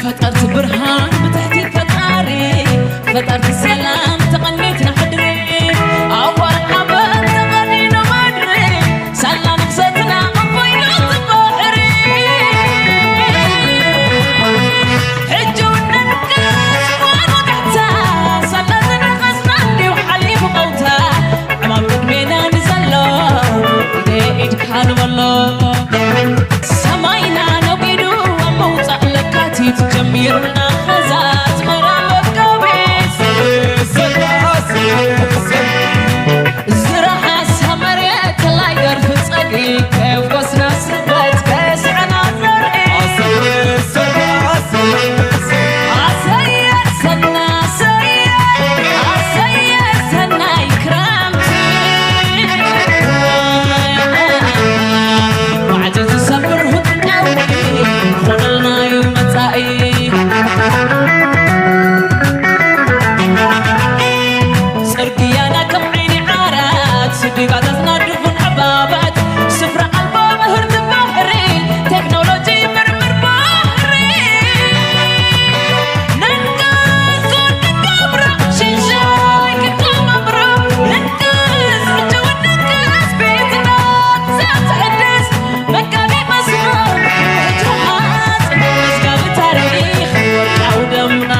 ፈጠርቲ ብርሃን ብትሕቲ ፈጣሪ፣ ፈጠርቲ ሰላም ተቐኒትና ሕድሪ፣ ኣዋር ሓበን ተቐኒኑ ምድሪ፣ ሳላ ንግሰትና ኣቦይና ባሕሪ። ሕጂ እውን ነንቅስ ጓል ወጋሕታ፣ ሳላ ዝነቐስና እንዲዩ ሓሊፉ ቀውታ፣ ዕማም ቅድሜና ንዘሎ ኢደ ኢድካ ንበሎ። ሰማይና ነጒዱ ኣብ ምውጻእ ለካቲት ጀሚሩና ኸዛ ኣስመራ መጋቢት። ዝረሓሳ መሬት ከላይ ደርፊ ጸግዒ ከየፍኮስና ስበት ከስዕና ዘርኢ። ኣሰየ ሰና ኣሰየ፣ ኣሰየ ሰናይ ክረምቲ። ማዕጾ ዝሰብር ሁትናዊ ኾነልና እዩ መጻኢ። ጽርግያና ከም ዓይኒ ዓራት፣ ስዲጋታት ናድፉን ዕባባት፣ ስፍራ ኣልቦ ምህርቲ ባሕሪ፣ ቴክኖሎጂ ምርምር ባሕሪ። ነንጋስ ክንገብሮ፣ ሽሻይ ክንገብሮ፣ ነንጋስ ሕጂ እውን ነንጋስ ቤትና ዘትሕድስ መጋቢ መስመር ሕጂ መሃዝ መዝጋቢ ታሪኽ ወርቃዊ ደምና።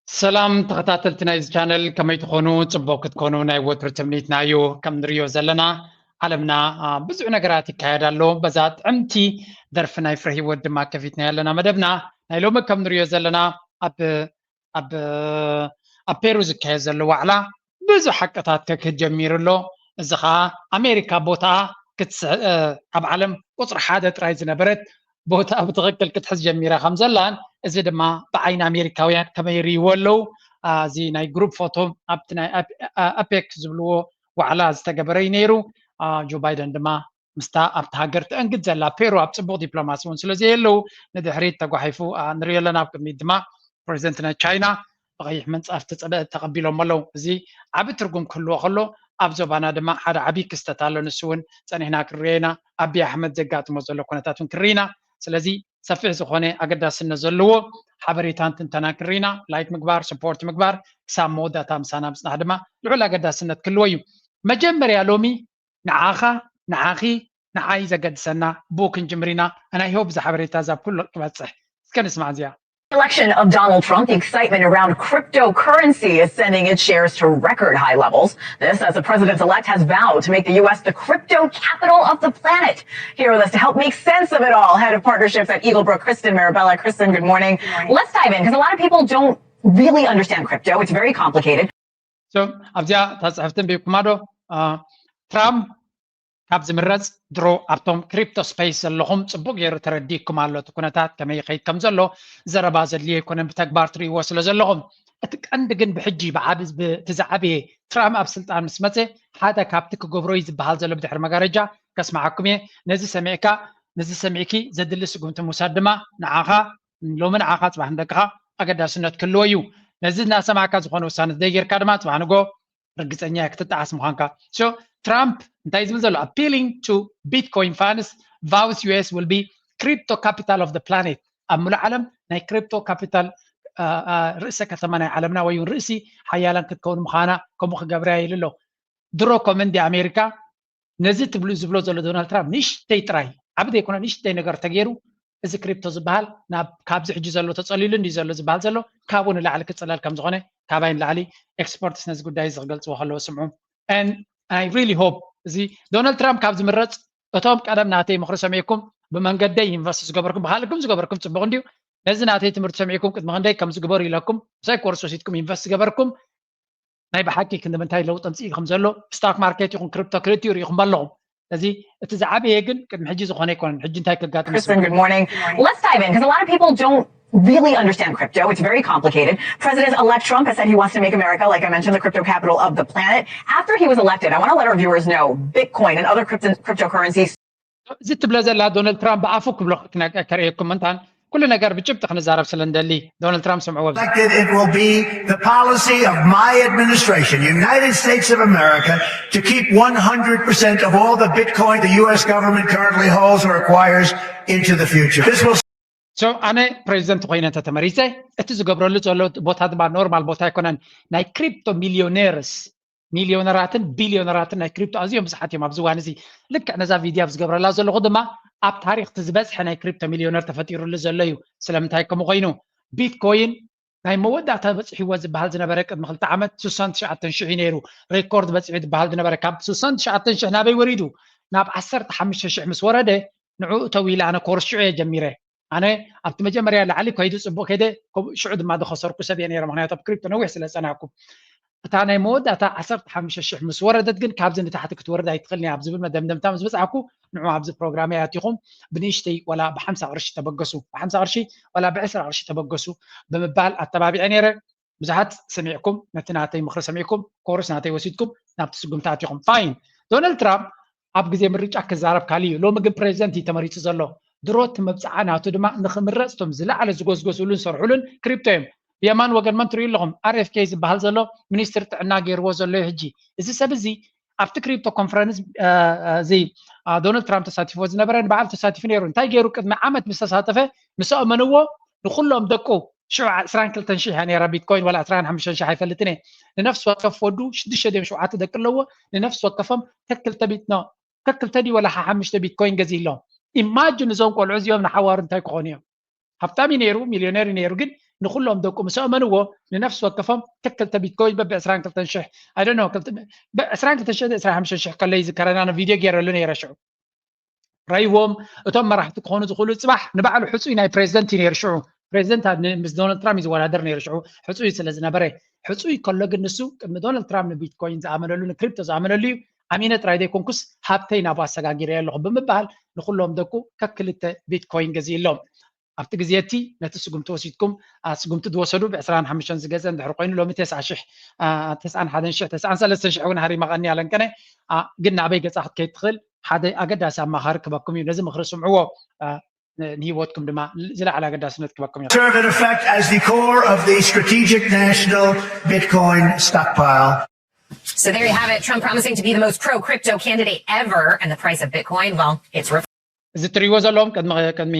ሰላም ተኸታተልቲ ናይዚ ቻነል፣ ከመይ ትኾኑ? ጽቡቕ ክትኮኑ ናይ ወትሩ ትምኒትና እዩ። ከም ንርእዮ ዘለና ዓለምና፣ አ፣ ብዙሕ ነገራት ይካየድ ኣሎ። በዛ ጥዕምቲ ደርፊ ናይ ፍረ ህይወት ድማ ከፊትና ያለና መደብና ናይ ሎሚ ከም ንርእዮ ዘለና ኣብ፣ ኣብ፣ ኣብ ፔሩ ዝካየድ ዘሎ ዋዕላ ብዙሕ ሓቅታት ከክህድ ጀሚሩ ኣሎ። እዚ ኸኣ ኣሜሪካ ቦታኣ ክትስዕ-፣ እ፣ ኣብ ዓለም ቁጽሪ ሓደ ጥራይ ዝነበረት ቦታ ብትኽክል ክትሕዝ ጀሚራ ከም ዘላን፣ እዚ ድማ ብዓይኒ ኣሜሪካውያን ከመይ ይርእይዎ ኣለዉ? አ፣ እዚ ናይ ግሩፕ ፎቶ ኣብቲ ናይ ኣፕ-፣ አ-፣ ኣፔክ ዝብልዎ ዋዕላ ዝተገበረ እዩ ነይሩ። አ፣ ጆ ባይደን ድማ ምስታ ኣብቲ ሃገር ተአንግድ ዘላ ፔሩ ኣብ ጽቡቕ ዲፕሎማሲ እውን ስለ ዘየለዉ ንድሕሪት ተጓሒፉ፣ አ፣ ንሪኦ ኣለና። ኣብ ቅድሚት ድማ ፕሬዚደንት ናይ ቻይና ብቐይሕ ምንጻፍ ተጸበ-፣ ተቐቢሎም ኣለዉ። እዚ ዓቢ ትርጉም ክህልዎ ከሎ፣ ኣብ ዞባና ድማ ሓደ ዓቢ ክስተት ኣሎ። ንሱ እውን ጸኒሕና ክንሪኦ ኢና። ኣቢይ ኣሕመድ ዘጋጥሞ ዘሎ ኩነታት እውን ክንርኢ ኢና። ስለዚ ሰፊሕ ዝኾነ ኣገዳስነት ዘለዎ ሓበሬታን ትንተናን ክንርኢ ኢና። ላይክ ምግባር፣ ሰፖርት ምግባር፣ ክሳብ መወዳእታ ምሳና ምጽናሕ ድማ ልዑል ኣገዳስነት ክህልዎ እዩ። መጀመርያ ሎሚ ንዓኻ፣ ንዓኺ፣ ንዓይ ዘገድሰና ብኡ ክንጅምር ኢና። And I hope እዛ ሓበሬታ እዛ ኣብ ኩሉ ክበጽሕ። እስከ ንስማዕ እዚኣ። Election of Donald Trump, the excitement around cryptocurrency is sending its shares to record high levels. This as the president-elect has vowed to make the U S the crypto capital of the planet. Here with us to help make sense of it all, head of partnerships at Eaglebrook, Kristen Mirabella. Kristen, good morning. Good morning. Let's dive in, 'cause a lot of people don't really understand crypto. It's very complicated. So ኣብዚኣ እታ ጽሕፍቲ ኣንቢብኩማ ዶ? አ፣ ትራምፕ ካብ ዝምረጽ ድሮ ኣብቶም ክሪፕቶ ስፔስ ዘለኹም ጽቡቕ ገይሩ ተረዲእኩም ኣሎ። እቲ ኩነታት ከመይ ይኸይድ ከም ዘሎ ዘረባ ዘድልዮ ኣይኮነን፣ ብተግባር ትርእይዎ ስለ ዘለኹም። እቲ ቀንዲ ግን ብሕጂ ብዓቢ-፣ ብ-፣ እቲ ዝዓበየ ትራምፕ ኣብ ስልጣን ምስ መጸ ሓደ ካብቲ ክገብሮ እዩ ዝበሃል ዘሎ ብድሕሪ መጋረጃ ከስምዓኩም እየ። ነዚ ሰሚዕካ፣ ነዚ ሰሚዕኪ ዘድሊ ስጉምቲ ምውሳድ ድማ ንዓኻ፣ ሎሚ ንዓኻ ጽባሕ ንደቅኻ ኣገዳስነት ክህልዎ እዩ። ነዚ እናሰማዕካ ዝኾነ ውሳነ ዘይጌርካ ድማ ጽባሕ ንጎ ርግጸኛ ክትጠዓስ ምዃንካ። So ትራምፕ እንታይ ዝብል ዘሎ? Appealing to Bitcoin fans, vows U S will be crypto capital of the planet። ኣብ ምሉእ ዓለም ናይ ክሪፕቶ ካፒታል፣ አ፣ አ፣ ርእሰ ከተማ ናይ ዓለምና ወይ እውን ርእሲ ሓያላን ክትከውን ምዃና ከምኡ ክገብራ ኢሉ ኣሎ። ድሮ እኮ መንዲ ኣሜሪካ ነዚ ትብሉ ዝብሎ ዘሎ ዶናልድ ትራምፕ ንእሽተይ ጥራይ፣ ዓቢ ዘይኮነ ንእሽተይ ነገር ተገይሩ፣ እዚ ክሪፕቶ ዝበሃል ናብ፣ ካብዚ ሕጂ ዘሎ ተጸሊሉ እንዲ ዘሎ ዝበሃል ዘሎ ካብኡ ንላዕሊ ክጽለል ከም ዝኾነ ካባይ ንላዕሊ ኤክስፐርትስ ነዚ ጉዳይ እዚ ክገልጽዎ ከለዉ ስምዑ። And I really hope እዚ ዶናልድ ትራምፕ ካብ ዝምረጽ እቶም ቀደም ናተይ ምኽሪ ሰሚዕኩም ብመንገደይ ኢንቨስት ዝገበርኩም ብካልኩም ዝገበርኩም ፅቡቅ እንድዩ። ነዚ ናተይ ትምህርቲ ሰሚዕኩም ቅድሚ ክንደይ ከም ዝግበሩ ኢለኩም ምሳይ ኮርስ ወሲድኩም ኢንቨስት ዝገበርኩም ናይ ብሓቂ ክንዲ ምንታይ ለውጢ ኣምፅኡ ከም ዘሎ ስታክ ማርኬት ይኹን ክሪፕቶ ክልቲኡ ርኢኹም ኣለኹም። ስለዚ እቲ ዝዓበየ ግን ቅድሚ ሕጂ ዝኾነ ኣይኮነን። ሕጂ እንታይ ከጋጥም Kristen, good morning. Let's dive in because a lot of people don't really understand crypto. It's very complicated. President-elect Trump has said he wants to make America, like I mentioned, the crypto capital of the planet. After he was elected, I want to let our viewers know Bitcoin and other crypto cryptocurrencies እዚ ትብለ ዘላ ዶናልድ ትራምፕ ብኣፉ ክብሎ ከርእየኩም ምንታን ኩሉ ነገር ብጭብጢ ክንዛረብ ስለ እንደሊ ዶናልድ ትራምፕ ስምዕዎ። It will be the policy of my administration, United States of America, to keep one hundred percent of all the Bitcoin the U S government currently holds or acquires into the future. This will So ኣነ ፕሬዚደንት ኮይነ እንተተመሪፀ እቲ ዝገብረሉ ዘሎ ቦታ ድማ ኖርማል ቦታ ኣይኮነን። ናይ ክሪፕቶ ሚሊዮነርስ ሚሊዮነራትን ቢሊዮነራትን ናይ ክሪፕቶ ኣዝዮም ብዙሓት እዮም ኣብዚ እዋን እዚ። ልክዕ ነዛ ቪድዮ ኣብ ዝገብረላ ዘለኹ ድማ ኣብ ታሪክ እቲ ዝበዝሐ ናይ ክሪፕቶ ሚሊዮነር ተፈጢሩሉ ዘሎ እዩ። ስለምንታይ ከምኡ ኮይኑ? ቢትኮይን ናይ መወዳእታ በፂሕዎ ዝበሃል ዝነበረ ቅድሚ ክልተ ዓመት ስሳን ትሽዓተን ሽሕ እዩ ነይሩ። ሬኮርድ በፂሑ ዝበሃል ዝነበረ ካብ ስሳን ትሽዓተን ሽሕ ናበይ ወሪዱ? ናብ ዓሰርተ ሓሙሽተ ሽሕ ምስ ወረደ ንዕኡ እተው ኢለ ኣነ ኮርስ ሽዑ እየ ጀሚረ። ኣነ ኣብቲ መጀመርያ ላዕሊ ከይዱ ፅቡቅ ከይደ ሽዑ ድማ ዝኸሰርኩ ሰብ እየ ነይረ ምክንያቱ ኣብ ክሪፕቶ ነዊሕ ስለ ዝፀናሕኩ። እታ ናይ መወዳእታ ዓሰርተ ሓሙሽተ ሽሕ ምስ ወረደት ግን ካብዚ ንታሕቲ ክትወርድ ኣይትኽእልን እያ ኣብ ዝብል መደምደምታ ምስ በፃሕኩ ንዑ ኣብዚ ፕሮግራመይ ኣቲኹም ብንእሽተይ ዋላ ብሓምሳ ቅርሺ ተበገሱ ብሓምሳ ቅርሺ ዋላ ብዕስራ ቅርሺ ተበገሱ ብምባል ኣተባቢዐ ነይረ። ብዙሓት ሰሚዕኩም ነቲ ናተይ ምኽሪ ሰሚዕኩም ኮርስ ናተይ ወሲድኩም ናብቲ ስጉምቲ ኣቲኹም ፋይን። ዶናልድ ትራምፕ ኣብ ግዜ ምርጫ ክዛረብ ካልእ እዩ። ሎሚ ግን ፕሬዚደንት እዩ ተመሪፁ ዘሎ። ድሮ እቲ መብፅዓ ናቱ ድማ ንክምረፅ እቶም ዝለዓለ ዝጎዝጎዝሉን ዝሰርሑሉን ክሪፕቶ እዮም። ብየማን ወገን መን ትሪኡ ኣለኹም? ኣር ኤፍ ኬ ዝበሃል ዘሎ ሚኒስትር ጥዕና ገይርዎ ዘሎ እዩ ሕጂ። እዚ ሰብ እዚ ኣብቲ ክሪፕቶ ኮንፈረንስ እዚ ዶናልድ ትራምፕ ተሳቲፍዎ ዝነበረ ንበዓል ተሳቲፉ ነይሩ። እንታይ ገይሩ? ቅድሚ ዓመት ምስ ተሳተፈ ምስ ኣእመንዎ ንኩሎም ደቁ ሽዑ ዕስራን ክልተን ሽሕ እያ ነይራ ቢትኮይን ዋላ ዕስራን ሓሙሽተን ሽሕ ኣይፈልጥን እየ። ንነፍሲ ወከፍ ወዱ ሽዱሽተ ድዮም ሸውዓተ ደቂ ኣለዎ ንነፍሲ ወከፎም ከክልተ ቢት ነው ከክልተ ድዩ ዋላ ሓሙሽተ ቢትኮይን ገዚእሎም። ኢማጅን እዞም ቆልዑ እዚኦም ንሓዋሩ እንታይ ክኾኑ እዮም? ሃብታም እዩ ነይሩ፣ ሚልዮነር እዩ ነይሩ፣ ግን ንኩሎም ደቁ ምስ ኣእመንዎ ንነፍሲ ወከፎም ከክልተ ቢትኮይን በቢ ዕስራን ክልተን ሽሕ I don't know ዕስራን ክልተን ሽሕ ዕስራን ሓሙሽተን ሽሕ ከሎ ይዝከረና ቪድዮ ገይረሉ ነይረ ሽዑ። ረይዎም እቶም መራሕቲ ክኾኑ ዝኽእሉ ፅባሕ ንባዕሉ ሕፁይ ናይ ፕሬዚደንት እዩ ነይሩ ሽዑ ፕሬዚደንት ምስ ዶናልድ ትራምፕ ይዝወዳደር ነይሩ ሽዑ ሕፁይ ስለ ዝነበረ ሕፁይ ከሎ ግን ንሱ ቅድሚ ዶናልድ ትራምፕ ንቢትኮይን ዝኣመነሉ ንክሪፕቶ ዝኣመነሉ እዩ ኣሚነ ጥራይ ዘይኮንኩስ ሃብተይ ናብኡ ኣሰጋጊረዮ ኣለኹ ብምባል ንኩሎም ደቁ ከክልተ ቢትኮይን ገዚእሎም ኣብቲ ግዜ እቲ ነቲ ስጉምቲ ወሲድኩም ስጉምቲ ዝወሰዱ ብ ዕስራን ሓሙሽተን ዝገዘ እንድሕር ኮይኑ ሎሚ ተስዓ ሽሕ ተስዓን ሓደን ሽሕ ተስዓን ሰለስተን ሽሕ እውን ሃሪማ ቀኒ ኣለንቀነ ግን ናበይ ገጻ ክትከይድ ትኽእል ሓደ ኣገዳሲ ኣማኻሪ ክበኩም እዩ ነዚ ምኽሪ ስምዕዎ ንህይወትኩም ድማ ዝለዓለ ኣገዳስነት ክበኩም እዩ serve in effect as the core of the strategic national Bitcoin stockpile. So there you have it, Trump promising to be the most pro crypto candidate ever, and the price of Bitcoin, well, it's እዚ ትሪእዎ ዘለዎም ቅድሚ ቅድሚ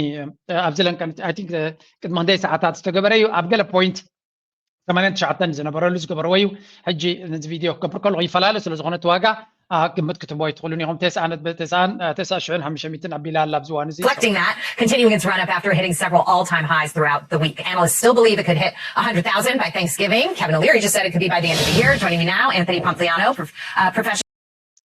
ኣብዚ ለንቀን I think ቅድሚ ክንደይ ሰዓታት ዝተገበረ እዩ ኣብ ገለ ፖይንት ሰማንያን ትሽዓተን ዝነበረሉ ዝገበርዎ እዩ ሕጂ ነዚ ቪድዮ ክገብር ከለኹ ይፈላለ ስለ ዝኾነ እቲ ዋጋ ግምት ክትህቦ ኣይትኽእሉን ኢኹም ተስዓ ነጥቢ ተስዓ ሽሕን ሓሙሽተ ሚእትን ኣቢላ ኣላ ኣብዚ እዋን እዚ Reflecting that, continuing its run up after hitting several all time highs throughout the week. Analysts still believe it could hit one hundred thousand by Thanksgiving. Kevin O'Leary just said it could be by the end of the year. Joining me now, Anthony Pompliano, prof- uh, professional.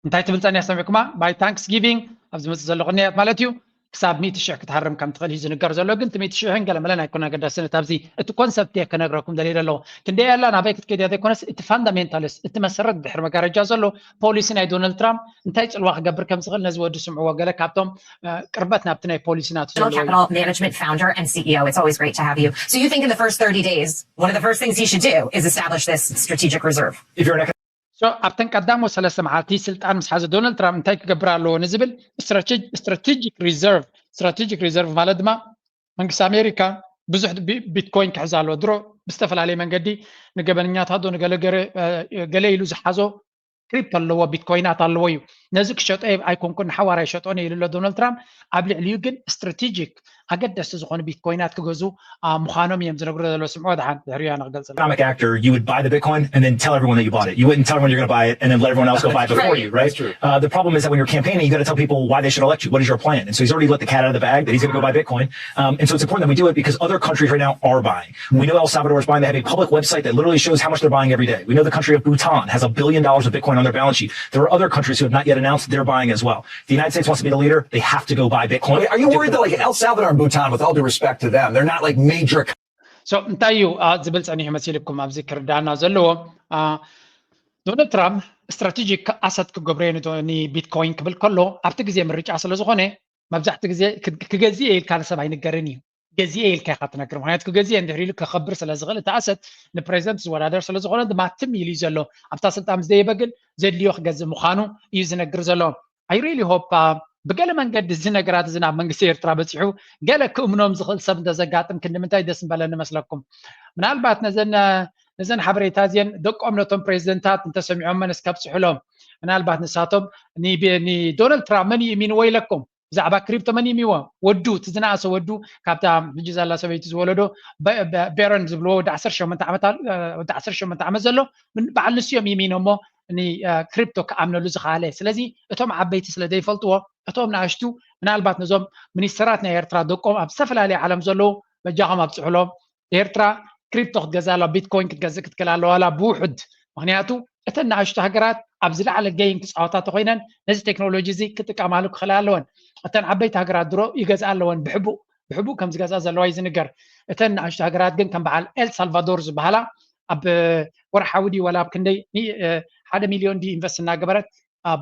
እንታይ ትብል ፀኒያ ሰሚዕኩማ by Thanksgiving ኣብ ዝመፅእ ዘሎ ቅንያት ማለት እዩ ክሳብ ሚእቲ ሽሕ ክትሃርም ከም ትኽእል እዩ ዝንገር ዘሎ ግን እቲ ሚእቲ ሽሕን ገለመለን ኣይኮነ ኣገዳስነት ኣብዚ እቲ ኮንሰፕት እየ ክነግረኩም ደልየ ኣለኹ ክንደይ ኣላ ናበይ ክትከይድ እያ ዘይኮነስ እቲ ፋንዳሜንታልስ እቲ መሰረት ድሕሪ መጋረጃ ዘሎ ፖሊሲ ናይ ዶናልድ ትራምፕ እንታይ ፅልዋ ክገብር ከም ዝኽእል ነዚ ወዲ ስምዕዎ ገለ ካብቶም ቅርበት ናብቲ ናይ ፖሊሲ ናቱ ዘለዎ እዩ Capital Management founder and C E O. It's always great to have you. So you think in the first thirty days, one of the first things he should do is establish this strategic reserve. ኣብተን ቀዳሞ ሰለስተ መዓልቲ ስልጣን ምስ ሓዘ ዶናልድ ትራምፕ እንታይ ክገብር ኣለዎ ንዝብል strategic reserve strategic reserve ማለት ድማ መንግስቲ ኣሜሪካ ብዙሕ ቢትኮይን ክሕዝ ኣለዎ ድሮ ብዝተፈላለየ መንገዲ ንገበነኛታት ዶ ንገለ ገለ ኢሉ ዝሓዞ ክሪፕቶ ኣለዎ ቢትኮይናት ኣለዎ እዩ ነዚ ክሸጦ ኣይኮንኩን ንሓዋር ኣይሸጦን ኢሉ ኣሎ ዶናልድ ትራምፕ ኣብ ልዕሊኡ ግን strategic ኣገደስቲ ዝኾኑ ቢትኮይናት ክገዙ ምዃኖም እዮም ዝነግሩ ዘለዉ። ስምዖ ደሓን ድሕሪኡ ኣነ ክገልጽ economic actor, you would buy the Bitcoin and then tell everyone that you bought it. You wouldn't tell everyone you're going to buy it and then let everyone else go buy it before you, right? Uh, the problem is that when you're campaigning, you got to tell people why they should elect you. What is your plan? And so he's already let the cat out of the bag that he's going to go buy Bitcoin. Um, and so it's important that we do it because other countries right now are buying. We know El Salvador is buying. They have a public website that literally shows how much they're buying every day. We know the country of Bhutan has a billion dollars of Bitcoin on their balance sheet. There are other countries who have not yet announced they're buying as well. If the United States wants to be the leader, they have to go buy Bitcoin. Are you worried though, like El Salvador and Bhutan, with all due respect to them, they're not like major so እንታይ እዩ ዝብል ጸኒሑ መሲልኩም ኣብዚ ክርዳና ዘለዎ? ዶናልድ ትራምፕ ስትራቴጂክ ኣሰት ክገብረዮ ንቢትኮይን ክብል ከሎ ኣብቲ ግዜ ምርጫ ስለ ዝኾነ መብዛሕቲ ግዜ ክገዝእ ኢልካ ንሰብ ኣይንገርን እዩ። ገዝኤ ኢልካ ኢኻ ትነግር። ምክንያቱ ክገዝኤ እንድሕር ኢሉ ክኸብር ስለ ዝኽእል እቲ ኣሰት ንፕሬዚደንት ዝወዳደር ስለ ዝኾነ ድማ ትም ኢሉ እዩ ዘሎ። ኣብታ ስልጣን ምስ ደየበ ግን ዘድልዮ ክገዝእ ምዃኑ እዩ ዝነግር ዘሎ። I really hope ብገለ መንገዲ እዚ ነገራት እዚ ናብ መንግስቲ ኤርትራ በፂሑ ገለ ክእምኖም ዝኽእል ሰብ እንተዘጋጥም ክንዲ ምንታይ ደስ ምበለኒ መስለኩም? ምናልባት ነዘን ነዘን ሓበሬታ እዚአን ደቆም ነቶም ፕሬዚደንታት እንተሰሚዖመን እስከ ኣብፅሑሎም። ምናልባት ንሳቶም ንዶናልድ ትራምፕ መን ይእሚንዎ ኢለኩም? ብዛዕባ ክሪፕቶ መን ይእሚንዎ? ወዱ እቲ ዝነኣሰ ወዱ ካብታ ሕጂ ዘላ ሰበይቲ ዝወለዶ ቤረን ዝብልዎ ወዲ ዓሰርተ ሸሞንተ ዓመት ወዲ ዓሰርተ ሸሞንተ ዓመት ዘሎ በዓል ንሱ እዮም ይእሚኖሞ። ክሪፕቶ ክኣምነሉ ዝኸኣለ። ስለዚ እቶም ዓበይቲ ስለ ዘይፈልጥዎ እቶም ንኣሽቱ ምናልባት ነዞም ሚኒስተራት ናይ ኤርትራ ደቆም ኣብ ዝተፈላለየ ዓለም ዘለዉ በጃኹም ኣብፅሑሎም። ኤርትራ ክሪፕቶ ክትገዛ ኣለዋ፣ ቢትኮይን ክትገዝእ ክትክእል ኣለዋ ዋላ ብውሑድ። ምክንያቱ እተን ንኣሽቱ ሃገራት ኣብ ዝለዓለ ገይም ክፃወታ ተኮይነን ነዚ ቴክኖሎጂ እዚ ክጥቀማሉ ክኽእላ ኣለወን። እተን ዓበይቲ ሃገራት ድሮ ይገዝኣ ኣለወን ብሕቡእ ብሕቡእ ከም ዝገዝኣ ዘለዋ እዩ ዝንገር። እተን ንኣሽቱ ሃገራት ግን ከም በዓል ኤል ሳልቫዶር ዝበሃላ ኣብ ወርሓዊ ድዩ ዋላ ኣብ ክንደይ ሓደ ሚልዮን ድዩ ኢንቨስት እናገበረት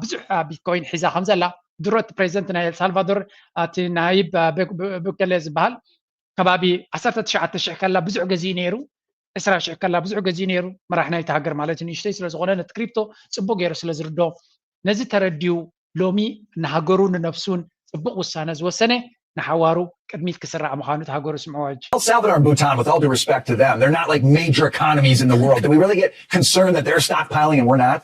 ብዙሕ ቢትኮይን ሒዛ ከም ዘላ ድሮ እቲ ፕሬዚደንት ናይ ኤልሳልቫዶር እቲ ናይብ ቡከለ ዝበሃል ከባቢ ዓሰርተ ትሽዓተ ሽሕ ከላ ብዙሕ ገዚኡ ነይሩ። ዕስራ ሽሕ ከላ ብዙሕ ገዚኡ ነይሩ። መራሕ ናይቲ ሃገር ማለት ንእሽተይ ስለ ዝኾነ ነቲ ክሪፕቶ ፅቡቅ ገይሩ ስለ ዝርዶ ነዚ ተረዲኡ ሎሚ ንሃገሩ ንነብሱን ፅቡቅ ውሳነ ዝወሰነ ንሓዋሩ ቅድሚት ክስራዕ ምዃኑ እቲ ሃገሩ ስምዕዋ ሕጂ። El Salvador and Bhutan, with all due respect to them, they're not like major economies in the world. Do we really get concerned that they're stockpiling and we're not?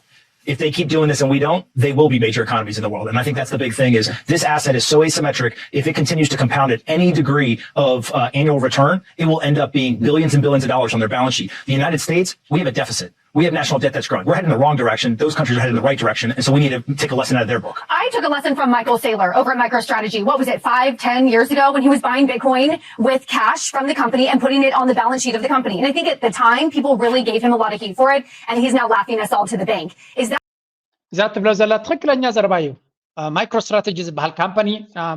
If they keep doing this and we don't, they will be major economies in the world. And I think that's the big thing is this asset is so asymmetric. If it continues to compound at any degree of uh, annual return, it will end up being billions and billions of dollars on their balance sheet. The United States, we have a deficit. We have national debt that's growing. We're heading in the wrong direction. Those countries are heading in the right direction. And so we need to take a lesson out of their book. I took a lesson from Michael Saylor over at MicroStrategy. What was it, five, ten years ago when he was buying Bitcoin with cash from the company and putting it on the balance sheet of the company? And I think at the time, people really gave him a lot of heat for it. And he's now laughing us all to the bank. Is that እዛ ትብሎ ዘላ ትኽክለኛ ዘረባ እዩ። ማይክሮ ስትራቴጂ ዝበሃል ካምፓኒ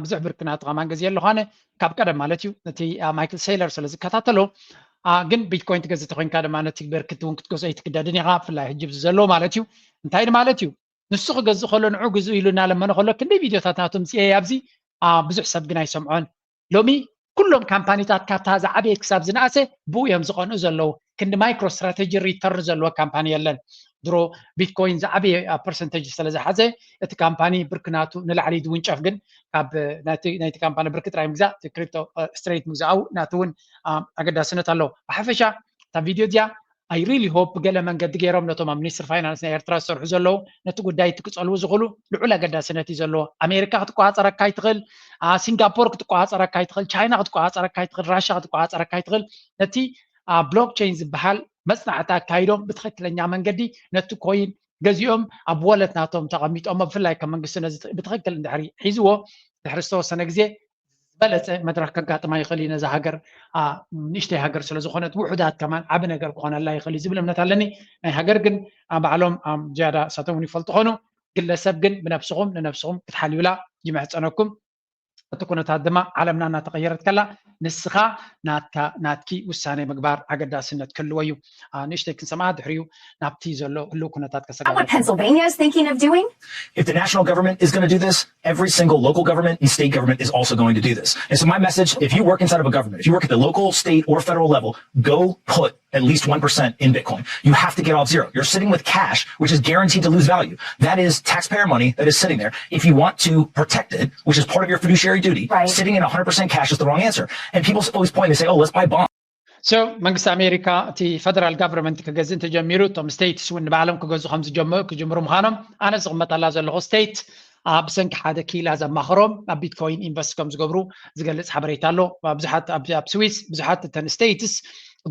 ብዙሕ ብርክናቱ ከማን ግዜ ኣለኳነ ካብ ቀደም ማለት እዩ። ነቲ ማይክል ሴይለር ስለ ዝከታተሎ ግን ቢትኮይን ትገዝእ ተኮይንካ ድማ ነቲ ብርክቲ እውን ክትገዝኦ ኣይትግደድን ኢኻ። ብፍላይ ሕጂ ብዚ ዘሎ ማለት እዩ። እንታይ ማለት እዩ? ንሱ ክገዝእ ከሎ ንዑ ግዝኡ ኢሉ እናለመነ ከሎ ክንደይ ቪድዮታት ናቱ ምፅኤ ኣብዚ ብዙሕ ሰብ ግን ኣይሰምዖን። ሎሚ ኩሎም ካምፓኒታት ካብታ ዝዓበየት ክሳብ ዝነኣሰ ብኡ እዮም ዝቐንኡ ዘለዉ። ክንዲ ማይክሮ ስትራቴጂ ሪተርን ዘለዎ ካምፓኒ የለን። ድሮ ቢትኮይን ዝዓበየ ፐርሰንቴጅ ስለ ዝሓዘ እቲ ካምፓኒ ብርክናቱ ንላዕሊ ዝውንጨፍ ግን ካብ ናይቲ ካምፓኒ ብርክ ጥራይ ምግዛእ ክሪፕቶ ስትሬት ምግዛኣው ናቱ እውን ኣገዳስነት ኣለዎ። ብሓፈሻ እታ ቪድዮ እዚኣ I really hope ብገለ መንገዲ ገይሮም ነቶም ኣብ ሚኒስትሪ ፋይናንስ ናይ ኤርትራ ዝሰርሑ ዘለዉ ነቲ ጉዳይ እቲ ክጸልዉ ዝኽእሉ ልዑል ኣገዳስነት እዩ ዘለዎ። ኣሜሪካ ክትቆጻጸረካ ይትኽእል፣ ሲንጋፖር ክትቆጻጸረካ ይትኽእል፣ ቻይና ክትቆጻጸረካ ይትኽእል፣ ራሻ ክትቆጻጸረካ ይትኽእል። ነቲ ብሎክቸይን ዝበሃል መጽናዕቲ ኣካይዶም ብትኽክለኛ መንገዲ ነቲ ኮይን ገዚኦም ኣብ ወለት ናቶም ተቐሚጦሞ ብፍላይ ከም መንግስቲ ነዚ ብትኽክል እንድሕሪ ሒዝዎ ድሕሪ ዝተወሰነ ግዜ ዝበለፀ መድረክ ከጋጥማ ይኽእል እዩ። ነዛ ሃገር ንእሽተይ ሃገር ስለ ዝኾነት ውሑዳት ከማን ዓቢ ነገር ክኾነላ ይኽእል እዩ ዝብል እምነት ኣለኒ። ናይ ሃገር ግን ባዕሎም ዝያዳ እሳቶም እውን ይፈልጡ ኾኑ ግለሰብ ግን ብነብስኹም ንነብስኹም ክትሓልዩላ ይምሕፀነኩም። እቲ ኩነታት ድማ ዓለምና እናተቐየረት ከላ ንስኻ ናትካ ናትኪ ውሳኔ ምግባር ኣገዳስነት ክህልዎ እዩ። ንእሽተይ ክንሰምዓ ድሕሪኡ ናብቲ ዘሎ ህልው ኩነታት What Pennsylvania is thinking of doing? If the national government is going to do this, every single local government and state government is also going to do this. And so my message, if you work inside of a government, if you work at the local, state, or federal level, go put at least one percent in Bitcoin. You have to get off zero. You're sitting with cash, which is guaranteed to lose value. That is taxpayer money that is sitting there. If you want to protect it, which is part of your fiduciary duty, Right. sitting in one hundred percent cash is the wrong answer. And people always point and say, oh, let's buy bonds. So መንግስቲ ኣሜሪካ እቲ ፈደራል ጋቨርንመንት ክገዝእ እንተጀሚሩ እቶም ስቴትስ እውን ንባዕሎም ክገዙ ከም ዝጀመሩ ክጅምሩ ምዃኖም ኣነ ዝቕመጠላ ዘለኹ ስቴት ኣብ ሰንኪ ሓደ ኪላ ዘማኽሮም ኣብ ቢትኮይን ኢንቨስት ከም ዝገብሩ ዝገልጽ ሓበሬታ ኣሎ። ብዙሓት ኣብ ስዊስ ብዙሓት እተን ስቴትስ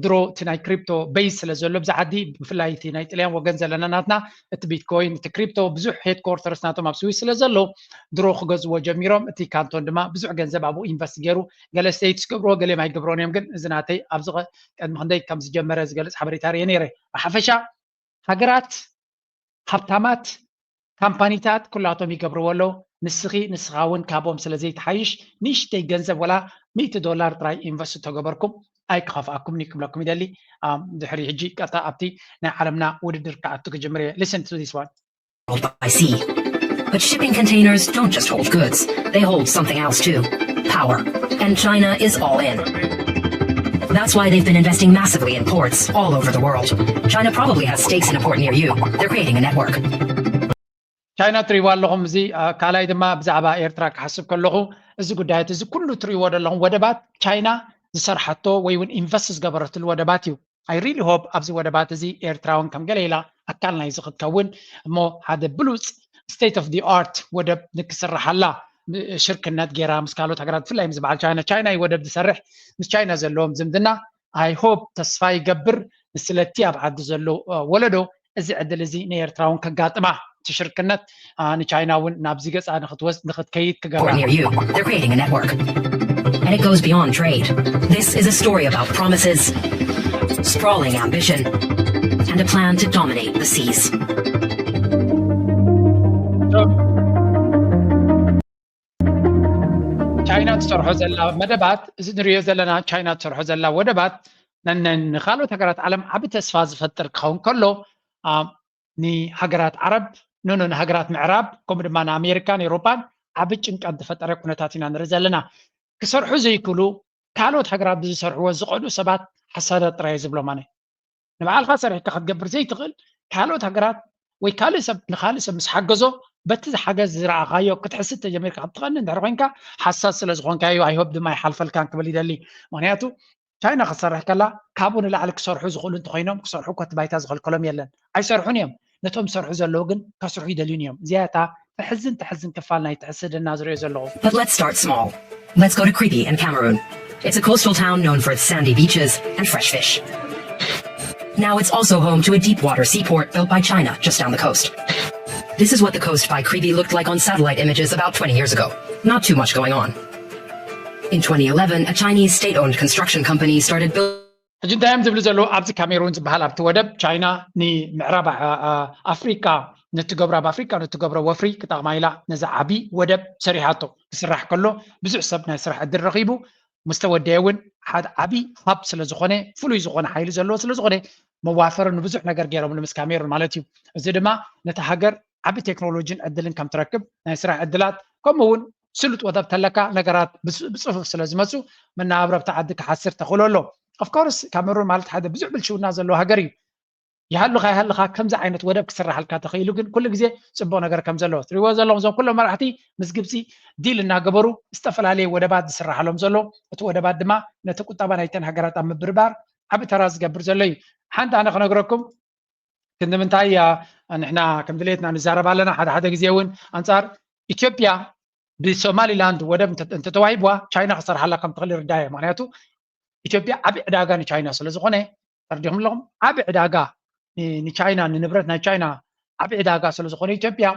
ድሮ እቲ ናይ ክሪፕቶ ቤዝ ስለ ዘሎ ብዛ ዓዲ ብፍላይ እቲ ናይ ጥልያን ወገን ዘለና ናትና እቲ ቢትኮይን እቲ ክሪፕቶ ብዙሕ ሄድኮርተርስ ናቶም ኣብ ስዊስ ስለ ዘሎ ድሮ ክገዝዎ ጀሚሮም። እቲ ካንቶን ድማ ብዙሕ ገንዘብ ኣብኡ ኢንቨስት ገይሩ ገለ ስቴትስ ገብርዎ ገሌም ኣይገብሮን እዮም። ግን እዚ ናተይ ኣብዚ ቅድሚ ክንደይ ከም ዝጀመረ ዝገልጽ ሓበሬታ ርየ ነይረ። ብሓፈሻ ሃገራት ሃብታማት ካምፓኒታት ኩላቶም ይገብርዎ ኣለዉ። ንስኺ ንስኻ እውን ካብኦም ስለ ዘይትሓይሽ ንእሽተይ ገንዘብ ወላ ሚእቲ ዶላር ጥራይ ኢንቨስት ተገበርኩም ኣይክኸፍኣኩምን እዩ ክብለኩም ይደሊ። ድሕሪ ሕጂ ቀጥታ ኣብቲ ናይ ዓለምና ውድድር ክኣቱ ክጅምር እየ። Listen to this one. By sea. But shipping containers don't just hold goods, they hold something else too: power. And China is all in. That's why they've been investing massively in ports all over the world. China probably has stakes in a port near you. They're creating a network. ቻይና ትሪእዋ ኣለኹም። እዚ ካልኣይ ድማ ብዛዕባ ኤርትራ ክሓስብ ከለኹ እዚ ጉዳያት እዚ ኩሉ ትሪእዎ ዘለኹም ወደባት ቻይና ዝሰርሓቶ ወይ እውን ኢንቨስት ዝገበረትሉ ወደባት እዩ። I really hope ኣብዚ ወደባት እዚ ኤርትራ እውን ከም ገለ ኢላ ኣካል ናይዚ ክትከውን እሞ ሓደ ብሉፅ state of the art ወደብ ንክስርሓላ ሽርክነት ገይራ ምስ ካልኦት ሃገራት ብፍላይ ምስ በዓል ቻይና ቻይና እዩ ወደብ ዝሰርሕ። ምስ ቻይና ዘለዎም ዝምድና I hope ተስፋ ይገብር ንስለቲ ኣብ ዓዲ ዘሎ ወለዶ እዚ ዕድል እዚ ንኤርትራ እውን ከጋጥማ እቲ ሽርክነት ንቻይና እውን ናብዚ ገፃ ንክትወስድ ንክትከይድ ክገብራ። They're creating a network. And it goes beyond trade. This is a story about promises, sprawling ambition, and a plan to dominate the seas. ቻይና ትሰርሖ ዘላ መደባት እዚ ንሪኦ ዘለና ቻይና ትሰርሖ ዘላ ወደባት ንካልኦት ሃገራት ዓለም ዓቢ ተስፋ ዝፈጥር ክኸውን ከሎ ንሃገራት ዓረብ ኖኖ ንሃገራት ምዕራብ ከምኡ ድማ ንኣሜሪካን ኤውሮጳን ዓቢ ጭንቀት ዝፈጠረ ኩነታት ኢና ንርኢ ዘለና። ክሰርሑ ዘይክእሉ ካልኦት ሃገራት ብዝሰርሕዎ ዝቐዱ ሰባት ሓሳዳት ጥራይ ዝብሎም ኣነ። ንባዕልካ ሰሪሕካ ክትገብር ዘይትኽእል ካልኦት ሃገራት ወይ ካልእ ሰብ ንካልእ ሰብ ምስ ሓገዞ በቲ ዝሓገዝ ዝረኣኻዮ ክትሕስድ ተጀሚርካ ክትቐኒ እንድሕር ኮይንካ ሓሳድ ስለ ዝኾንካዮ ኣይሆብ ድማ ይሓልፈልካን ክብል ይደሊ። ምክንያቱ ቻይና ክትሰርሕ ከላ ካብኡ ንላዕሊ ክሰርሑ ዝኽእሉ እንተኮይኖም ክሰርሑ ኮቲ ባይታ ዝኸልከሎም የለን። ኣይሰርሑን እዮም። ነቶም ዝሰርሑ ዘለዉ ግን ከስርሑ ይደልዩን እዮም። እዚኣ እታ ተሕዝን ተሕዝን ክፋል ናይ ትሕስድና ዝሪኦ ዘለኹ። But let's start small. Let's go to Kribi in Cameroon. It's a coastal town known for its sandy beaches and fresh fish. Now it's also home to a deep water seaport built by China just down the coast. This is what the coast by Kribi looked like on satellite images about twenty years ago. Not too much going on. In twenty eleven, a Chinese state-owned construction company started building ሕጂ እንታይ እዮም ዝብሉ ዘለዉ ኣብዚ ካሜሩን ዝበሃል ኣብቲ ወደብ ቻይና ንምዕራብ ኣፍሪቃ ንትገብሮ ኣብ ኣፍሪቃ ንትገብሮ ወፍሪ ክጠቕማ ኢላ ነዚ ዓቢ ወደብ ሰሪሓቶ። ክስራሕ ከሎ ብዙሕ ሰብ ናይ ስራሕ ዕድል ረኺቡ ምስ ተወደየ እውን ሓደ ዓቢ ሃብ ስለ ዝኾነ ፍሉይ ዝኾነ ሓይሊ ዘለዎ ስለ ዝኾነ መዋፈሪ ንብዙሕ ነገር ገይሮምሉ ምስ ካሜሩን ማለት እዩ። እዚ ድማ ነቲ ሃገር ዓቢ ቴክኖሎጂን ዕድልን ከም ትረክብ ናይ ስራሕ ዕድላት ከምኡ እውን ስሉጥ ወደብ ተለካ ነገራት ብፅፉፍ ስለ ዝመፁ መናብሮ ኣብቲ ዓዲ ክሓስር ተኽእሎ ኣሎ። Of course ካሜሩን ማለት ሓደ ብዙሕ ብልሽውና ዘለዎ ሃገር እዩ። ይሃሉኻ ይሃልኻ ከምዚ ዓይነት ወደብ ክስራሓልካ ተኽኢሉ ግን ኩሉ ግዜ ፅቡቕ ነገር ከም ዘለዎ ትሪእዎ ዘለኹም እዞም ኩሎም መራሕቲ ምስ ግብፂ ዲል እናገበሩ ዝተፈላለየ ወደባት ዝስራሓሎም ዘሎ እቲ ወደባት ድማ ነቲ ቁጠባ ናይተን ሃገራት ኣብ ምብርባር ዓቢ ተራ ዝገብር ዘሎ እዩ። ሓንቲ ኣነ ክነግረኩም ክንዲ ምንታይ ንሕና ከም ድሌትና ንዛረብ ኣለና ሓደ ሓደ ግዜ እውን ኣንፃር ኢትዮጵያ ብሶማሊላንድ ወደብ እንተተዋሂብዋ ቻይና ክሰርሓላ ከም ትኽእል ይርዳእ እየ። ምክንያቱ ኢትዮጵያ ዓብዪ ዕዳጋ ንቻይና ስለ ዝኾነ ተረዲኹም ኣለኹም። ዓብዪ ዕዳጋ ንቻይና ንንብረት ናይ ቻይና ዓብዪ ዕዳጋ ስለ ዝኾነ ኢትዮጵያ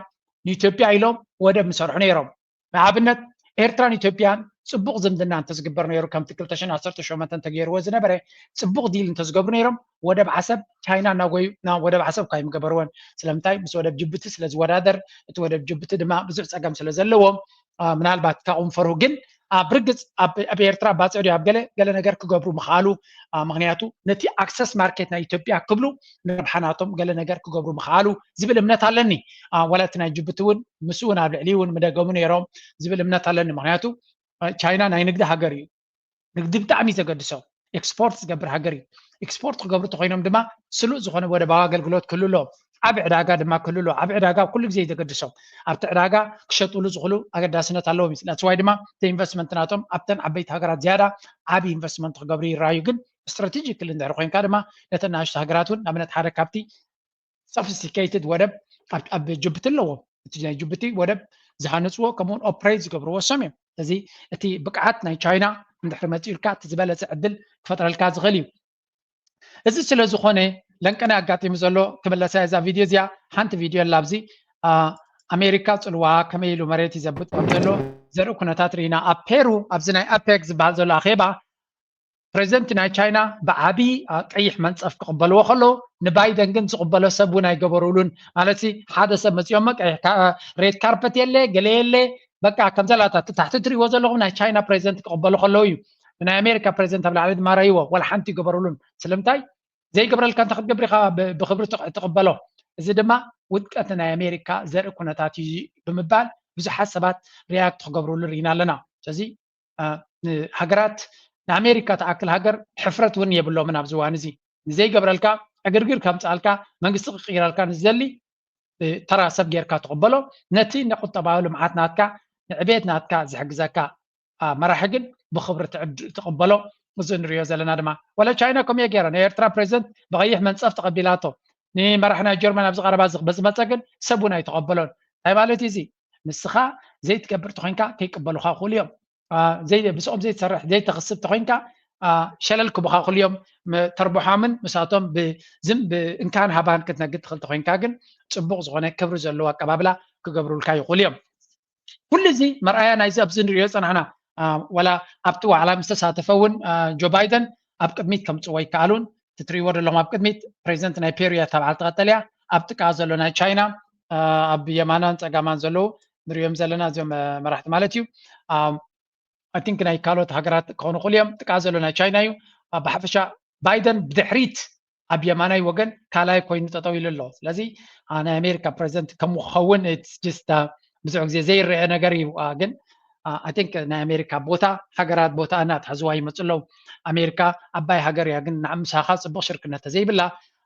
ንኢትዮጵያ ኢሎም ወደብ ምሰርሑ ነይሮም። ንኣብነት ኤርትራን ኢትዮጵያን ፅቡቕ ዝምድና እንተዝግበር ነይሩ ከምቲ ክልተ ሽሕን ዓሰርተ ሸሞንተን ተገይርዎ ዝነበረ ፅቡቕ ዲል እንተዝገብሩ ነይሮም ወደብ ዓሰብ ቻይና እናጎዩ ናብ ወደብ ዓሰብ እኳ ኣይምገበርዎን። ስለምንታይ ምስ ወደብ ጅቡቲ ስለ ዝወዳደር እቲ ወደብ ጅቡቲ ድማ ብዙሕ ፀገም ስለ ዘለዎ ምናልባት ካብኡ ምፈርሁ ግን ኣብ ርግፅ ኣብ ኤርትራ ባፅዕ ድዩ ኣብ ገለ ገለ ነገር ክገብሩ ምኽኣሉ ምክንያቱ ነቲ ኣክሰስ ማርኬት ናይ ኢትዮጵያ ክብሉ ንረብሓ ናቶም ገለ ነገር ክገብሩ ምኽኣሉ ዝብል እምነት ኣለኒ። ወላ እቲ ናይ ጅቡቲ እውን ምስ እውን ኣብ ልዕሊ እውን ምደገሙ ነይሮም ዝብል እምነት ኣለኒ። ምክንያቱ ቻይና ናይ ንግዲ ሃገር እዩ። ንግዲ ብጣዕሚ ዘገድሶ ኤክስፖርት ዝገብር ሃገር እዩ። ኤክስፖርት ክገብሩ ተኮይኖም ድማ ስሉጥ ዝኾነ ወደባዊ ኣገልግሎት ክህሉ ኣለዎ። ዓብ ዕዳጋ ድማ ክህሉ ኣለዎ። ዓብ ዕዳጋ ኩሉ ግዜ እዩ ዘገድሶም። ኣብቲ ዕዳጋ ክሸጥሉ ዝኽእሉ ኣገዳስነት ኣለዎም እዩ። ናትስዋይ ድማ እቲ ኢንቨስትመንት ናቶም ኣብተን ዓበይቲ ሃገራት ዝያዳ ዓብ ኢንቨስትመንት ክገብሩ ይረኣዩ። ግን ስትራቴጂክሊ እንድሕር ኮይንካ ድማ ነተን ንኣሽቱ ሃገራት እውን ንኣብነት ሓደ ካብቲ ሶፊስቲኬትድ ወደብ ኣብ ጅቡቲ ኣለዎም። እቲ ናይ ጅቡቲ ወደብ ዝሃነፅዎ ከምኡውን ኦፕሬት ዝገብርዎ እሶም እዮም። እዚ እቲ ብቅዓት ናይ ቻይና እንድሕር መፂኡልካ እቲ ዝበለፀ ዕድል ክፈጥረልካ ዝኽእል እዩ። እዚ ስለ ዝኾነ ለንቀና ኣጋጢሙ ዘሎ ክምለሳ እዛ ቪድዮ እዚኣ ሓንቲ ቪድዮ ኣላ ኣብዚ ኣሜሪካ ፅልዋ ከመይ ኢሉ መሬት ይዘብጥ ከም ዘሎ ዘርኢ ኩነታት ርኢና። ኣብ ፔሩ ኣብዚ ናይ ኣፔክ ዝበሃል ዘሎ ኣኼባ ፕሬዚደንት ናይ ቻይና ብዓብዪ ቀይሕ መንፀፍ ክቕበልዎ ከለዉ ንባይደን ግን ዝቕበሎ ሰብ እውን ኣይገበሩሉን። ማለት ሓደ ሰብ መፂኦሞ ሬድ ካርፐት የለ ገለ የለ በቃ ከምዘላታ ታሕቲ ትሪእዎ ዘለኹም ናይ ቻይና ፕሬዚደንት ክቕበሉ ከለዉ እዩ። ናይ ኣሜሪካ ፕሬዚደንት ኣብ ላዕሊ ድማ ረይዎ ወላ ሓንቲ ይገበሩሉን። ስለምንታይ ዘይገብረልካ እንተ ክትገብር ኢኻ ብክብሪ ትቕበሎ። እዚ ድማ ውድቀት ናይ ኣሜሪካ ዘርኢ ኩነታት እዩ ብምባል ብዙሓት ሰባት ሪያክት ክገብሩሉ ርኢና ኣለና። ስለዚ ሃገራት ንኣሜሪካ ትኣክል ሃገር ሕፍረት እውን የብሎምን ኣብዚ እዋን እዚ። ንዘይገብረልካ ዕግርግር ከምፅኣልካ መንግስቲ ክቅይረልካ ንዝደሊ ተራ ሰብ ጌርካ ትቕበሎ። ነቲ ንቁጠባዊ ልምዓት ናትካ ንዕቤት ናትካ ዝሕግዘካ መራሒ ግን ብክብሪ ትቕበሎ። እዚ ንሪኦ ዘለና ድማ ወላ ቻይና ከምኡ ገይራ ናይ ኤርትራ ፕሬዚደንት ብቐይሕ መንፀፍ ተቐቢላቶ። ንመራሒ ናይ ጀርመን ኣብዚ ቀረባ በዝመፀ ግን ሰብ እውን ኣይተቐበሎን። እንታይ ማለት እዩ እዚ? ንስኻ ዘይትገብር ተኮይንካ ከይቅበሉኻ ይኽእሉ እዮም። ብስኦም ዘይትሰርሕ ዘይተኽስብ ተኮይንካ ሸለል ክቡኻ ይኽእሉ እዮም። ተርብሖምን ምሳቶም ብዝም ብእንካን ሃባን ክትነግድ ትኽእል ተኮይንካ ግን ፅቡቕ ዝኾነ ክብሪ ዘለዎ ኣቀባብላ ክገብሩልካ ይኽእሉ እዮም። ኩሉ እዚ መርኣያ ናይዚ ኣብዚ ንሪኦ ዝፀናሕና ዋላ ኣብቲ ዋዕላ ምስ ተሳተፈ እውን ጆ ባይደን ኣብ ቅድሚት ከምፅዎ ይከኣሉን ትትሪእዎ ዘለኹም ኣብ ቅድሚት ፕሬዚደንት ናይ ፔሩ እያ ተባዓልቲ ቀጠልያ ኣብ ጥቃ ዘሎ ናይ ቻይና ኣብ የማናን ፀጋማን ዘለዉ ንሪኦም ዘለና እዚኦም መራሕቲ ማለት እዩ። ኣይ ቲንክ ናይ ካልኦት ሃገራት ክኾኑ ክእሉ እዮም። ጥቃ ዘሎ ናይ ቻይና እዩ። ብሓፈሻ ባይደን ብድሕሪት ኣብ የማናይ ወገን ካልኣይ ኮይኑ ጠጠው ኢሉ ኣሎ። ስለዚ ናይ ኣሜሪካ ፕሬዚደንት ከም ክኸውን ጅስት ብዙሕ ግዜ ዘይረአ ነገር እዩ። ግን ኣይ ቲንክ ናይ ኣሜሪካ ቦታ ሃገራት ቦታ እናትሓዝዋ ይመፁ ኣለዉ። ኣሜሪካ ዓባይ ሃገር እያ፣ ግን ንዓ ምሳኻ ፅቡቕ ሽርክነት ተዘይብላ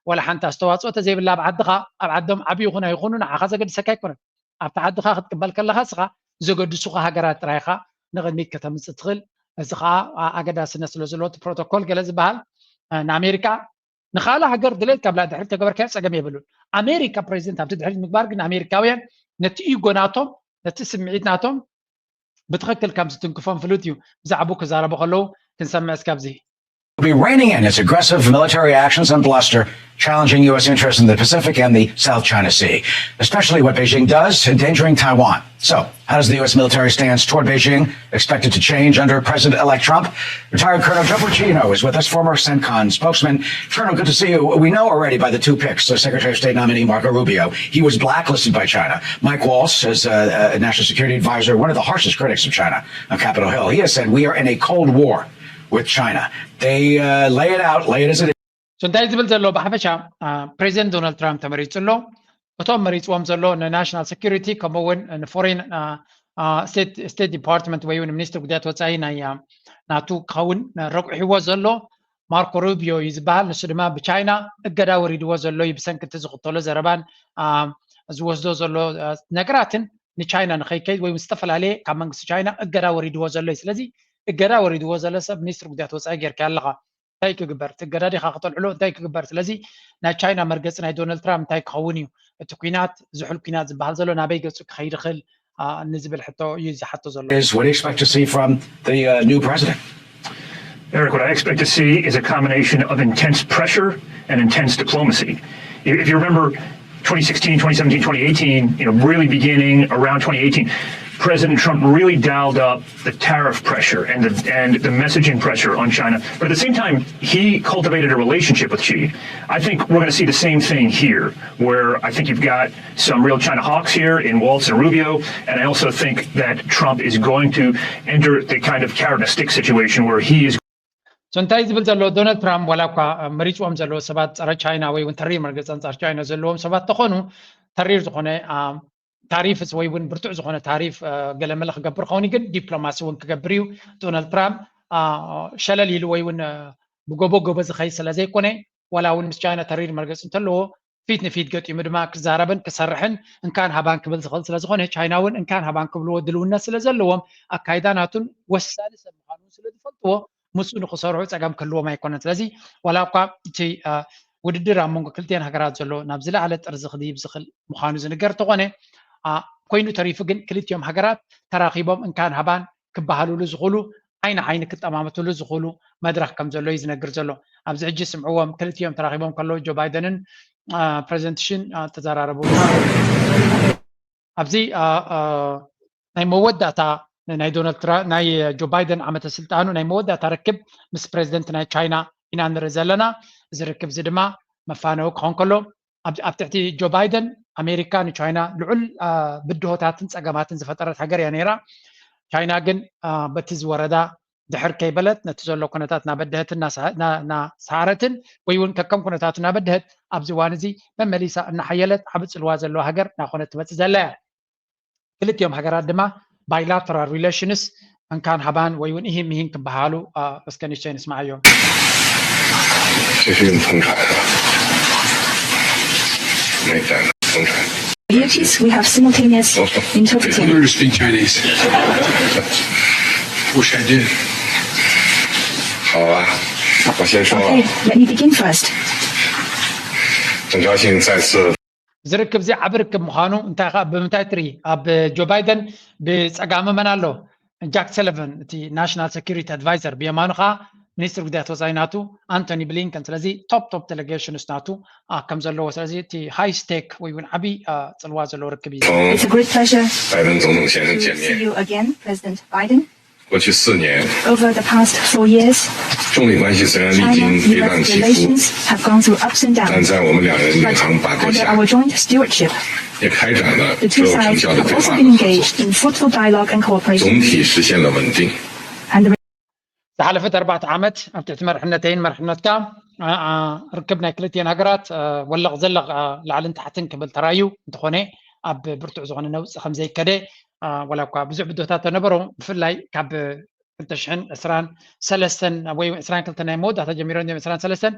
ዋላ ሓንቲ ኣስተዋፅኦ ተዘይብላ ኣብ ዓድኻ ኣብ ዓዶም ዓብዪ ይኹን ኣይኹኑ ንዓኻ ዘገድሰካ ኣይኮነን። ኣብቲ ዓድኻ ክትቅበል ከለኻ እስኻ ዘገድሱኻ ሃገራት ጥራይ ኢኻ ንቕድሚት ከተምፅእ ትኽእል። እዚ ከዓ ኣገዳስነት ስለ ዘለዎ እቲ ፕሮቶኮል ገለ ዝበሃል ንኣሜሪካ ንኻልእ ሃገር ድሌት ካብላ ድሕሪት ተገበርካዮ ፀገም የብሉን። ኣሜሪካ ፕሬዚደንት ኣብቲ ድሕሪት ምግባር ግን ኣሜሪካውያን ነቲ ኢጎ ናቶም ነቲ ስምዒት ናቶም ብትኽክል ከም ዝትንክፎም ፍሉጥ እዩ። ብዛዕባኡ ክዛረቡ ከለዉ ክንሰምዕ እስካብዚ። Be reining in its aggressive military actions and bluster, challenging U S interests in the Pacific and the South China Sea, especially what Beijing does, endangering Taiwan. So, how does the U S military stance toward Beijing expected to change under President-elect Trump? Retired Colonel Joe Porcino is with us, former CENTCOM spokesman. Colonel, good to see you. We know already by the two picks, the Secretary of State nominee Marco Rubio, he was blacklisted by China. Mike Waltz, as uh, a national security advisor, one of the harshest critics of China on Capitol Hill, he has said we are in a cold war with China. They uh, lay it out, lay it as it is. እንታይ ዝብል ዘሎ ብሓፈሻ ፕሬዚደንት ዶናልድ ትራምፕ ተመሪፁ ኣሎ። እቶም መሪፅዎም ዘሎ ንናሽናል ሴኩሪቲ ከምኡ እውን ንፎሬን ስቴት ዲፓርትመንት ወይ እውን ሚኒስትር ጉዳያት ወፃኢ ናይ ናቱ ክኸውን ረቑሕዎ ዘሎ ማርኮ ሩቢዮ እዩ ዝበሃል። ንሱ ድማ ብቻይና እገዳ ወሪድዎ ዘሎ እዩ ብሰንኪ እቲ ዝኽተሎ ዘረባን ዝወስዶ ዘሎ ነገራትን ንቻይና ንኸይከይድ ወይ ዝተፈላለየ ካብ መንግስቲ ቻይና እገዳ ወሪድዎ ዘሎ እዩ። ስለዚ እገዳ ወሪድዎ ዘሎ ሰብ ሚኒስትር ጉዳያት ወፃኢ ጌርካ ኣለኻ። እንታይ ክግበር እቲ እገዳ ዲኻ ክተልዕሎ እንታይ ክግበር? ስለዚ ናይ ቻይና መርገፂ ናይ ዶናልድ ትራምፕ እንታይ ክኸውን እዩ? እቲ ኲናት ዝሑል ኲናት ዝበሃል ዘሎ ናበይ ገፁ ክኸይድ ይኽእል ንዝብል ሕቶ እዩ ዝሓቶ ዘሎ። Is what do you expect to see from the uh, new president? Eric, what I expect to see is a combination of intense pressure and intense diplomacy. If you remember twenty sixteen, twenty seventeen, twenty eighteen, you know, really beginning around twenty eighteen, President Trump really dialed up the tariff pressure and the, and the messaging pressure on China. But at the same time, he cultivated a relationship with Xi. I think we're going to see the same thing here, where I think you've got some real China hawks here in Waltz and Rubio, and I also think that Trump is going to enter the kind of carrot and stick situation where he is So እንታይ ዝብል ዘሎ ዶናልድ ትራምፕ ዋላ እኳ መሪፅዎም ዘለዉ ሰባት ፀረ ቻይና ወይ እውን ተሪር መርገፂ ኣንፃር ቻይና ዘለዎም ሰባት ተኾኑ ተሪር ዝኾነ ታሪፍ ወይ እውን ብርቱዕ ዝኾነ ታሪፍ ገለመለ ክገብር ከውን ግን ዲፕሎማሲ እውን ክገብር እዩ። ዶናልድ ትራምፕ ሸለል ኢሉ ወይ እውን ብጎቦ ጎቦ ዝኸይድ ስለ ዘይኮነ ዋላ እውን ምስ ቻይና ተሪር መርገፂ እንተለዎ ፊት ንፊት ገጢሙ ድማ ክዛረብን ክሰርሕን እንካን ሃባን ክብል ዝኽእል ስለ ዝኾነ ቻይና እውን እንካን ሃባን ክብልዎ ድልውነት ስለ ዘለዎም ኣካይዳ ናቱን ወሳኒ ሰብ ምዃኑ ስለ ዝፈልጥዎ ምስኡ ንክሰርሑ ፀገም ክህልዎም ኣይኮነን። ስለዚ ዋላ እኳ እቲ ውድድር ኣብ መንጎ ክልቲአን ሃገራት ዘሎ ናብ ዝለዓለ ጥርዚ ክድይብ ዝኽእል ምዃኑ ዝንገር እንተኾነ ኮይኑ ተሪፉ ግን ክልቲኦም ሃገራት ተራኺቦም እንካን ሃባን ክበሃሉሉ ዝኽእሉ፣ ዓይኒ ዓይኒ ክጠማመቱሉ ዝኽእሉ መድረኽ ከም ዘሎ እዩ ዝነግር ዘሎ። ኣብዚ ሕጂ ስምዕዎም፣ ክልቲኦም ተራኺቦም ከለዉ ጆ ባይደንን ፕሬዚደንት ሽን ተዘራረቡ። ኣብዚ ናይ መወዳእታ ናይ ዶናልድ ትራምፕ ናይ ጆ ባይደን ዓመተ ስልጣኑ ናይ መወዳእታ ርክብ ምስ ፕሬዚደንት ናይ ቻይና ኢና ንርኢ ዘለና። እዚ ርክብ እዚ ድማ መፋነዊ ክኾን ከሎ ኣብ ትሕቲ ጆ ባይደን ኣሜሪካ ንቻይና ልዑል ብድሆታትን ፀገማትን ዝፈጠረት ሃገር እያ ነይራ። ቻይና ግን በቲ ዝወረዳ ድሕር ከይበለት ነቲ ዘሎ ኩነታት እናበደሀትን እናሰዓረትን ወይ እውን ከከም ኩነታቱ እናበደሀት ኣብዚ እዋን እዚ መመሊሳ እናሓየለት ዓቢ ፅልዋ ዘለዋ ሃገር እናኾነት ትመፅእ ዘላ እያ። ክልቲኦም ሃገራት ድማ bilateral relations እንካን ሃባን ወይ እውን ኢሂን ምሂን ክበሃሉ እስከ ንእሽተይ ንስማዓዮም። Yes, we have simultaneous interpreting. I don't speak Chinese. Wish I did. 好啊，我先说。 Okay, let me begin first. 很高兴再次 እዚ ርክብ እዚ ዓቢ ርክብ ምዃኑ እንታይ ኸ ብምንታይ ትርኢ? ኣብ ጆ ባይደን ብጸጋሚ መን ኣሎ? ጃክ ሰለቨን እቲ ናሽናል ሴኩሪቲ ኣድቫይዘር፣ ብየማኑ ኸዓ ሚኒስትር ጉዳያት ወፃኢ ናቱ ኣንቶኒ ብሊንከን። ስለዚ ቶፕ ቶፕ ዴሌጌሽንስ ናቱ ከም ዘለዎ፣ ስለዚ እቲ ሃይ ስቴክ ወይ እውን ዓቢ ፅልዋ ዘለዎ ርክብ እዩ። 拜登总统先生见面。 过去四年，中美关系虽然历经跌宕起伏，但在我们两人领航把舵下，也开展了卓有成效的对话合作，总体实现了稳定。 ዝሓለፈት ኣርባዕተ ዓመት ኣብ ትሕቲ መርሕነተይን መርሕነትካ ርክብ ናይ ክልቲኤን ሃገራት ወለቕ ዘለቕ ላዕልን ታሕትን ክብል ተራዩ እንተኾነ ኣብ ብርቱዕ ዝኾነ ነውፂ ከም ዘይከደ ዋላ እኳ ብዙሕ ብድሆታት ተነበሮ ብፍላይ ካብ ክልተ ሽሕን ዕስራን ሰለስተን ወይ ዕስራን ክልተን ናይ መወዳእታ ጀሚሮም እዮም ዕስራን ሰለስተን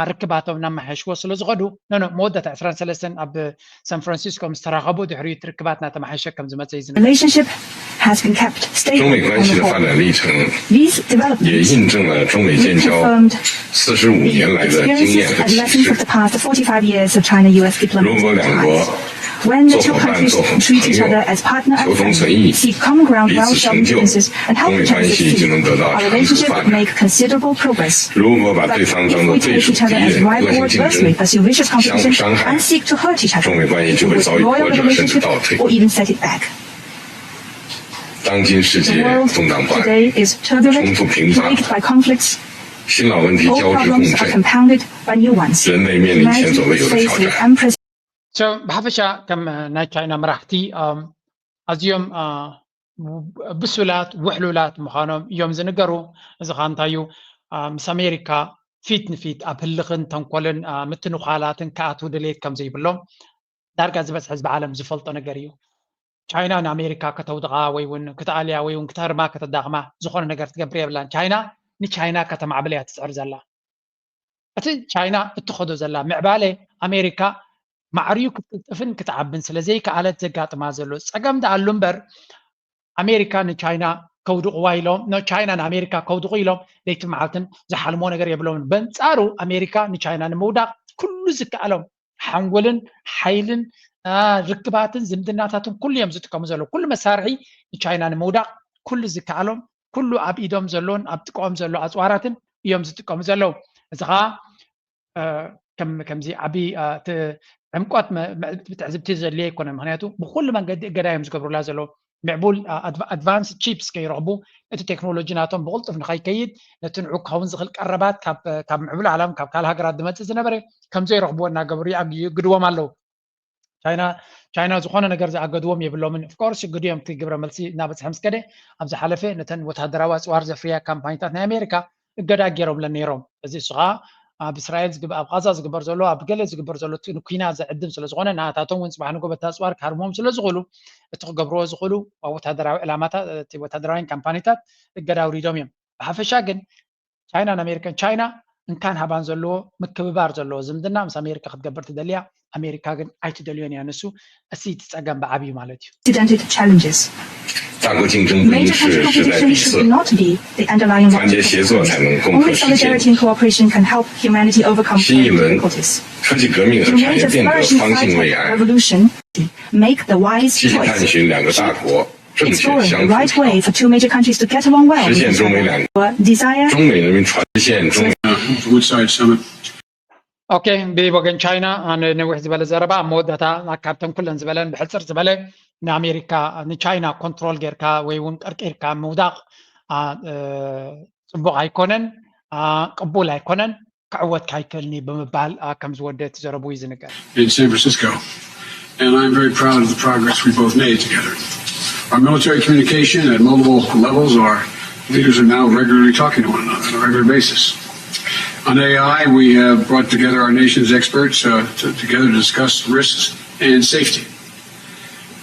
ርክባቶም እናመሓየሽዎ ስለ ዝኸዱ ኖኖ መወዳእታ ዕስራን ሰለስተን ኣብ ሳን ፍራንሲስኮ ምስ ተራኸቡ ድሕሪኡ እቲ ርክባት እናተመሓየሸ ከም ዝመፀ እዩ ዝነገር። Relationship has been kept stable on the whole. These developments reconfirmed experiences and lessons of the past forty-five years of China-U S diplomatic ties. When the two countries treat each other as partner and friend, seek common ground while solving differences, and help each other succeed, our relationship would make considerable progress. But if we take each other as rival or adversary, pursue vicious competition, and seek to hurt each other, we would spoil the relationship or even set it back. 当今世界动荡不安，冲突频发，新老问题交织共振，人类面临前所未有的挑战。 ብሓፈሻ ከም ናይ ቻይና መራሕቲ ኣዝዮም ብሱላት ውሕሉላት ምዃኖም እዮም ዝንገሩ። እዚ ከዓ እንታይ እዩ? ምስ ኣሜሪካ ፊት ንፊት ኣብ ህልኽን ተንኮልን ምትንዃላትን ክኣትዉ ድሌት ከም ዘይብሎም ዳርጋ ዝበዝሐ ህዝቢ ዓለም ዝፈልጦ ነገር እዩ። ቻይና ንኣሜሪካ ከተውድቓ ወይ እውን ክትኣልያ ወይ እውን ክትሃርማ ከተዳኽማ ዝኾነ ነገር ትገብር የብላን። ቻይና ንቻይና ከተማዕብል እያ ትፅዕር ዘላ። እቲ ቻይና እትኸዶ ዘላ ምዕባለ ኣሜሪካ ማዕርዩ ክትቅልጥፍን ክትዓብን ስለ ዘይከኣለት ዘጋጥማ ዘሎ ፀገም ደኣሉ እምበር ኣሜሪካ ንቻይና ከውድቕዋ ኢሎም ቻይና ንኣሜሪካ ከውድቑ ኢሎም ለይትን መዓልትን ዝሓልሞ ነገር የብሎምን። በንፃሩ ኣሜሪካ ንቻይና ንምውዳቕ ኩሉ ዝከኣሎም ሓንጎልን ሓይልን ርክባትን ዝምድናታትን ኩሉ እዮም ዝጥቀሙ ዘለዉ። ኩሉ መሳርሒ ንቻይና ንምውዳቕ ኩሉ ዝከኣሎም ኩሉ ኣብ ኢዶም ዘሎን ኣብ ጥቅኦም ዘሎ ኣፅዋራትን እዮም ዝጥቀሙ ዘለዉ። እዚ ከዓ ከምዚ ዓቢ ዕምቆት ትዕዝብቲ ዘድልዮ ኣይኮነን። ምክንያቱ ብኩሉ መንገዲ እገዳ እዮም ዝገብሩላ ዘለዉ። ምዕቡል ኣድቫንስ ቺፕስ ከይረኽቡ እቲ ቴክኖሎጂ ናቶም ብቕልጡፍ ንኸይከይድ ነቲ ንዑ ክኸውን ዝኽእል ቀረባት ካብ ምዕቡል ዓለም ካብ ካልእ ሃገራት ዝመፅእ ዝነበረ ከም ዘይረኽብዎ እናገበሩ ይግድዎም ኣለዉ። ቻይና ቻይና ዝኾነ ነገር ዝኣገድዎም የብሎምን። ኦፍኮርስ ይግድዮም እቲ ግብረ መልሲ እናበፅሐ ምስ ከደ ኣብ ዝሓለፈ ነተን ወታደራዊ ኣፅዋር ዘፍርያ ካምፓኒታት ናይ ኣሜሪካ እገዳ ገይሮምለን ነይሮም። እዚ እሱ ከዓ ኣብ እስራኤል ኣብ ቃዛ ዝግበር ዘሎ ኣብ ገለ ዝግበር ዘሎ ኩና ዘዕድም ስለ ዝኾነ ናታቶም እውን ፅባሕ ንጎ በቲ ኣፅዋር ክሃርሞም ስለ ዝኽእሉ እቲ ክገብርዎ ዝኽእሉ ወታደራዊ ዕላማታት ወታደራውያን ካምፓኒታት እገዳ ኣውሪዶም እዮም። ብሓፈሻ ግን ቻይናን ኣሜሪካን ቻይና እንካን ሃባን ዘለዎ ምክብባር ዘለዎ ዝምድና ምስ ኣሜሪካ ክትገብር ትደልያ ኣሜሪካ ግን ኣይትደልዮን እያ። ንሱ እቲ እቲ ጸገም ብዓብዩ ማለት እዩ። 大国竞争不应是势在必次，团结协作才能攻克时艰。新一轮科技革命和产业变革方兴未艾。Make the wise 积极探 choice. 寻两个大国政权 Exploring 相 the 处 right way for two major countries to get along well 实 with 现 each 中美 other. 两 Our desire 中美人民团结中美 Uh, Woodside Summit. ኦኬ፣ ብወገን ቻይና ኣነ ነዊሕ ዝበለ ዘረባ ኣብ መወዳእታ ካብተን ኩለን ዝበለን ብሕፅር ዝበለ ንኣሜሪካ ንቻይና ኮንትሮል ጌርካ ወይ እውን ቀርቂርካ ምውዳቕ አ፣ እ፣ ፅቡቕ ኣይኮነን፣ አ፣ ቅቡል ኣይኮነን፣ ክዕወት ካይክእልኒ ብምባል አ፣ ከም ዝወደ እቲ ዘረቡ እዩ ዝንገር። In San Francisco. And I'm very proud of the progress we both made together. Our military communication at multiple levels, our leaders are now regularly talking to one another on a regular basis. On A I, we have brought together our nation's experts uh, to, together to discuss risks and safety.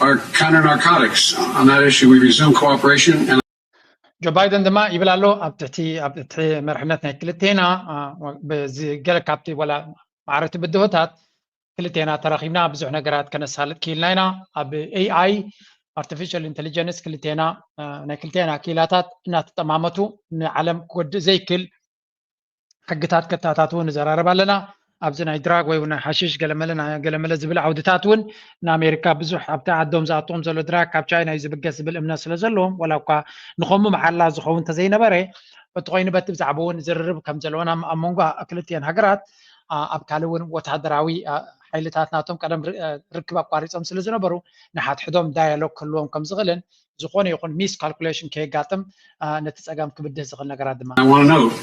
Our counter narcotics, on that issue, we resumed cooperation. And ጆ ባይደን ድማ ይብል ኣሎ ኣብ ትሕቲ ኣብ ትሕቲ መርሕነት ናይ ክልቴና አ፣ በዚ ገለ ካብቲ ወላ ማዕረቲ ብድሆታት ክልቴና ተራኺብና ብዙሕ ነገራት ከነሳልጥ ክኢልና ኢና። ኣብ ኤኣይ ኣርቲፊሻል ኢንቴሊጀንስ ክልቴና አ፣ ናይ ክልቴና ክኢላታት እናተጠማመቱ ንዓለም ክጎድእ ዘይክል ሕግታት ከታታትዉ ንዘራረብ ኣለና። ኣብዚ ናይ ድራግ ወይ ናይ ሓሽሽ ገለመለ ገለመለ ዝብል ዓውድታት እውን ንኣሜሪካ ብዙሕ ኣብቲ ዓዶም ዝኣትዎም ዘሎ ድራግ ካብ ቻይና እዩ ዝብገስ ዝብል እምነት ስለ ዘለዎም ወላ እኳ ንኸሙ መሓላ ዝኸውን እንተዘይነበረ እቲ ኮይኑ በቲ ብዛዕባ እውን ዝርርብ ከም ዘለዎን ኣብ መንጎ ክልቲኤን ሃገራት ኣብ ካልእ እውን ወታደራዊ ሓይልታት ናቶም ቀደም ርክብ ኣቋሪፆም ስለ ዝነበሩ ንሓድሕዶም ዳያሎግ ክህልዎም ከም ዝኽእልን ዝኾነ ይኹን ሚስ ካልኩሌሽን ከየጋጥም ነቲ ፀገም ክብድህ ዝኽእል ነገራት ድማ I want to note,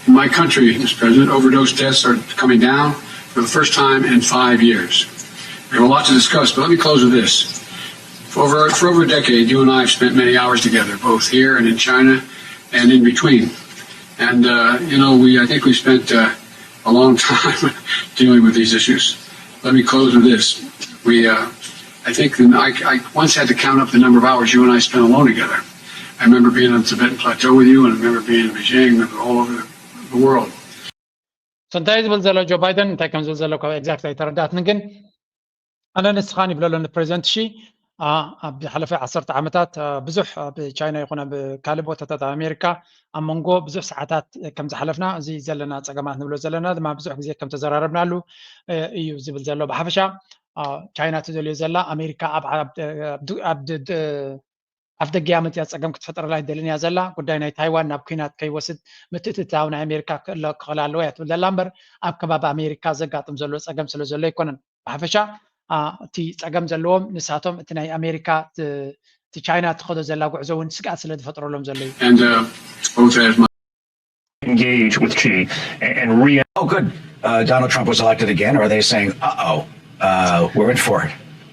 in my country, Mister President, overdose deaths are coming down for the first time in five years. We have a lot to discuss, but let me close with this. For over, for over a decade, you and I have spent many hours together, both here and in China and in between. And, uh, you know, we, I think we spent uh, a long time dealing with these issues. Let me close with this. We, uh, I think I, I once had to count up the number of hours you and I spent alone together. I remember being on the Tibetan Plateau with you, and I remember being in Beijing, and all over the world. እንታይ ዝብል ዘሎ ጆ ባይደን እንታይ ከም ዝብል ዘሎ ካብ ኤግዛክት ኣይተረዳእትን ግን ኣነ ንስኻን ይብለሎ ንፕሬዚደንት ሺ ኣብ ዝሓለፈ ዓሰርተ ዓመታት ብዙሕ ኣብ ቻይና ይኹን ኣብ ካልእ ቦታታት ኣብ ኣሜሪካ ኣብ መንጎ ብዙሕ ሰዓታት ከም ዝሓለፍና እዚ ዘለና ፀገማት ንብሎ ዘለና ድማ ብዙሕ ግዜ ከም ተዘራረብናሉ እዩ ዝብል ዘሎ ብሓፈሻ ቻይና ትደልዮ ዘላ ኣሜሪካ ኣብ ኣፍ ደጊያ መፅያ ፀገም ክትፈጥረላ ይደልን እያ ዘላ ጉዳይ ናይ ታይዋን ናብ ኩናት ከይወስድ ምትእትታው ናይ ኣሜሪካ ክእለ ክኽእል ኣለዎ እያ ትብል ዘላ እምበር ኣብ ከባቢ ኣሜሪካ ዘጋጥም ዘሎ ፀገም ስለ ዘሎ ኣይኮነን ብሓፈሻ እቲ ፀገም ዘለዎም ንሳቶም እቲ ናይ ኣሜሪካ እቲ ቻይና ትኸዶ ዘላ ጉዕዞ እውን ስግኣት ስለ ዝፈጥረሎም ዘሎ እዩ And uh, both as my engage with Xi and, and re Oh, good. Uh, Donald Trump was elected again. Are they saying, uh oh, uh, we're in for it?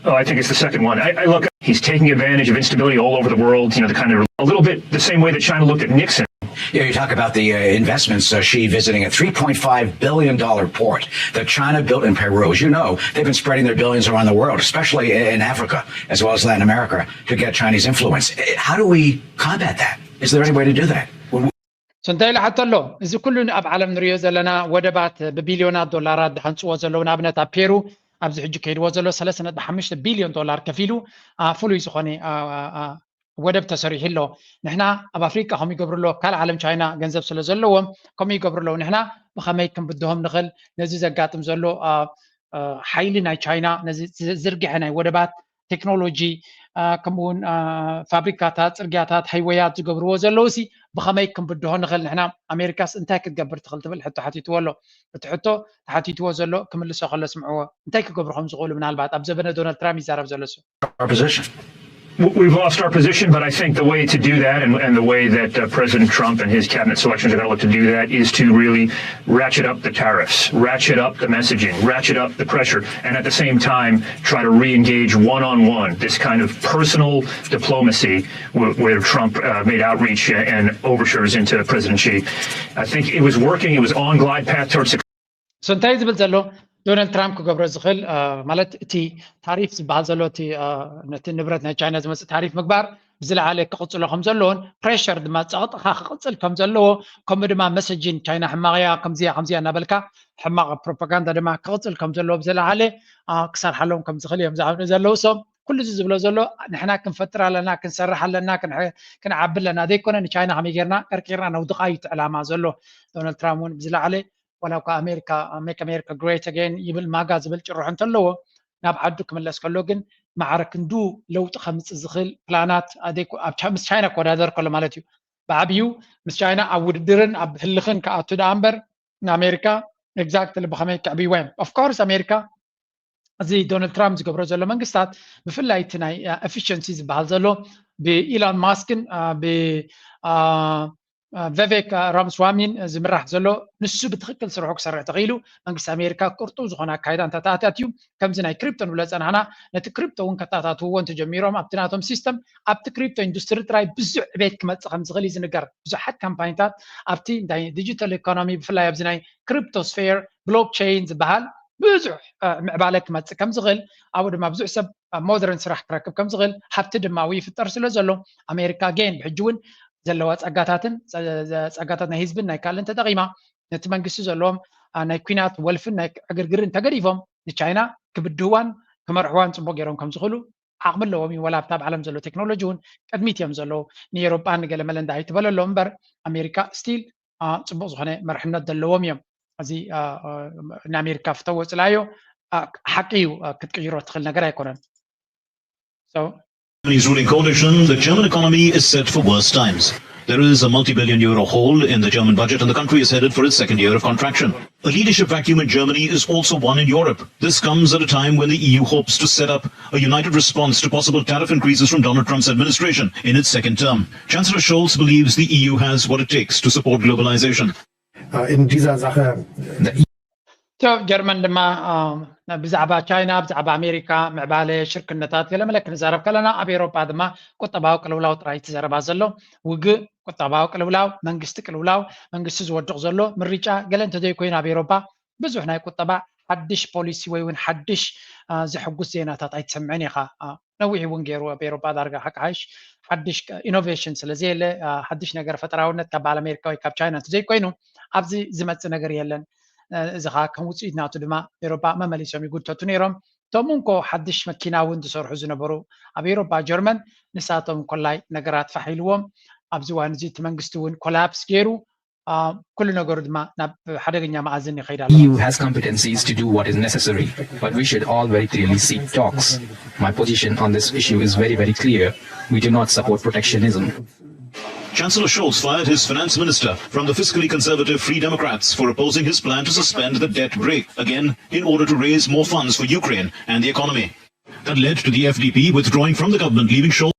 Oh, I think it's the second one. I, I look, he's taking advantage of instability all over the world. You know, the kind of a little bit the same way that China looked at Nixon. Yeah, you talk about the uh, investments. Uh, Xi visiting a $3.5 billion port that China built in Peru. As you know, they've been spreading their billions around the world, especially in Africa, as well as Latin America, to get Chinese influence. How do we combat that? Is there any way to do that? So እንታይ ኢሉ ሓቶ ኣሎ እዚ ኩሉ ኣብ ዓለም ንሪኦ ዘለና ወደባት ብቢልዮናት ዶላራት ዝሃንፅዎ ዘለዉ ንኣብነት ኣብ ፔሩ ኣብዚ ሕጂ ከይድዎ ዘሎ ሰለስተ ነጥቢ ሓሙሽተ ቢልዮን ዶላር ከፊሉ ፍሉይ ዝኾነ ወደብ ተሰሪሑ ኣሎ ንሕና ኣብ ኣፍሪቃ ከምኡ ይገብሩ ኣለዉ ኣብ ካልእ ዓለም ቻይና ገንዘብ ስለ ዘለዎም ከምኡ ይገብሩ ኣለዉ ንሕና ብኸመይ ክንብድሆም ንኽእል ነዚ ዘጋጥም ዘሎ ሓይሊ ናይ ቻይና ነዚ ዝርግሐ ናይ ወደባት ቴክኖሎጂ ከምኡውን ፋብሪካታት ፅርግያታት ሃይወያት ዝገብርዎ ዘለዉ ሲ ብኸመይ ክንብድሆ ንኽእል ንሕና ኣሜሪካስ እንታይ ክትገብር ትኽእል ትብል ሕቶ ሓቲትዎ ኣሎ እቲ ሕቶ ተሓቲትዎ ዘሎ ክምልሶ ከሎ ስምዕዎ እንታይ ክገብሩ ከም ዝኽእሉ ምናልባት ኣብ ዘበነ ዶናልድ ትራምፕ ይዛረብ ዘሎ ሱ Our position. We've lost our position, but I think the way to do that and, and the way that uh, President Trump and his cabinet selections are going to look to do that is to really ratchet up the tariffs, ratchet up the messaging, ratchet up the pressure, and at the same time try to re-engage one-on-one this kind of personal diplomacy where, where Trump uh, made outreach and overtures into President Xi. I think it was working. It was on glide path towards success. So እንታይ ዝብል ዘሎ ዶናልድ ትራምፕ ክገብሮ ዝኽእል ማለት እቲ ታሪፍ ዝበሃል ዘሎ እቲ ነቲ ንብረት ናይ ቻይና ዝመፅእ ታሪፍ ምግባር ብዝለዓለ ክቕፅሎ ከም ዘለዎን ፕሬሸር ድማ ፀቕጥኻ ክቕፅል ከም ዘለዎ ከምኡ ድማ መሰጅን ቻይና ሕማቕያ ከምዚያ ከምዚያ እናበልካ ሕማቕ ፕሮፓጋንዳ ድማ ክቕፅል ከም ዘለዎ ብዝለዓለ ክሰርሓሎም ከም ዝኽእል እዮም ዝኣምኑ ዘለዉ ሶም ኩሉ እዚ ዝብሎ ዘሎ ንሕና ክንፈጥር ኣለና ክንሰርሕ ኣለና ክንዓቢ ኣለና ዘይኮነ ንቻይና ከመይ ጌርና ቀርቂርና ነውድቓ እዩ እቲ ዕላማ ዘሎ ዶናልድ ትራምፕ እውን ብዝለዓለ ዋላ እኳ ኣሜሪካ ሜክ ኣሜሪካ ግሬት ኣገን ይብል ማጋ ዝብል ጭርሖ እንተለዎ ናብ ዓዱ ክምለስ ከሎ ግን ማዕረ ክንዱ ለውጢ ከምፅእ ዝኽእል ፕላናት ምስ ቻይና ክወዳደር ከሎ ማለት እዩ። ብዓብዩ ምስ ቻይና ኣብ ውድድርን ኣብ ህልኽን ክኣቱ ደኣ እምበር ንኣሜሪካ exactly ብኸመይ ክዕብይዋ እዮም። Of course ኣሜሪካ እዚ ዶናልድ ትራምፕ ዝገብሮ ዘሎ መንግስታት ብፍላይ እቲ ናይ ኤፊሽንሲ ዝበሃል ዘሎ ብኢሎን ማስክን ብቨቬክ ራምስዋሚን ዝምራሕ ዘሎ ንሱ ብትክክል ስርሑ ክሰርሕ ተኽኢሉ መንግስቲ ኣሜሪካ ቅርጡ ዝኾነ ኣካይዳ እንተተኣታትዩ ከምዚ ናይ ክሪፕቶ ንብሎ ጸናሕና ነቲ ክሪፕቶ እውን ከታታትውዎ እንተጀሚሮም ኣብቲ ናቶም ሲስተም ኣብቲ ክሪፕቶ ኢንዱስትሪ ጥራይ ብዙሕ ዕቤት ክመጽእ ከም ዝኽእል እዩ ዝንገር። ብዙሓት ካምፓኒታት ኣብቲ እንታይ ዲጂታል ኢኮኖሚ ብፍላይ ኣብዚ ናይ ክሪፕቶ ስፌር ብሎክቸይን ዝበሃል ብዙሕ ምዕባለ ክመፅእ ከም ዝኽእል ኣብኡ ድማ ብዙሕ ሰብ ሞደርን ስራሕ ክረክብ ከም ዝኽእል ሃብቲ ድማ ኣብኡ ይፍጠር ስለ ዘሎ ኣሜሪካ ጌን ብሕጂ እውን ዘለዋ ፀጋታትን ፀጋታት ናይ ህዝብን ናይ ካልእን ተጠቒማ ነቲ መንግስቲ ዘለዎም ናይ ኩናት ወልፍን ናይ ዕግርግርን ተገዲፎም ንቻይና ክብድህዋን ክመርሕዋን ፅቡቅ ገይሮም ከም ዝኽእሉ ዓቕሚ ኣለዎም እዩ። ወላ ኣብታ ኣብ ዓለም ዘሎ ቴክኖሎጂ እውን ቅድሚት እዮም ዘለዉ። ንኤሮጳ ንገለመለ እንዳ ኣይትበለሎ እምበር ኣሜሪካ ስቲል ፅቡቅ ዝኾነ መርሕነት ዘለዎም እዮም። እዚ ንኣሜሪካ ፍተዎ ፅላዮ ሓቂ እዩ። ክትቅይሮ ትኽእል ነገር ኣይኮነን። Germany's ruling coalition, the German economy is set for worse times. There is a multi billion euro hole in the German budget, and the country is headed for its second year of contraction. A leadership vacuum in Germany is also one in Europe. This comes at a time when the E U hopes to set up a united response to possible tariff increases from Donald Trump's administration in its second term. Chancellor Scholz believes the E U has what it takes to support globalization. In dieser Sache ጀርመን ድማ ብዛዕባ ቻይና ብዛዕባ ኣሜሪካ ምዕባለ ሽርክነታት ገለመለ ክንዛረብ ከለና ኣብ ኤሮጳ ድማ ቁጠባዊ ቅልውላው ጥራይ ትዘረባ ዘሎ። ውግእ፣ ቁጠባዊ ቅልውላው፣ መንግስቲ ቅልውላው፣ መንግስቲ ዝወድቕ ዘሎ ምርጫ ገለ እንተዘይኮይኑ ኣብ ኤሮጳ ብዙሕ ናይ ቁጠባ ሓድሽ ፖሊሲ ወይ እውን ሓድሽ ዘሐጉስ ዜናታት ኣይትሰምዕን ኢኻ። ነዊሕ እውን ገይሩ ኣብ ኤሮጳ ዳርጋ ሓቂ ሓይሽ ሓድሽ ኢኖቬሽን ስለ ዘየለ ሓድሽ ነገር ፈጠራውነት ካብ በዓል ኣሜሪካ ወይ ካብ ቻይና እንተዘይኮይኑ ኣብዚ ዝመፅእ ነገር የለን። እዚ ከዓ ከም ውፅኢት ናቱ ድማ ኤሮጳ መመሊሶም ይጉተቱ ነይሮም። እቶም እንኮ ሓድሽ መኪና እውን ዝሰርሑ ዝነበሩ ኣብ ኤሮጳ ጀርመን ንሳቶም ኮላይ ነገራት ፋሕ ኢልዎም ኣብዚ እዋን እዚ እቲ መንግስቲ እውን ኮላፕስ ገይሩ ኩሉ ነገሩ ድማ ናብ ሓደገኛ መኣዝን ይኸይድ ኣሎ። E U has competencies to do what is necessary, but we should all very clearly seek talks. My position on this issue is very, very clear. We do not support protectionism. Chancellor Scholz fired his finance minister from the fiscally conservative Free Democrats for opposing his plan to suspend the debt brake again in order to raise more funds for Ukraine and the economy. That led to the F D P withdrawing from the government, leaving Scholz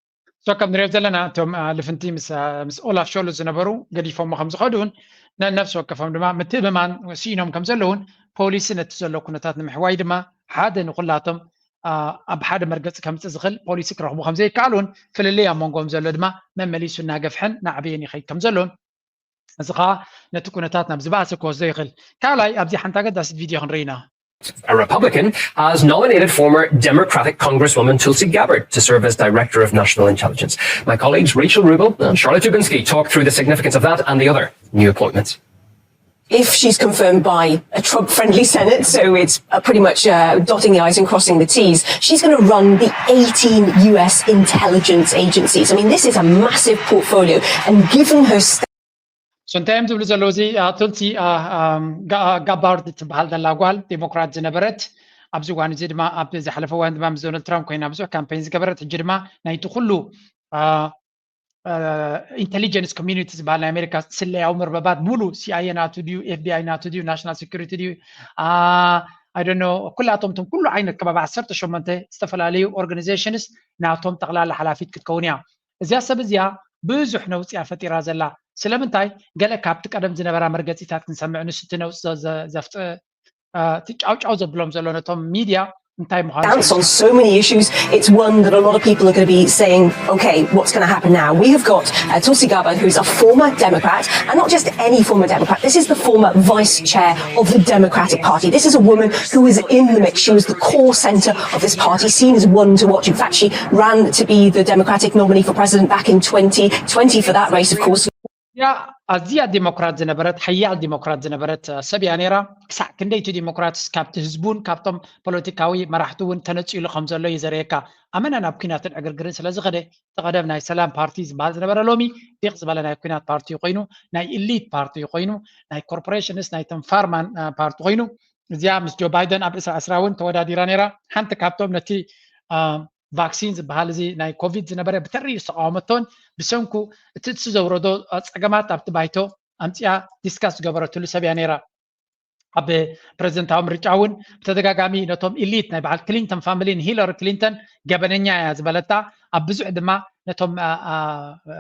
ሶ ከም ንሪኦ ዘለና እቶም ልፍንቲ ምስ ኦላፍ ሾልዝ ዝነበሩ ገዲፎሞ ከም ዝኸዱን ነነፍሲ ወከፎም ድማ ምትእምማን ስኢኖም ከም ዘለውን ፖሊሲ ነቲ ዘሎ ኩነታት ንምሕዋይ ድማ ሓደ ንኩላቶም ኣብ ሓደ መርገፂ ከምፅእ ዝኽእል ፖሊሲ ክረኽቡ ከም ዘይከኣሉን ፍልልይ ኣብ መንጎም ዘሎ ድማ መመሊሱ እናገፍሐን ናዕበየን ይኸይድ ከም ዘሎን እዚ ከዓ ነቲ ኩነታት ናብ ዝበኣሰ ክወስዶ ይኽእል። ካልኣይ ኣብዚ ሓንቲ ኣገዳሲት ቪድዮ ክንርኢ ኢና። A Republican has nominated former Democratic Congresswoman Tulsi Gabbard to serve as Director of National Intelligence. My colleagues Rachel Rubel and Charlotte Dubinsky talk through the significance of that and the other new appointments. If she's confirmed by a Trump friendly Senate, so it's uh, pretty much uh, dotting the I's and crossing the T's, she's going to run the eighteen U S intelligence agencies. I mean, this is a massive portfolio, and given her. So እንታይ እዮም ዝብሉ ዘለዉ እዚ ቱልሲ ጋባርድ ትበሃል ዘላ ጓል ዴሞክራት ዝነበረት ኣብዚ እዋን እዚ ድማ ኣብ ዝሓለፈ እዋን ድማ ምስ ዶናልድ ትራምፕ ኮይና ብዙሕ ካምፔን ዝገበረት ሕጂ ድማ ናይቲ ኩሉ ኢንቴሊጀንስ ኮሚኒቲ ዝበሃል ናይ ኣሜሪካ ስለያዊ መርበባት ሙሉ ሲኣይኤ ናቱ ድዩ ኤፍቢኣይ ናቱ ድዩ ናሽናል ሴኩሪቲ ድዩ ኣይደኖ ኩላቶም ቶም ኩሉ ዓይነት ከባቢ ዓሰርተ ሸሞንተ ዝተፈላለዩ ኦርጋኒዜሽንስ ናቶም ጠቕላላ ሓላፊት ክትከውን እያ። እዚኣ ሰብ እዚኣ ብዙሕ ነውፂ እያ ፈጢራ ዘላ። ስለምንታይ ገለ ካብቲ ቀደም ዝነበራ መርገፂታት ክንሰምዕ ንሱ እቲ ነውፂ ዘፍፅእ እቲ ጫውጫው ዘብሎም ዘሎ ነቶም ሚድያ እንታይ ምዃኑ Dance on so many issues. It's one that a lot of people are going to be saying, okay, what's going to happen now? We have got uh, Tulsi Gabbard, who's a former Democrat, and not just any former Democrat. This is the former vice chair of the Democratic Party. This is a woman who is in the mix. She was the core centre of this party, seen as one to watch. In fact, she ran to be the Democratic nominee for president back in twenty twenty for that race, of course. ያ ኣዝያ ዲሞክራት ዝነበረት ሓያል ዲሞክራት ዝነበረት ሰብ እያ ነይራ። ክሳዕ ክንደይ እቲ ዲሞክራትስ ካብቲ ህዝቡን ካብቶም ፖለቲካዊ መራሕቲ እውን ተነፂሉ ከም ዘሎ እዩ ዘርእየካ። ኣመና ናብ ኩናትን ዕግርግርን ስለ ዝኸደ እቲ ቀደም ናይ ሰላም ፓርቲ ዝበሃል ዝነበረ ሎሚ ዲቕ ዝበለ ናይ ኩናት ፓርቲ ኮይኑ ናይ ኢሊት ፓርቲ ኮይኑ ናይ ኮርፖሬሽንስ ናይቶም ፋርማን ፓርቲ ኮይኑ እዚኣ ምስ ጆ ባይደን ኣብ ዕስራ ዕስራ እውን ተወዳዲራ ነይራ። ሓንቲ ካብቶም ነቲ ቫክሲን ዝበሃል እዚ ናይ ኮቪድ ዝነበረ ብተሪኡ ዝተቃወመቶን ብሰንኩ እቲ እሱ ዘውረዶ ፀገማት ኣብቲ ባይቶ ኣምፅኣ ዲስካስ ዝገበረትሉ ሰብ እያ ነይራ። ኣብ ፕሬዚደንታዊ ምርጫ እውን ብተደጋጋሚ ነቶም ኢሊት ናይ በዓል ክሊንተን ፋሚሊ ንሂለሪ ክሊንተን ገበነኛ እያ ዝበለታ፣ ኣብ ብዙሕ ድማ ነቶም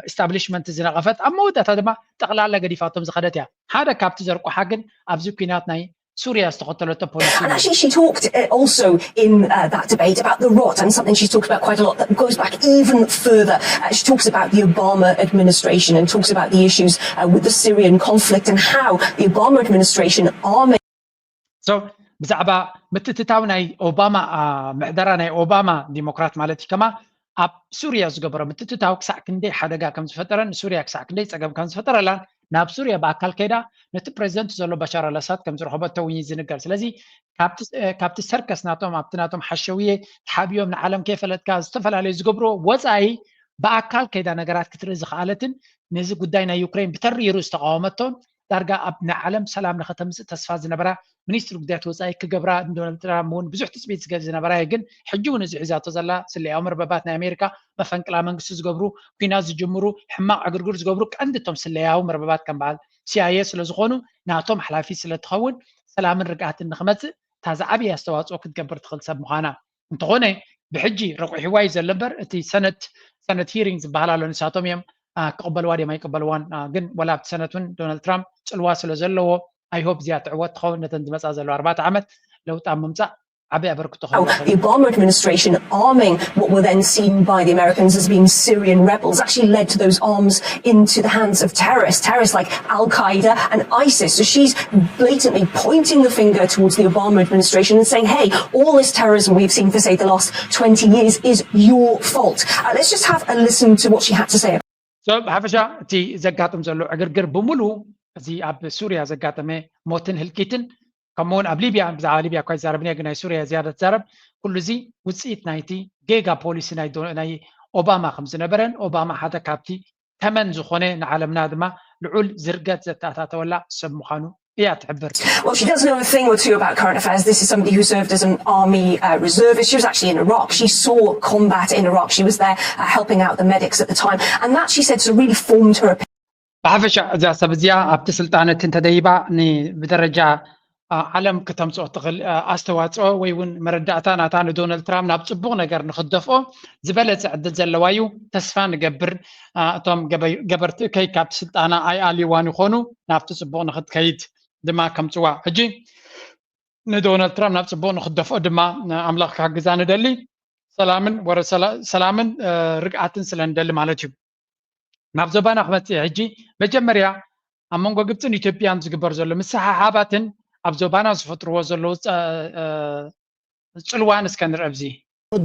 ኢስታብሊሽመንት ዝነቐፈት፣ ኣብ መወዳእታ ድማ ጠቕላላ ገዲፋቶም ዝኸደት እያ። ሓደ ካብቲ ዘርቆሓ ግን ኣብዚ ኩናት ናይ ሱርያ ዝተኸተለቶ ፖሊሲ And actually, she talked uh, also in uh, that debate about the rot, and something she's talked about quite a lot that goes back even further. Uh, she talks about the Obama administration and talks about the issues uh, with the Syrian conflict and how the Obama administration arming so ብዛዕባ ምትእትታው ናይ ኦባማ ምሕደራ ናይ ኦባማ ዲሞክራት ማለት እዩ ከማ ኣብ ሱርያ ዝገበሮ ምትእትታው ክሳዕ ክንደይ ሓደጋ ከም ዝፈጠረን ንሱርያ ክሳዕ ክንደይ ፀገም ከም ዝፈጠረላን ናብ ሱርያ ብኣካል ከይዳ ነቲ ፕሬዚደንት ዘሎ ባሻር ኣልኣሳድ ከም ዝረኸበቶ እውን ዝንገር። ስለዚ ካብቲ ሰርከስ ናቶም ኣብቲ ናቶም ሓሸውየ ተሓቢኦም ንዓለም ከይፈለጥካ ዝተፈላለዩ ዝገብርዎ ወፃኢ ብኣካል ከይዳ ነገራት ክትርኢ ዝኸኣለትን ነዚ ጉዳይ ናይ ዩክሬን ብተሪሩ ዝተቃወመቶን ዳርጋ ኣብ ናይ ዓለም ሰላም ንኸተምፅእ ተስፋ ዝነበራ ሚኒስትሪ ጉዳያት ወፃኢ ክገብራ ንዶናልድ ትራምፕ እውን ብዙሕ ትፅቢት ዝገብ ዝነበራ ግን ሕጂ እውን እዚ ሒዛቶ ዘላ ስለያዊ መርበባት ናይ ኣሜሪካ መፈንቅላ መንግስቲ ዝገብሩ ኩናት ዝጅምሩ ሕማቕ ዕግርግር ዝገብሩ ቀንዲ እቶም ስለያዊ መርበባት ከም በዓል ሲኣይኤ ስለዝኾኑ ናቶም ሓላፊ ስለትኸውን ሰላምን ርግኣትን ንክመፅእ እታ ዝዓበየ ኣስተዋፅኦ ክትገብር ትኽእል ሰብ ምዃና እንተኾነ ብሕጂ ረቑሕዋ እዩ ዘሎ እምበር እቲ ሰነት ሰነት ሂሪንግ ዝበሃል ኣሎ ንሳቶም እዮም ክቕበልዋ ድዮም ኣይቅበልዋን ግን ወላ ኣብቲ ሰነት እውን ዶናልድ ትራምፕ ፅልዋ ስለ ዘለዎ ኣይሆፕ እዚኣ ትዕወት ትኸውን ነተን ዝመፃ ዘለዋ ኣርባዕተ ዓመት ለውጢ ኣብ ምምፃእ ዓብይ ኣበርክቶ Oh, the Obama administration arming what were then seen by the Americans as being Syrian rebels actually led to those arms into the hands of terrorists, terrorists like Al Qaeda and ISIS. So she's blatantly pointing the finger towards the Obama administration and saying, hey, all this terrorism we've seen for, say, the last twenty years is your fault. Uh, let's just have a listen to what she had to say. ብሓፈሻ እቲ ዘጋጥም ዘሎ ዕግርግር ብምሉ እዚ ኣብ ሱርያ ዘጋጠመ ሞትን ህልቂትን ከምኡውን ኣብ ሊብያ ብዛዕባ ሊብያ እኳ ይዛረብን ግን ናይ ሱርያ ዝያዳ ትዛረብ ኩሉ እዚ ውፅኢት ናይቲ ጌጋ ፖሊሲ ናይ ኦባማ ከም ዝነበረን ኦባማ ሓደ ካብቲ ተመን ዝኾነ ንዓለምና ድማ ልዑል ዝርገት ዘተኣታተወላ ሰብ ምዃኑ እያ ትሕብር። Well, she does know a thing or two about current affairs. This is somebody who served as an army uh, reservist. She was actually in Iraq. She saw combat in Iraq. She was there uh, helping out the medics at the time. And that, she said, sort of really formed her opinion. ብሓፈሻ እዛ ሰብ እዚኣ ኣብቲ ስልጣን እቲ እንተደይባ ብደረጃ ዓለም ክተምፅኦ ትኽእል ኣስተዋፅኦ ወይ እውን መረዳእታ ናታ ንዶናልድ ትራምፕ ናብ ፅቡቕ ነገር ንክደፍኦ ዝበለፀ ዕድል ዘለዋ እዩ። ተስፋ ንገብር እቶም ገበርቲ እከይ ካብቲ ስልጣና ኣይኣልይዋን ይኾኑ ናብቲ ፅቡቕ ንክትከይድ ድማ ከምፅዋ። ሕጂ ንዶናልድ ትራምፕ ናብ ፅቡቕ ንክደፍኦ ድማ ኣምላኽ ክሕግዛ ንደሊ። ሰላምን ወረ ሰላምን ርግኣትን ስለ ንደሊ ማለት እዩ። ናብ ዞባና ክመፅእ ሕጂ መጀመርያ ኣብ መንጎ ግብፅን ኢትዮጵያን ዝግበር ዘሎ ምስሕሓባትን ኣብ ዞባና ዝፈጥርዎ ዘለዉ ፅልዋን እስከ ንርአ ብዚ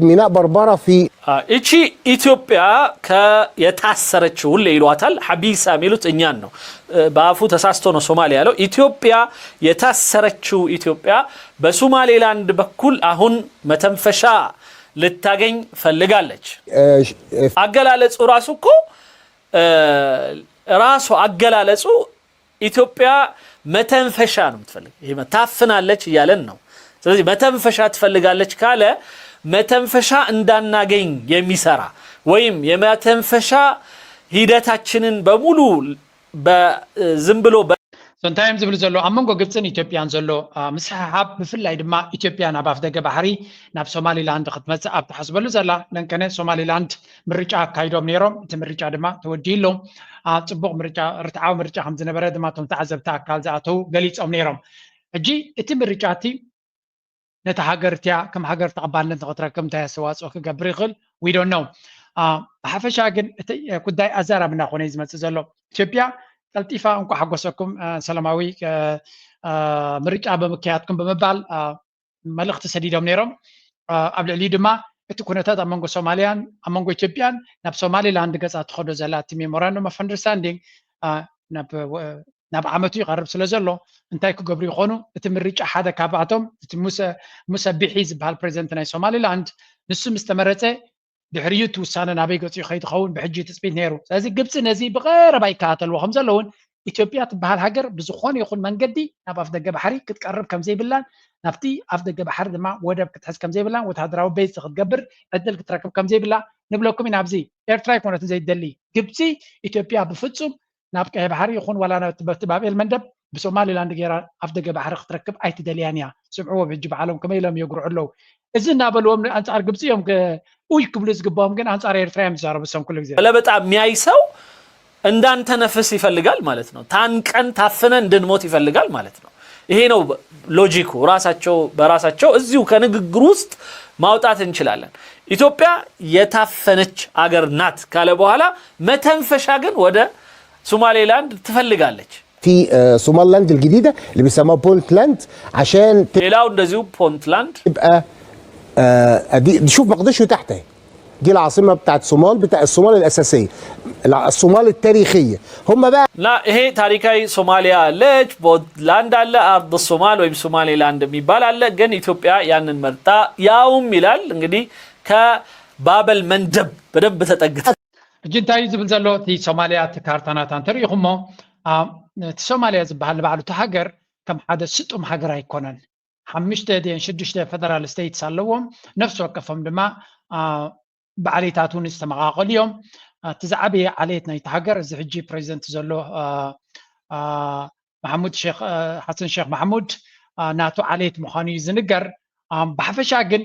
ሚናእ በርበራ ፊ እቺ ኢትዮጵያ የታሰረችው ሁሌ ይሏታል። ሐቢሳ የሚሉት እኛን ነው። በአፉ ተሳስቶ ነው ሶማሊያ ያለው። ኢትዮጵያ የታሰረችው ኢትዮጵያ በሶማሌላንድ በኩል አሁን መተንፈሻ ልታገኝ ፈልጋለች። አገላለጹ ራሱ እኮ ራሱ አገላለጹ ኢትዮጵያ መተንፈሻ ነው የምትፈልግ። ይሄ ታፍናለች እያለን ነው። ስለዚህ መተንፈሻ ትፈልጋለች ካለ መተንፈሻ እንዳናገኝ የሚሰራ ወይም የመተንፈሻ ሂደታችንን በሙሉ ዝም ብሎ እንታይ እዮም ዝብል ዘሎ ኣብ መንጎ ግብፅን ኢትዮጵያን ዘሎ ምስሕሓብ ብፍላይ ድማ ኢትዮጵያ ናብ ኣፍደገ ባሕሪ ናብ ሶማሊላንድ ክትመፅእ ኣብ ትሓስበሉ ዘላ ለንቀነ ሶማሊላንድ ምርጫ ኣካይዶም ነይሮም። እቲ ምርጫ ድማ ተወዲኡ ኣሎ። ፅቡቕ ምርጫ፣ ርትዓዊ ምርጫ ከም ዝነበረ ድማ እቶም ተዓዘብቲ ኣካል ዝኣተዉ ገሊፆም ነይሮም። ሕጂ እቲ ምርጫ እቲ ነታ ሃገር እቲኣ ከም ሃገር ተቐባልነት ንኽትረክብ እንታይ ኣስተዋፅኦ ክገብር ይኽእል? We don't know። ብሓፈሻ ግን እቲ ጉዳይ ኣዘራርብና ኮነ እዩ ዝመፅእ ዘሎ። ኢትዮጵያ ቀልጢፋ እንኳዕ ሓጎሰኩም ሰላማዊ ምርጫ ብምክያድኩም ብምባል መልእኽቲ ሰዲዶም ነይሮም። ኣብ ልዕሊኡ ድማ እቲ ኩነታት ኣብ መንጎ ሶማልያን ኣብ መንጎ ኢትዮጵያን ናብ ሶማሊላንድ ገፃ ትኸዶ ዘላ እቲ memorandum of understanding ናብ ዓመቱ ይቐርብ ስለ ዘሎ እንታይ ክገብሩ ይኾኑ? እቲ ምርጫ ሓደ ካብኣቶም እቲ ሙሰ ቢሒ ዝበሃል ፕሬዚደንት ናይ ሶማሊላንድ ንሱ ምስ ተመረፀ ድሕሪኡ እቲ ውሳነ ናበይ ገፂኡ ከይትኸውን ብሕጂ ትፅቢት ነይሩ። ስለዚ ግብፂ ነዚ ብቐረባ ይከታተልዎ ከም ዘለውን ኢትዮጵያ ትበሃል ሃገር ብዝኾነ ይኹን መንገዲ ናብ ኣፍደገ ባሕሪ ክትቀርብ ከም ዘይብላን፣ ናብቲ ኣፍደገ ባሕሪ ድማ ወደብ ክትሕዝ ከም ዘይብላን፣ ወተሃደራዊ ቤዝ ክትገብር ዕድል ክትረክብ ከም ዘይብላ ንብለኩም ኢና። ኣብዚ ኤርትራ ኣይኮነትን ዘይትደሊ፣ ግብፂ ኢትዮጵያ ብፍፁም ናብ ቀይ ባሕሪ ይኹን ዋላ ናብቲ በቲ ባብኤል መንደብ ብሶማሊላንድ ገይራ ኣፍደገ ባሕሪ ክትረክብ ኣይትደልያን እያ። ስምዕዎም ሕጂ በዓሎም ከመይ ኢሎም የጉርዑ ኣለዉ። እዚ እናበልዎም ኣንፃር ግብፂ እዮም ከ-፣ ኡይ ክብሉ ዝግባኦም፣ ግን ኣንፃር ኤርትራ እዮም ዝዛረቡ እሶም ኩሉ ግዜ። ለበጣ የሚያይ ሰው እንዳንተነፍስ ይፈልጋል ማለት ነው። ታንቀን ታፍነን እንድንሞት ይፈልጋል ማለት ነው። ይሄ ነው ሎጂኩ። ራሳቸው በራሳቸው እዚሁ ከንግግሩ ውስጥ ማውጣት እንችላለን። ኢትዮጵያ የታፈነች አገር ናት ካለ በኋላ መተንፈሻ ግን ወደ ሶማሌላንድ ትፈልጋለች። في آه، صوماليلاند الجديدة اللي بيسموها بونتلاند عشان ت- ሌላው እንደዚሁ ፖንትላንድ تبقى آه، دي شوف مقدشو تحت اهي. دي العاصمة بتاعت صومال، بتاع الصومال الأساسية، الع- الصومال التاريخية. هم بقى እና ይሄ ታሪካዊ ሶማሊያ አለች፣ ፖንትላንድ አለ፣ አርድ ሶማል ወይም ሶማሌላንድ የሚባል አለ። ግን ኢትዮጵያ ያንን መርጣ ያውም ይላል እንግዲህ ከባበል መንደብ በደንብ ተጠግታ ሕጂ እንታይ እዩ ዝብል ዘሎ እቲ ሶማልያ፣ እቲ ካርታ ናታ እንተሪኢኹሞ፣ አ፣ እቲ ሶማልያ ዝበሃል ንባዕሉ እቲ ሃገር ከም ሓደ ስጡም ሃገር ኣይኮነን። ሓሙሽተ ድየን ሽዱሽተ ፌደራል ስቴትስ ኣለዎም። ነፍሲ ወከፎም ድማ አ፣ ብዓሌታት እውን ዝተመቓቐሉ እዮም። አ፣ እቲ ዝዓበየ ዓሌት ናይቲ ሃገር እዚ ሕጂ ፕሬዚደንት ዘሎ አ፣ አ፣ መሓሙድ ሼክ አ፣ ሓሰን ሼክ መሓሙድ አ፣ ናቱ ዓሌት ምዃኑ እዩ ዝንገር። አ፣ ብሓፈሻ ግን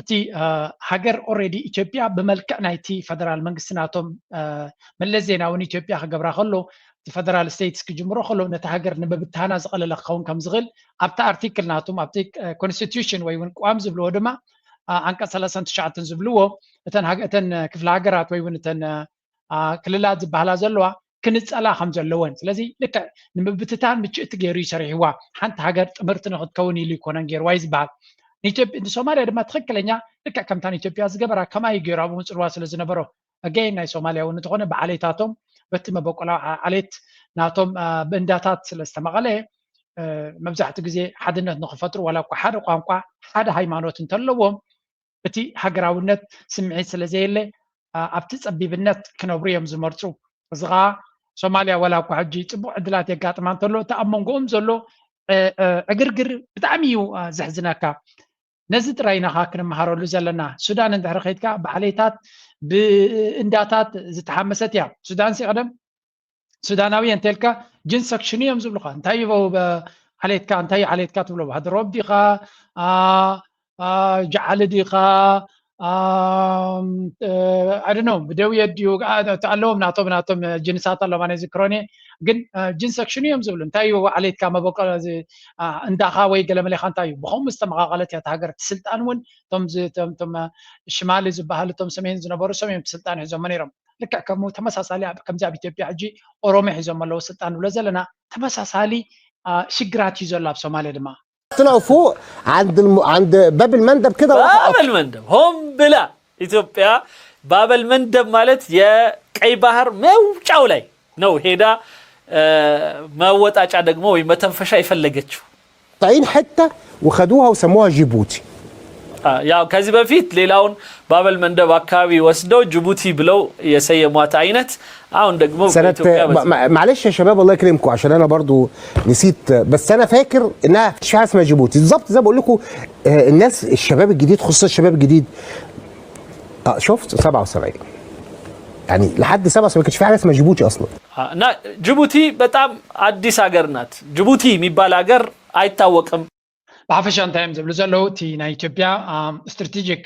እቲ አ፣ ሃገር ኦልሬዲ ኢትዮጵያ ብመልክዕ ናይቲ ፌደራል መንግስቲ ናቶም አ፣ መለስ ዜናዊ ንኢትዮጵያ ክገብራ ከሎ እቲ ፌደራል ስቴትስ ክጅምሮ ከሎ ነቲ ሃገር ንምብታና ዝቐለለ ክኸውን ከም ዝኽእል ኣብቲ ኣርቲክል ናቶም ኣብቲ ኮንስቲቱሽን ወይ እውን ቅዋም ዝብልዎ ድማ አ፣ ዓንቀፅ ሰላሳን ትሽዓተን ዝብልዎ እተን ሃገ- እተን ክፍለ ሃገራት ወይ እውን እተን አ፣ ክልላት ዝበሃላ ዘለዋ ክንፀላ ከም ዘለወን። ስለዚ ልክዕ ንምብትታን ምችእቲ ገይሩ እዩ ሰሪሕዋ። ሓንቲ ሃገር ጥምርቲ ንክትከውን ኢሉ ይኮነን ገይርዋ እዩ ዝበሃል። ንኢትዮጵ- ንሶማልያ ድማ ትኽክለኛ ልክዕ ከምታ ንኢትዮጵያ ዝገበራ ከማይ ገይሩ ኣብኡ ምፅልዋ ስለ ዝነበሮ ኣገይን ናይ ሶማልያ እውን እንተኾነ ብዓሌታቶም በቲ መበቆላዊ ዓ- ዓሌት ናቶም አ፣ ብእንዳታት ስለ ዝተመቐለ አ፣ መብዛሕትኡ ግዜ ሓድነት ንክፈጥሩ ዋላ እኳ ሓደ ቋንቋ ሓደ ሃይማኖት እንተለዎም እቲ ሃገራውነት ስምዒት ስለ ዘየለ አ፣ ኣብቲ ጸቢብነት ክነብሩ እዮም ዝመርጹ። እዚ ኸዓ ሶማልያ ዋላ እኳ ሕጂ ጽቡቕ ዕድላት የጋጥማ እንተሎ እቲ ኣብ መንጎኦም ዘሎ እ፣ እ፣ ዕግርግር ብጣዕሚ እዩ አ፣ ዘሕዝነካ። ነዚ ጥራይ ኢና ኸዓ ክንመሃረሉ ዘለና። ሱዳን እንድሕሪ ኸይድካ ብዓሌታት ብእንዳታት ዝተሓመሰት እያ። ሱዳን ሲ ቀደም ሱዳናዊ እንተልካ ጅንስ ኣክሽን እዮም ዝብሉኻ። እንታይ እዩ በ- ዓሌትካ እንታይ እዩ ዓሌትካ ትብሎ? ሃድሮብ ዲኻ አ፣ አ፣ ጃዓሊ ዲኻ ኣም፣ እ፣ I don't know ብደውየ ድዩ አ፣ እቲ ኣለዎም ናቶም ናቶም ጅንሳት ኣለዎም ኣነ ዝክሮን እየ። ግን እ፣ ጅንስ ኣክሽን እዮም ዝብሉ። እንታይ እዩ ዓሌትካ መበቆል እዚ አ፣ እንዳኻ ወይ ገለመሌኻ እንታይ እዩ? ብኸምኡ ዝተመቓቐለት እያ እታ ሃገር። እቲ ስልጣን እውን እቶም ዝ- እቶም እቶም እ፣ ሽማሊ ዝበሃሉ እቶም ሰሜን ዝነበሩ እሶም እዮም እቲ ስልጣን ሒዞሞ ነይሮም። ልክዕ ከምኡ ተመሳሳሊ ኣብ- ከምዚ ኣብ ኢትዮጵያ ሕጂ ኦሮሞ ሒዞም ኣለዉ ስልጣን ንብሎ ዘለና ተመሳሳሊ አ፣ ሽግራት እዩ ዘሎ ኣብ ሶማልያ ድማ طلعوا فوق عند الم... عند باب المندب كده وراحوا ባበል መንደብ ሆን ብላ ኢትዮጵያ ባበል መንደብ ማለት የቀይ ባህር መውጫው ላይ ነው ሄዳ እ፣ መወጣጫ ደግሞ ወይም መተንፈሻ የፈለገችው። قاطعين حته وخدوها وسموها جيبوتي. አ፣ ያው ከዚህ በፊት ሌላውን ባበል መንደብ አካባቢ ወስደው ጅቡቲ ብለው የሰየሟት አይነት አሁን ደግሞ سنة በኢትዮጵያ በ- ما- ما- معلش يا شباب، الله يكرمكم عشان انا برضو نسيت، بس انا فاكر انها مش حاجه اسمها جيبوتي بالظبط زي ما بقول لكم. آه، الناس الشباب الجديد خصوصا الشباب الجديد اه شفت سبعة وسبعين، يعني لحد سبعة وسبعين ما كانش في حاجه اسمها جيبوتي اصلا. አ፣ እና ጅቡቲ በጣም አዲስ ሀገር ናት። ጅቡቲ የሚባል ሀገር አይታወቅም። ብሓፈሻ እንታይ እዮም ዝብሉ ዘለዉ እቲ ናይ ኢትዮጵያ ስትራቴጂክ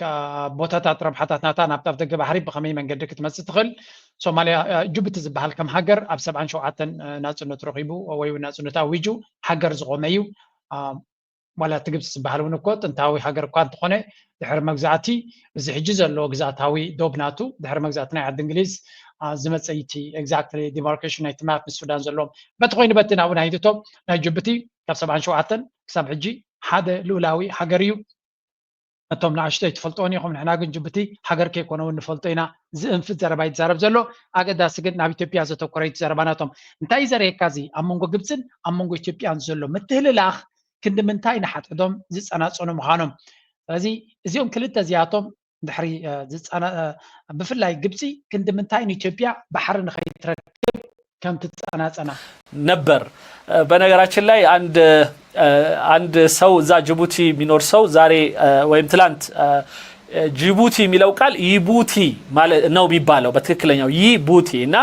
ቦታታት ረብሓታት ናታ ናብቲ ኣፍደገ ባሕሪ ብኸመይ መንገዲ ክትመፅእ ትኽእል? ሶማልያ እ፣ ጅቡቲ ዝበሃል ከም ሃገር ኣብ ሰብዓን ሸውዓተን ናፅነቱ ረኺቡ ወይ እውን ናፅነቱ ኣዊጁ ሃገር ዝቆመ እዩ። አ፣ ዋላ እቲ ግብፂ ዝበሃል እውን እኮ ጥንታዊ ሃገር እኳ እንተኾነ ድሕሪ መግዛእቲ እዚ ሕጂ ዘለዎ ግዝኣታዊ ዶብ ናቱ ድሕሪ መግዛእቲ ናይ ዓዲ እንግሊዝ አ፣ ዝመፀ እዩ እቲ ኤግዛክትሊ ዲማርኬሽን ናይቲ ማፕ ምስ ሱዳን ዘለዎም። በቲ ኮይኑ በቲ ናብኡ ናይ ህይወቶም ናይ ጅቡቲ ካብ ሰብዓን ሸውዓተን ክሳብ ሕጂ ሓደ ልኡላዊ ሃገር እዩ። እቶም ንኣሽተይ ትፈልጥዎን ኢኹም። ንሕና ግን ጅቡቲ ሃገር ከይኮነ እውን ንፈልጦ ኢና። ዝእንፍት ዘረባ ይዛረብ ዘሎ። ኣገዳሲ ግን ናብ ኢትዮጵያ ዘተኮረ እዩ እቲ ዘረባ ናቶም። እንታይ እዩ ዘርእየካ እዚ ኣብ መንጎ ግብፅን ኣብ መንጎ ኢትዮጵያን ዘሎ ምትህልላኽ ክንዲ ምንታይ ንሓድሕዶም ዝፀናፀኑ ምዃኖም። ስለዚ እዚኦም ክልተ እዚኣቶም ድሕሪ እ፣ ዝፀና እ፣ ብፍላይ ግብፂ ክንዲ ምንታይ ንኢትዮጵያ ባሕሪ ንኸይትረክብ ከም ትጸናጸና ነበር። በነገራችን ላይ አንድ አንድ ሰው እዛ ጅቡቲ የሚኖር ሰው ዛሬ ወይም ትላንት ጅቡቲ የሚለው ቃል ይቡቲ ማለት ነው የሚባለው በትክክለኛው ይቡቲ እና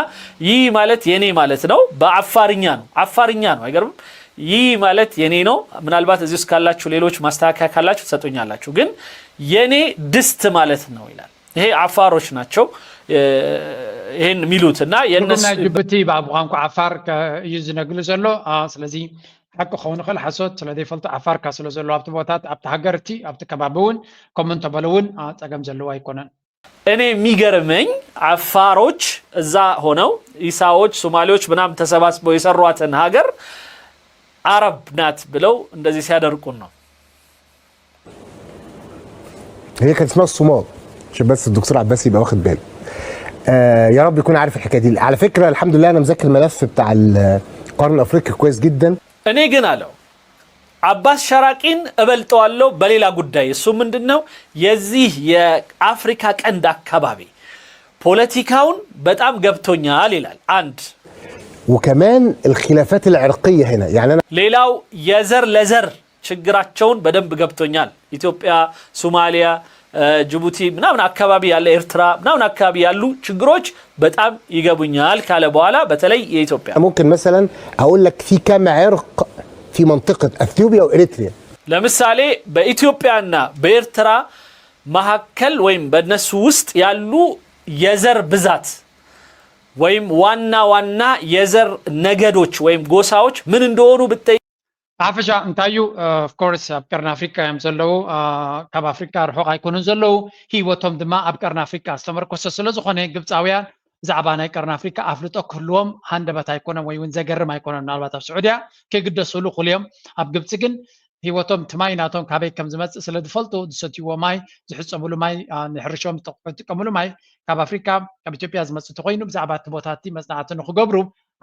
ይህ ማለት የኔ ማለት ነው። በአፋርኛ ነው። አፋርኛ ነው። አይገርምም? ይህ ማለት የኔ ነው። ምናልባት እዚህ ውስጥ ካላችሁ ሌሎች ማስተካከያ ካላችሁ ትሰጡኛላችሁ። ግን የኔ ድስት ማለት ነው ይላል። ይሄ አፋሮች ናቸው ይሄን የሚሉት እና ትርጉም ናይ ጅቡቲ ብቋንቋ ዓፋር እዩ ዝነግሉ ዘሎ። ስለዚ ሓቂ ክኸውን ይኽእል ሓሶት ስለ ዘይፈልጡ ዓፋርካ ስለ ዘለዎ ኣብቲ ቦታት ኣብቲ ሃገር እቲ ኣብቲ ከባቢ እውን ከምኡ እንተበሉ እውን ፀገም ዘለዎ ኣይኮነን። እኔ የሚገርመኝ አፋሮች እዛ ሆነው ኢሳዎች፣ ሶማሌዎች ምናምን ተሰባስበው የሰሯትን ሀገር አረብ ናት ብለው እንደዚህ ሲያደርቁን ነው። هي كانت اسمها الصومال عشان بس الدكتور عباس يبقى واخد باله. آه يا رب يكون عارف الحكايه دي. على فكره الحمد لله انا مذاكر الملف بتاع القرن الافريقي كويس جدا. እኔ ግን አለው አባስ ሸራቂን እበልጠዋለሁ በሌላ ጉዳይ። እሱ ምንድን ነው? የዚህ የአፍሪካ ቀንድ አካባቢ ፖለቲካውን በጣም ገብቶኛል ይላል። አንድ وكمان الخلافات العرقيه هنا يعني انا ሌላው የዘር ለዘር ችግራቸውን በደንብ ገብቶኛል። ኢትዮጵያ፣ ሶማሊያ፣ ጅቡቲ ምናምን አካባቢ ያለ፣ ኤርትራ ምናምን አካባቢ ያሉ ችግሮች በጣም ይገቡኛል ካለ በኋላ በተለይ የኢትዮጵያ ممكن مثلا اقول لك في كم عرق في منطقه اثيوبيا واريتريا. ለምሳሌ በኢትዮጵያና በኤርትራ መካከል ወይም በእነሱ ውስጥ ያሉ የዘር ብዛት ወይም ዋና ዋና የዘር ነገዶች ወይም ጎሳዎች ምን እንደሆኑ ብትጠይቅ ብሓፈሻ እንታይ እዩ? ኦፍኮርስ ኣብ ቀርኒ ኣፍሪካ እዮም ዘለዉ። ካብ ኣፍሪካ ርሑቕ ኣይኮኑን ዘለዉ። ህይወቶም ድማ ኣብ ቀርኒ ኣፍሪካ ዝተመርኮሰ ስለ ዝኾነ ግብፃውያን ብዛዕባ ናይ ቀርኒ ኣፍሪካ ኣፍልጦ ክህልዎም ሃንደበት ኣይኮነን ወይ እውን ዘገርም ኣይኮነን። ምናልባት ኣብ ስዑድያ ከይግደስሉ ክልዮም ኣብ ግብፂ ግን ህይወቶም እቲ ማይ ናቶም ካበይ ከም ዝመፅእ ስለ ዝፈልጡ ዝሰትይዎ ማይ ዝሕፀብሉ ማይ ንሕርሾም ዝጥቀምሉ ማይ ካብ ኣፍሪካ ካብ ኢትዮጵያ ዝመፅእ ተኮይኑ ብዛዕባ እቲ ቦታ እቲ መፅናዕቲ ንክገብሩ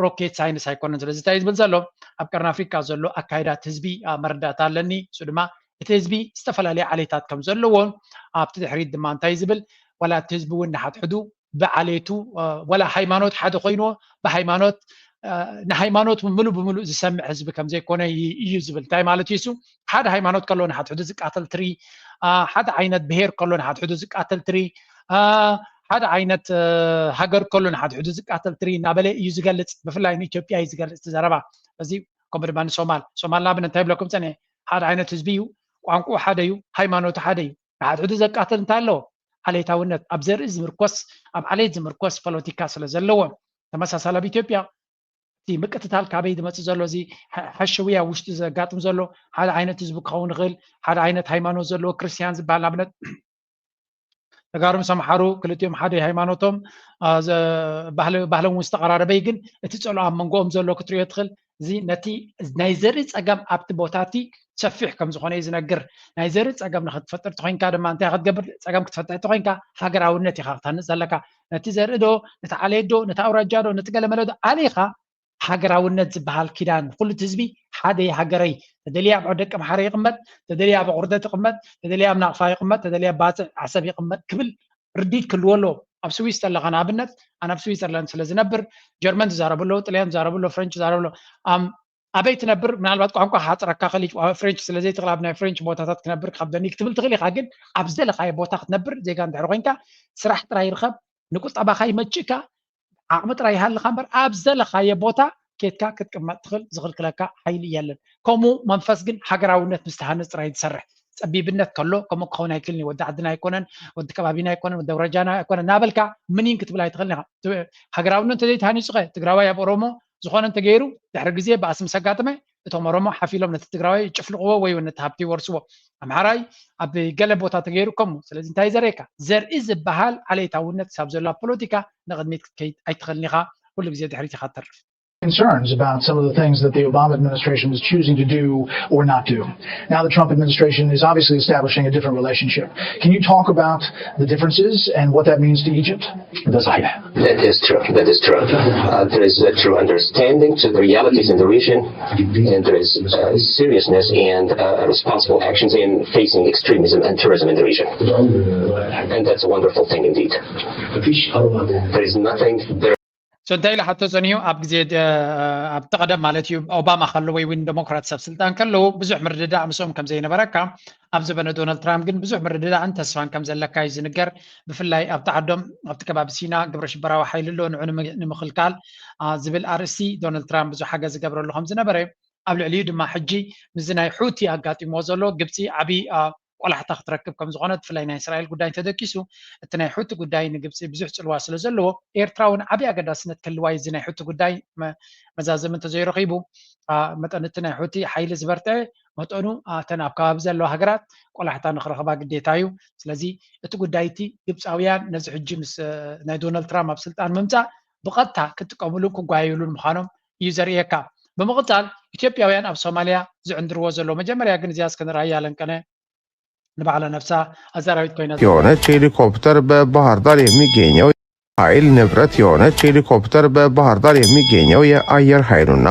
ሮኬት ሳይንስ ኣይኮነን። ስለዚ እንታይ ዝብል ዘሎ ኣብ ቀርኒ ኣፍሪካ ዘሎ ኣካይዳት ህዝቢ መረዳእታ ኣለኒ። እሱ ድማ እቲ ህዝቢ ዝተፈላለየ ዓሌታት ከም ዘለዎን ኣብቲ ድሕሪት ድማ እንታይ ዝብል ዋላ እቲ ህዝቢ እውን ንሓድሕዱ ብዓሌቱ ወላ ሃይማኖት ሓደ ኮይንዎ ብሃይማኖት ንሃይማኖት ምሉ ብምሉእ ዝሰምዕ ህዝቢ ከም ዘይኮነ እዩ ዝብል። እንታይ ማለት እዩ እሱ? ሓደ ሃይማኖት ከሎ ንሓድሕዱ ዝቃተል ትሪ፣ ሓደ ዓይነት ብሄር ከሎ ንሓድሕዱ ዝቃተል ትሪ፣ ሓደ ዓይነት ሃገር ከሎ ንሓድሕዱ ዝቃተል ትሪ እናበለ እዩ ዝገልፅ። ብፍላይ ንኢትዮጵያ እዩ ዝገልፅ እቲ ዘረባ። እዚ ከምኡ ድማ ንሶማል ሶማል ንኣብነት እንታይ ይብለኩም ፀኒሐ? ሓደ ዓይነት ህዝቢ እዩ፣ ቋንቋኡ ሓደ እዩ፣ ሃይማኖቱ ሓደ እዩ። ንሓድሕዱ ዘቃትል እንታይ ኣለዎ? ዓሌታውነት ኣብ ዘርኢ ዝምርኮስ ኣብ ዓሌት ዝምርኮስ ፖለቲካ ስለ ዘለዎ ተመሳሳሊ ኣብ ኢትዮጵያ እቲ ምቅትታል ካበይ ዝመፅእ ዘሎ እዚ ሓሸውያ ውሽጢ ዘጋጥም ዘሎ ሓደ ዓይነት ህዝቢ ክኸውን ይኽእል። ሓደ ዓይነት ሃይማኖት ዘለዎ ክርስቲያን ዝበሃል ንኣብነት ተጋሩ ምስ ኣምሓሩ ክልቲኦም ሓደ ሃይማኖቶም ባህሎም እውን ዝተቐራረበይ ግን እቲ ፀልኦ ኣብ መንጎኦም ዘሎ ክትሪኦ ትኽእል። እዚ ነቲ ናይ ዘርኢ ፀገም ኣብቲ ቦታ እቲ ሰፊሕ ከም ዝኾነ እዩ ዝነግር። ናይ ዘርኢ ፀገም ንክትፈጥር ተኮይንካ ድማ እንታይ ክትገብር ፀገም ክትፈጥር ተኮይንካ ሃገራውነት ኢኻ ክትሃንፅ ዘለካ። ነቲ ዘርኢ ዶ ነቲ ዓሌት ዶ ነቲ ኣውራጃ ዶ ነቲ ገለመለ ዶ ኣሊኻ ሃገራውነት ዝበሃል ኪዳን ኩሉ ህዝቢ ሓደ ሃገረይ ተደልየ ኣብ ደቂ ኣምሓራ ይቕመጥ ተደልየ ኣብ ኣቑርደት ይቕመጥ ተደልየ ኣብ ናቕፋ ይቕመጥ ተደልየ ኣብ ባፅዕ ዓሰብ ይቕመጥ ክብል ርዲት ክልዎ ኣለዎ። ኣብ ስዊስ ዘለኻ ንኣብነት ኣነ ኣብ ስዊዘርላንድ ስለ ዝነብር ጀርመን ዝዛረቡ ኣለዉ፣ ጥልያን ዝዛረቡ ኣለዉ፣ ፍሬንች ዝዛረቡ ኣለዉ። ኣበይ ትነብር ምናልባት ቋንቋ ክሓፅረካ ክእል ፍሬንች ስለ ዘይትኽእል ኣብ ናይ ፍሬንች ቦታታት ክነብር ክከብደኒ ክትብል ትኽእል ኢኻ። ግን ኣብ ዝደለኻዮ ቦታ ክትነብር ዜጋ እንድሕር ኮይንካ ስራሕ ጥራይ ይርከብ ንቁጠባኻ ይመችእካ ዓቕሚ ጥራይ ይሃልኻ እምበር ኣብ ዝደለኻዮ ቦታ ኬድካ ክትቅመጥ ትኽእል ዝኽልክለካ ሓይሊ የለን። ከምኡ መንፈስ ግን ሃገራውነት ምስ ትሃንፅ ጥራይ ዝሰርሕ። ፀቢብነት ከሎ ከምኡ ክኸውን ኣይክእልን እዩ። ወዲ ዓድና ኣይኮነን፣ ወዲ ከባቢና ኣይኮነን፣ ወዲ ኣውራጃና ኣይኮነን እናበልካ ምኒን ክትብል ኣይትኽእልን ኢኻ። ሃገራውነት እንተዘይተሃኒፁ ኸ ትግራዋይ ኣብ ኦሮሞ ዝኾነ እንተገይሩ ድሕሪ ግዜ ባእሲ ምስ ኣጋጠመ እቶም ኦሮሞ ሓፍ ኢሎም ነቲ ትግራዋይ ይጭፍልቕዎ ወይ እውን ነቲ ሃብቲ ይወርስዎ። ኣምሓራይ ኣብ ገለ ቦታ ተገይሩ ከምኡ። ስለዚ እንታይ ዘርእየካ? ዘርኢ ዝበሃል ዓሌታውነት ክሳብ ዘሎ ኣብ ፖለቲካ ንቕድሚት ክትከይድ ኣይትኽእልን ኢኻ። ኩሉ ግዜ ድሕሪት ኢኻ ትተርፍ። concerns about some of the things that the Obama administration is choosing to do or not do. Now, the Trump administration is obviously establishing a different relationship. Can you talk about the differences and what that means to Egypt? That is true. That is true. Uh, there is a true understanding to the realities in the region, and there is uh, seriousness and uh, responsible actions in facing extremism and terrorism in the region. And that's a wonderful thing indeed. There is nothing there. So እንታይ ኢለ ሓቶ ጸኒሑ ኣብ ግዜ ደ- ኣብቲ ቀደም ማለት እዩ ኦባማ ከሎ ወይ እውን ዴሞክራት ሰብ ስልጣን ከለዉ ብዙሕ ምርድዳእ ምስኦም ከም ዘይነበረካ ኣብ ዘበነ ዶናልድ ትራምፕ ግን ብዙሕ ምርድዳእን ተስፋን ከም ዘለካ እዩ ዝንገር። ብፍላይ ኣብቲ ዓዶም ኣብቲ ከባቢ ሲና ግብረ ሽበራዊ ሓይሊ ኣሎ ንዑ ንምክልካል ዝብል ኣርእስቲ ዶናልድ ትራምፕ ብዙሕ ሓገዝ ዝገብረሉ ከም ዝነበረ ኣብ ልዕሊኡ ድማ ሕጂ ምስዚ ናይ ሑቲ ኣጋጢምዎ ዘሎ ግብፂ ዓብዪ ቆላሕታ ክትረክብ ከም ዝኾነት ብፍላይ ናይ እስራኤል ጉዳይ እንተደቂሱ እቲ ናይ ሑቲ ጉዳይ ንግብፂ ብዙሕ ፅልዋ ስለ ዘለዎ ኤርትራ እውን ዓብዪ ኣገዳስነት ክህልዋ እዩ እዚ ናይ ሑቲ ጉዳይ መዛዘሚ እንተዘይረኺቡ መጠን እቲ ናይ ሑቲ ሓይሊ ዝበርትዐ መጠኑ እተን ኣብ ከባቢ ዘለዋ ሃገራት ቆላሕታ ንክረኽባ ግዴታ እዩ። ስለዚ እቲ ጉዳይ እቲ ግብፃውያን ነዚ ሕጂ ምስ ናይ ዶናልድ ትራምፕ ኣብ ስልጣን ምምፃእ ብቐጥታ ክጥቀምሉን ክጓየሉን ምዃኖም እዩ ዘርእየካ። ብምቕፃል ኢትዮጵያውያን ኣብ ሶማሊያ ዝዕንድርዎ ዘሎ መጀመሪያ ግን እዚኣ እስከ ንርኣያ ለንቀነ ንባዕላ ነፍሳ ኣዛራዊት ኮይና የሆነች ሄሊኮፕተር በባህር ዳር የሚገኘው ኃይል ንብረት የሆነች ሄሊኮፕተር በባህር ዳር የሚገኘው የአየር ኃይሉና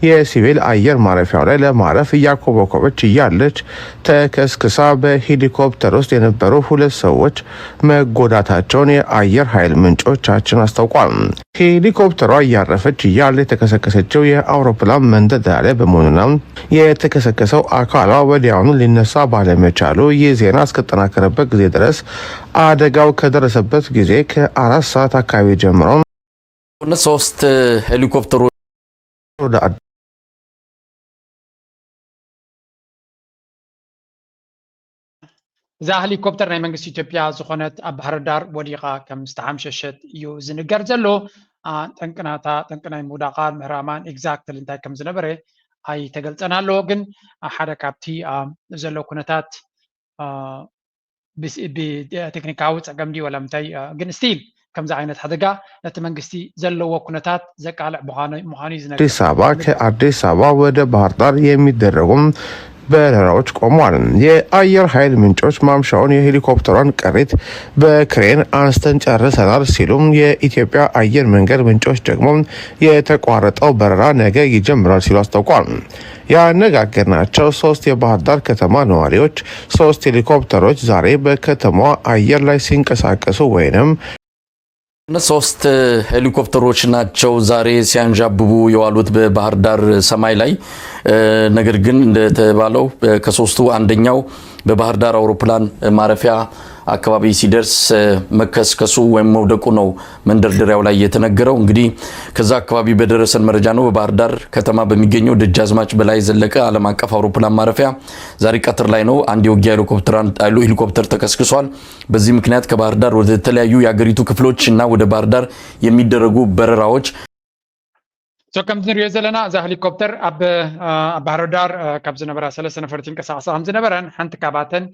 የሲቪል አየር ማረፊያው ላይ ለማረፍ እያኮበኮበች እያለች ተከስክሳ በሄሊኮፕተር ውስጥ የነበሩ ሁለት ሰዎች መጎዳታቸውን የአየር ኃይል ምንጮቻችን አስታውቋል። ሄሊኮፕተሯ እያረፈች እያለ የተከሰከሰችው የአውሮፕላን መንደርደሪያ ላይ በመሆኑና የተከሰከሰው አካሏ ወዲያውኑ ሊነሳ ባለመቻሉ ይህ ዜና እስከተጠናከረበት ጊዜ ድረስ አደጋው ከደረሰበት ጊዜ ከአራት ሰዓት አካባቢ ጀምሮ ሶስት ሄሊኮፕተሮች እዛ ሄሊኮፕተር ናይ መንግስቲ ኢትዮጵያ ዝኾነት ኣብ ባህር ዳር ወዲቓ ከም ዝተሓምሸሸት እዩ ዝንገር ዘሎ። ጠንቅናታ ጠንቂ ናይ ምውዳቓን ምህራማን ኤግዛክትሊ እንታይ ከም ዝነበረ ኣይተገልጸን ኣሎ። ግን ሓደ ካብቲ ዘሎ ኩነታት ብቴክኒካዊ ፀገም ድዩ ወላ ምንታይ ግን ስቲል ከምዚ ዓይነት ሓደጋ ነቲ መንግስቲ ዘለዎ ኩነታት ዘቃልዕ ምዃኑ እዩ ዝነገር። አዲስ አበባ ከአዲስ አበባ ወደ ባህር ዳር የሚደረጉ በረራዎች ቆመዋል። የአየር ኃይል ምንጮች ማምሻውን የሄሊኮፕተሯን ቅሪት በክሬን አንስተን ጨርሰናል ሲሉም የኢትዮጵያ አየር መንገድ ምንጮች ደግሞ የተቋረጠው በረራ ነገ ይጀምራል ሲሉ አስታውቋል። ያነጋገርናቸው ሶስት የባህር ዳር ከተማ ነዋሪዎች ሶስት ሄሊኮፕተሮች ዛሬ በከተማዋ አየር ላይ ሲንቀሳቀሱ ወይንም ሶስት ሄሊኮፕተሮች ናቸው ዛሬ ሲያንዣብቡ የዋሉት በባህር ዳር ሰማይ ላይ። ነገር ግን እንደተባለው ከሶስቱ አንደኛው በባህር ዳር አውሮፕላን ማረፊያ አካባቢ ሲደርስ መከስከሱ ወይም መውደቁ ነው መንደርደሪያው ላይ የተነገረው። እንግዲህ ከዛ አካባቢ በደረሰን መረጃ ነው በባህር ዳር ከተማ በሚገኘው ደጃዝማች በላይ ዘለቀ ዓለም አቀፍ አውሮፕላን ማረፊያ ዛሬ ቀትር ላይ ነው አንድ የውጊያ ሄሊኮፕተር ተከስክሷል። በዚህ ምክንያት ከባህር ዳር ወደ ተለያዩ የአገሪቱ ክፍሎች እና ወደ ባህር ዳር የሚደረጉ በረራዎች ከምዚ ንሪኦ ዘለና እዛ ሄሊኮፕተር ኣብ ባህር ዳር ካብ ዝነበራ ሰለስተ ነፈርቲ ይንቀሳቐሳ ከም ዝነበረን ሓንቲ ካባተን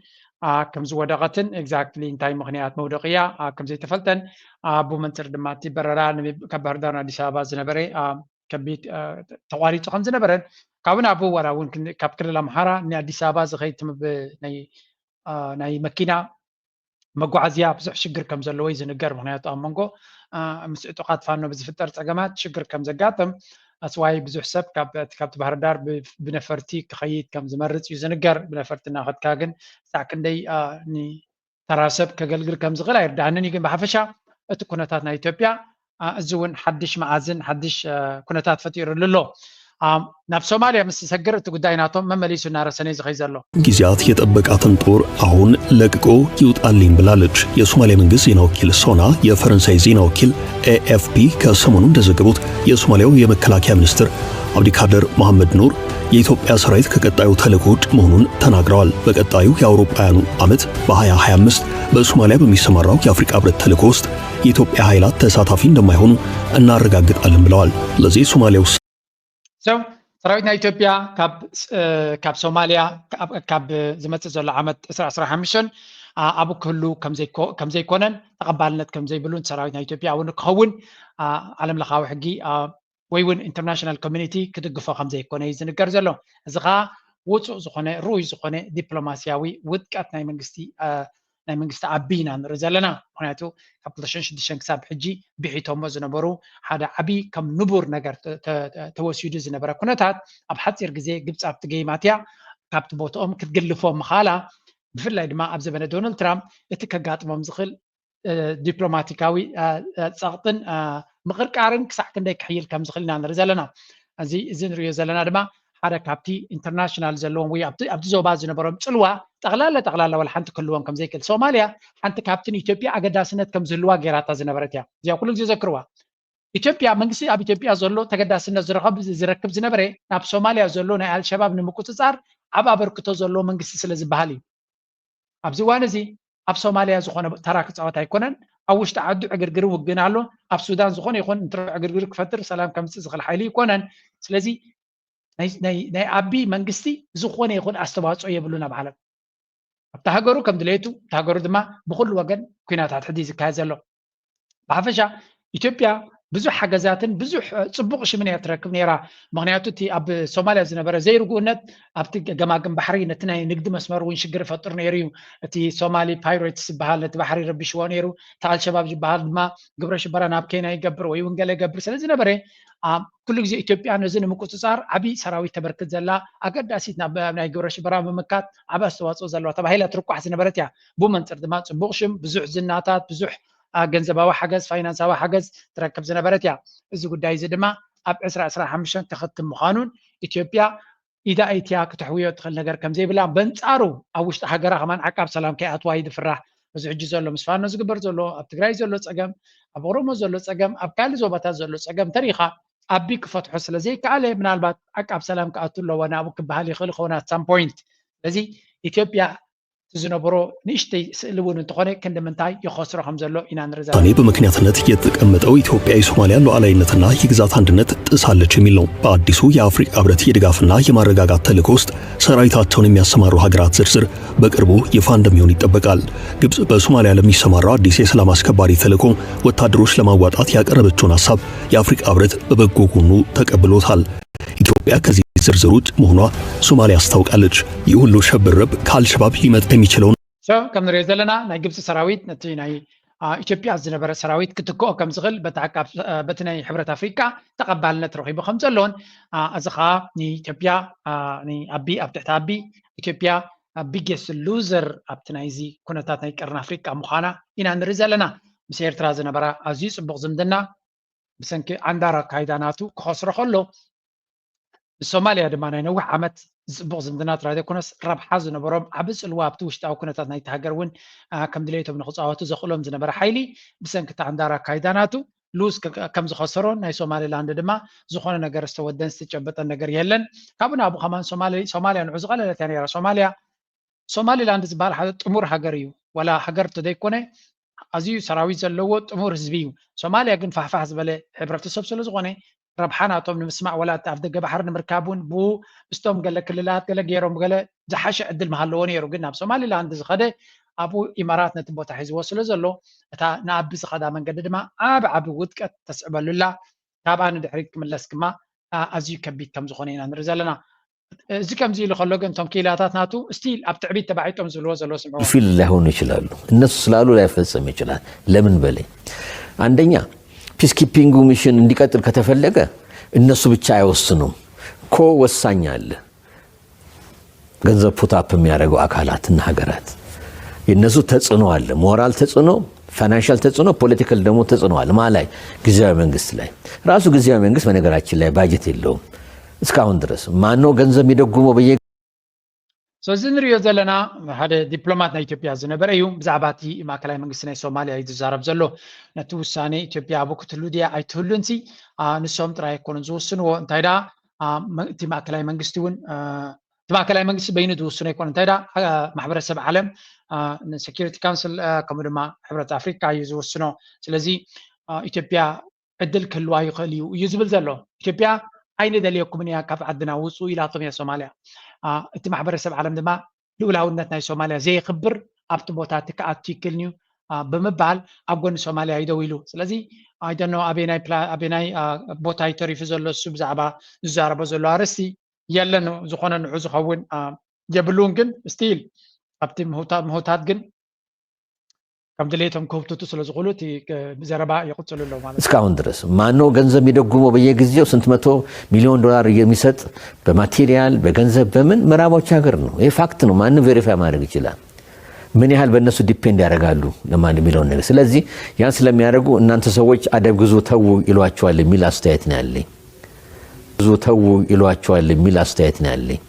ከም ዝወደቐትን ኤግዛክትሊ እንታይ ምኽንያት መውደቕያ ከም ዘይተፈልጠን ብመንፅር ድማ እቲ በረራ ካብ ባህር ዳር ኣዲስ ኣበባ ዝነበረ ከቢድ ተቋሪፁ ከም ዝነበረን ካብኡ ናብኡ ዋላ እውን ካብ ክልል ኣምሓራ ንኣዲስ ኣበባ ዝኸይድ ናይ መኪና መጓዓዝያ ብዙሕ ሽግር ከም ዘለዎ እዩ ዝንገር። ምክንያቱ ኣብ መንጎ ምስ ዕጡቓት ፋኖ ብዝፍጠር ፀገማት ሽግር ከም ዘጋጥም ኣስዋይ ብዙሕ ሰብ ካብቲ ባህር ዳር ብነፈርቲ ክኸይድ ከም ዝመርፅ እዩ ዝንገር። ብነፈርቲ እናኸድካ ግን ሳዕ ክንደይ ንተራ ሰብ ከገልግል ከም ዝኽእል ኣይርዳህንን እዩ። ግን ብሓፈሻ እቲ ኩነታት ናይ ኢትዮጵያ እዚ እውን ሓድሽ መዓዝን ሓድሽ ኩነታት ፈጢሩሉ ኣሎ። ናብ ሶማልያ ምስ ዝሰግር እቲ ጉዳይ ናቶም መመሊሱ እናረሰነ እዩ ዝኸይ ዘሎ። ጊዜያት የጠበቃትን ጦር አሁን ለቅቆ ይውጣልኝ ብላለች። የሶማሊያ መንግስት ዜና ወኪል ሶና የፈረንሳይ ዜና ወኪል ኤኤፍፒ ከሰሞኑ እንደዘገቡት የሶማሊያው የመከላከያ ሚኒስትር አብዲካደር መሐመድ ኑር የኢትዮጵያ ሰራዊት ከቀጣዩ ተልእኮ ውጭ መሆኑን ተናግረዋል። በቀጣዩ የአውሮፓውያኑ ዓመት በ2025 በሶማሊያ በሚሰማራው የአፍሪካ ህብረት ተልእኮ ውስጥ የኢትዮጵያ ኃይላት ተሳታፊ እንደማይሆኑ እናረጋግጣለን ብለዋል። ለዚህ የሶማሊያው ሰው ሰራዊት ናይ ኢትዮጵያ ካብ ሶማሊያ ካብ ዝመፅእ ዘሎ ዓመት ዕስራ ዕስራ ሓሙሽተ ኣብኡ ክህሉ ከምዘይኮነን ተቐባልነት ከምዘይብሉን ሰራዊት ናይ ኢትዮጵያ እውን ክኸውን ዓለም ለኻዊ ሕጊ ወይ እውን ኢንተርናሽናል ኮሚኒቲ ክድግፎ ከምዘይኮነ እዩ ዝንገር ዘሎ። እዚ ከዓ ውፁእ ዝኾነ ርኡይ ዝኾነ ዲፕሎማሲያዊ ውድቀት ናይ መንግስቲ ናይ መንግስቲ ኣቢ ኢና ንርኢ ዘለና። ምክንያቱ ካብ ክልተ ሽሕን ሽዱሽተን ክሳብ ሕጂ ብሒቶሞ ዝነበሩ ሓደ ዓብዪ ከም ንቡር ነገር ተወሲዱ ዝነበረ ኩነታት ኣብ ሓፂር ግዜ ግብፂ ኣብቲ ገይማት እያ ካብቲ ቦትኦም ክትግልፎም ምኻላ ብፍላይ ድማ ኣብ ዘበነ ዶናልድ ትራምፕ እቲ ከጋጥሞም ዝኽእል ዲፕሎማቲካዊ ፀቕጥን ምቕርቃርን ክሳዕ ክንደይ ክሕይል ከም ዝኽእል ኢና ንርኢ ዘለና። እዚ እዚ ንሪኦ ዘለና ድማ ሓደ ካብቲ ኢንተርናሽናል ዘለዎም ወይ ኣብቲ ኣብቲ ዞባ ዝነበሮም ጽልዋ ጠቕላላ ጠቕላላ ዋላ ሓንቲ ክህልዎም ከም ዘይክእል። ሶማልያ ሓንቲ ካብቲ ንኢትዮጵያ ኣገዳስነት ከም ዝህልዋ ገይራታ ዝነበረት እያ። እዚኣ ኩሉ ግዜ ዘክርዋ። ኢትዮጵያ መንግስቲ ኣብ ኢትዮጵያ ዘሎ ተገዳስነት ዝረኸብ ዝረክብ ዝነበረ ናብ ሶማልያ ዘሎ ናይ ኣልሸባብ ንምቁጽጻር ዓብ ኣበርክቶ ዘለዎ መንግስቲ ስለ ዝበሃል እዩ። ኣብዚ እዋን እዚ ኣብ ሶማልያ ዝኾነ ተራ ክፃወት ኣይኮነን። ኣብ ውሽጢ ዓዱ ዕግርግርን ውግእን ኣሎ። ኣብ ሱዳን ዝኾነ ይኹን እንተ ዕግርግር ክፈጥር ሰላም ከምፅእ ዝኽእል ሓይሊ ኣይኮነን። ስለዚ ናይ ኣቢ መንግስቲ ዝኾነ ይኹን ኣስተዋፅኦ የብሉን ኣብ ዓለም። ኣብታ ሃገሩ ከም ድሌቱ እታ ሃገሩ ድማ ብኩሉ ወገን ኩናት ሕድሕድ እዩ ዝካየድ ዘሎ። ብሓፈሻ ኢትዮጵያ ብዙሕ ሓገዛትን ብዙሕ ፅቡቕ ሽምን እያ ትረክብ ነይራ። ምክንያቱ እቲ ኣብ ሶማልያ ዝነበረ ዘይርጉእነት ኣብቲ ገማግም ባሕሪ ነቲ ናይ ንግዲ መስመር እውን ሽግር ይፈጥር ነይሩ እዩ። እቲ ሶማሊ ፓይሬትስ ዝበሃል ነቲ ባሕሪ ረቢሽዎ ነይሩ። እቲ ኣልሸባብ ዝበሃል ድማ ግብረ ሽበራ ናብ ኬንያ ይገብር ወይ እውን ገለ ይገብር ስለ ዝነበረ ኩሉ ግዜ ኢትዮጵያ ነዚ ንምቁፅፃር ዓብዪ ሰራዊት ተበርክት ዘላ ኣገዳሲት ናይ ግብረ ሽበራ ምምካት ዓብ ኣስተዋፅኦ ዘለዋ ተባሂላ ትርቋሕ ዝነበረት እያ። ብኡ መንፅር ድማ ፅቡቕ ሽም፣ ብዙሕ ዝናታት፣ ብዙሕ ገንዘባዊ ሓገዝ፣ ፋይናንሳዊ ሓገዝ ትረክብ ዝነበረት እያ። እዚ ጉዳይ እዚ ድማ ኣብ ዕስራ ዕስራ ሓሙሽተ ከኸትም ምዃኑን ኢትዮጵያ ኢዳ ኢትያ ክተሕውዮ ትኽእል ነገር ከም ዘይብላ በንፃሩ ኣብ ውሽጢ ሃገራ ከማን ዓቃብ ሰላም ከይኣትዋ እዩ ዝፍራሕ። እዚ ሕጂ ዘሎ ምስ ፋኖ ዝግበር ዘሎ ኣብ ትግራይ ዘሎ ፀገም ኣብ ኦሮሞ ዘሎ ፀገም ኣብ ካልእ ዞባታት ዘሎ ፀገም ተሪኻ ኣቢ ክፈትሖ ስለ ዘይከኣለ ምናልባት ዓቃብ ሰላም ክኣቱ ኣለዎ ናብኡ ክበሃል ይኽእል ይኸውን ኣት ሳም ፖይንት። ስለዚ ኢትዮጵያ እቲ ዝነበሮ ንእሽተይ ስእሊ እውን እንተኾነ ክንዲ ምንታይ ይኸስሮ ከም ዘሎ ኢና ንርኢ ዘለና። ውሳኔ በምክንያትነት የተቀመጠው ኢትዮጵያ የሶማሊያን ሉዓላዊነትና የግዛት አንድነት ጥሳለች የሚል ነው። በአዲሱ የአፍሪካ ህብረት የድጋፍና የማረጋጋት ተልዕኮ ውስጥ ሰራዊታቸውን የሚያሰማሩ ሀገራት ዝርዝር በቅርቡ ይፋ እንደሚሆን ይጠበቃል። ግብጽ በሶማሊያ ለሚሰማራው አዲስ የሰላም አስከባሪ ተልዕኮ ወታደሮች ለማዋጣት ያቀረበችውን ሀሳብ የአፍሪካ ህብረት በበጎ ጎኑ ተቀብሎታል። ኢትዮጵያ ከዚህ ዝርዝር ውጭ መሆኗ ሶማሊያ አስታውቃለች። ይህ ሁሉ ሸብረብ ከአልሸባብ ሊመጣ የሚችለውን ከም ንሪኦ ዘለና ናይ ግብፂ ሰራዊት ነቲ ናይ ኢትዮጵያ ዝነበረ ሰራዊት ክትክኦ ከም ዝኽእል በቲ ናይ ሕብረት ኣፍሪቃ ተቐባልነት ረኺቡ ከም ዘሎን እዚ ከዓ ንኢትዮጵያ ኣቢ ኣብ ትሕቲ ኣቢ ኢትዮጵያ ቢጌስት ሉዘር ኣብቲ ናይዚ ኩነታት ናይ ቀርኒ ኣፍሪቃ ምዃና ኢና ንርኢ ዘለና። ምስ ኤርትራ ዝነበራ ኣዝዩ ፅቡቕ ዝምድና ብሰንኪ ዓንዳር ኣካይዳ ናቱ ክኸስሮ ከሎ ንሶማልያ ድማ ናይ ነዊሕ ዓመት ዝፅቡቕ ዝምድና ጥራይ ዘይኮነስ ረብሓ ዝነበሮም ዓቢ ፅልዋ ኣብቲ ውሽጣዊ ኩነታት ናይቲ ሃገር እውን ከም ድሌቶም ንክፃወቱ ዘኽእሎም ዝነበረ ሓይሊ ብሰንኪ እቲ ዓንዳር ኣካይዳ ናቱ ሉዝ ከም ዝኸሰሮን ናይ ሶማሊላንድ ድማ ዝኾነ ነገር ዝተወደን ዝተጨበጠን ነገር የለን። ካብኡ ናብኡ ከማን ሶማልያ ንዑ ዝቐለለት እያ ነይራ። ሶማልያ ሶማሊላንድ ዝበሃል ሓደ ጥሙር ሃገር እዩ። ዋላ ሃገር እንተዘይኮነ ኣዝዩ ሰራዊት ዘለዎ ጥሙር ህዝቢ እዩ። ሶማልያ ግን ፋሕፋሕ ዝበለ ሕብረተሰብ ስለ ዝኾነ ረብሓ ናቶም ንምስማዕ ዋላ እቲ ኣፍ ደገ ባሕሪ ንምርካብ እውን ብኡ ምስቶም ገለ ክልላት ገለ ገይሮም ገለ ዝሓሸ ዕድል ምሃለዎ ነይሩ። ግን ናብ ሶማሊላንድ ዝኸደ ኣብኡ ኢማራት ነቲ ቦታ ሒዝዎ ስለ ዘሎ እታ ንኣቢ ዝኸዳ መንገዲ ድማ ዓብ ዓቢ ውድቀት ተስዕበሉ ኣላ። ካብኣ ንድሕሪት ክምለስ ድማ ኣዝዩ ከቢድ ከም ዝኾነ ኢና ንርኢ ዘለና። እዚ ከምዚ ኢሉ ከሎ ግን እቶም ክኢላታት ናቱ ስቲል ኣብ ትዕቢት ተባዒጦም ዝብልዎ ዘለዉ ስምዕዎ። ፊል ላይሆኑ ይችላሉ። እነሱ ስላሉ ላይፈጸም ይችላል። ለምን በለኝ። አንደኛ ፒስኪፒንጉ ሚሽን እንዲቀጥል ከተፈለገ እነሱ ብቻ አይወስኑም። ኮ ወሳኝ አለ። ገንዘብ ፑት አፕ የሚያደርገው አካላት እና ሀገራት የእነሱ ተጽዕኖ አለ። ሞራል ተጽዕኖ፣ ፋይናንሻል ተጽዕኖ፣ ፖለቲካል ደግሞ ተጽዕኖ አለ። ማ ላይ? ጊዜያዊ መንግስት ላይ። ራሱ ጊዜያዊ መንግስት በነገራችን ላይ ባጀት የለውም እስካሁን ድረስ። ማነው ገንዘብ የሚደጉመው በየ So እዚ ንሪኦ ዘለና ሓደ ዲፕሎማት ናይ ኢትዮጵያ ዝነበረ እዩ። ብዛዕባ እቲ ማእከላይ መንግስቲ ናይ ሶማልያ እዩ ዝዛረብ ዘሎ። ነቲ ውሳኔ ኢትዮጵያ ኣብኡ ክትህሉ ድያ ኣይትህሉን ሲ ንሶም ጥራይ ኣይኮኑን ዝውስንዎ። እንታይ ደኣ እቲ ማእከላይ መንግስቲ እውን እቲ ማእከላይ መንግስቲ በይኑ ዝውስኖ ኣይኮነ እንታይ ደኣ ማሕበረሰብ ዓለም ንሴኪሪቲ ካውንስል ከምኡ ድማ ሕብረት ኣፍሪካ እዩ ዝውስኖ። ስለዚ ኢትዮጵያ ዕድል ክህልዋ ይኽእል እዩ እዩ ዝብል ዘሎ። ኢትዮጵያ ኣይንደልየኩምን እያ ካብ ዓድና ውፁ ኢላቶም እያ ሶማልያ። እቲ ማሕበረሰብ ዓለም ድማ ልኡላውነት ናይ ሶማልያ ዘየኽብር ኣብቲ ቦታ እቲ ክኣቱ ይክልን እዩ ብምባል ኣብ ጎኒ ሶማልያ እዩ ደው ኢሉ። ስለዚ ኣይደኖ ኣበናይ ኣበናይ ቦታ እዩ ተሪፉ ዘሎ እሱ ብዛዕባ ዝዛረቦ ዘሎ ኣርእስቲ የለን ዝኾነ ንዑ ዝኸውን የብሉን ግን ስቲል ኣብቲ ምህውታት ግን ከም ድሌቶም ክህብትቱ ስለ ዝኽእሉ እቲ ዘረባ ይቕፅሉ ኣለዉ ማለት ነው። እስካሁን ድረስ ማነው ገንዘብ የሚደጉመው በየጊዜው ስንት መቶ ሚሊዮን ዶላር የሚሰጥ በማቴሪያል በገንዘብ በምን ምዕራቦች ሀገር ነው። ይሄ ፋክት ነው። ማንም ቬሪፋይ ማድረግ ይችላል። ምን ያህል በእነሱ ዲፔንድ ያደርጋሉ ለማን የሚለውን ነገር። ስለዚህ ያን ስለሚያደርጉ እናንተ ሰዎች አደብ ግዙ፣ ተዉ ይሏቸዋል የሚል አስተያየት ነው ያለኝ። ግዙ፣ ተዉ ይሏቸዋል የሚል አስተያየት ነው ያለኝ።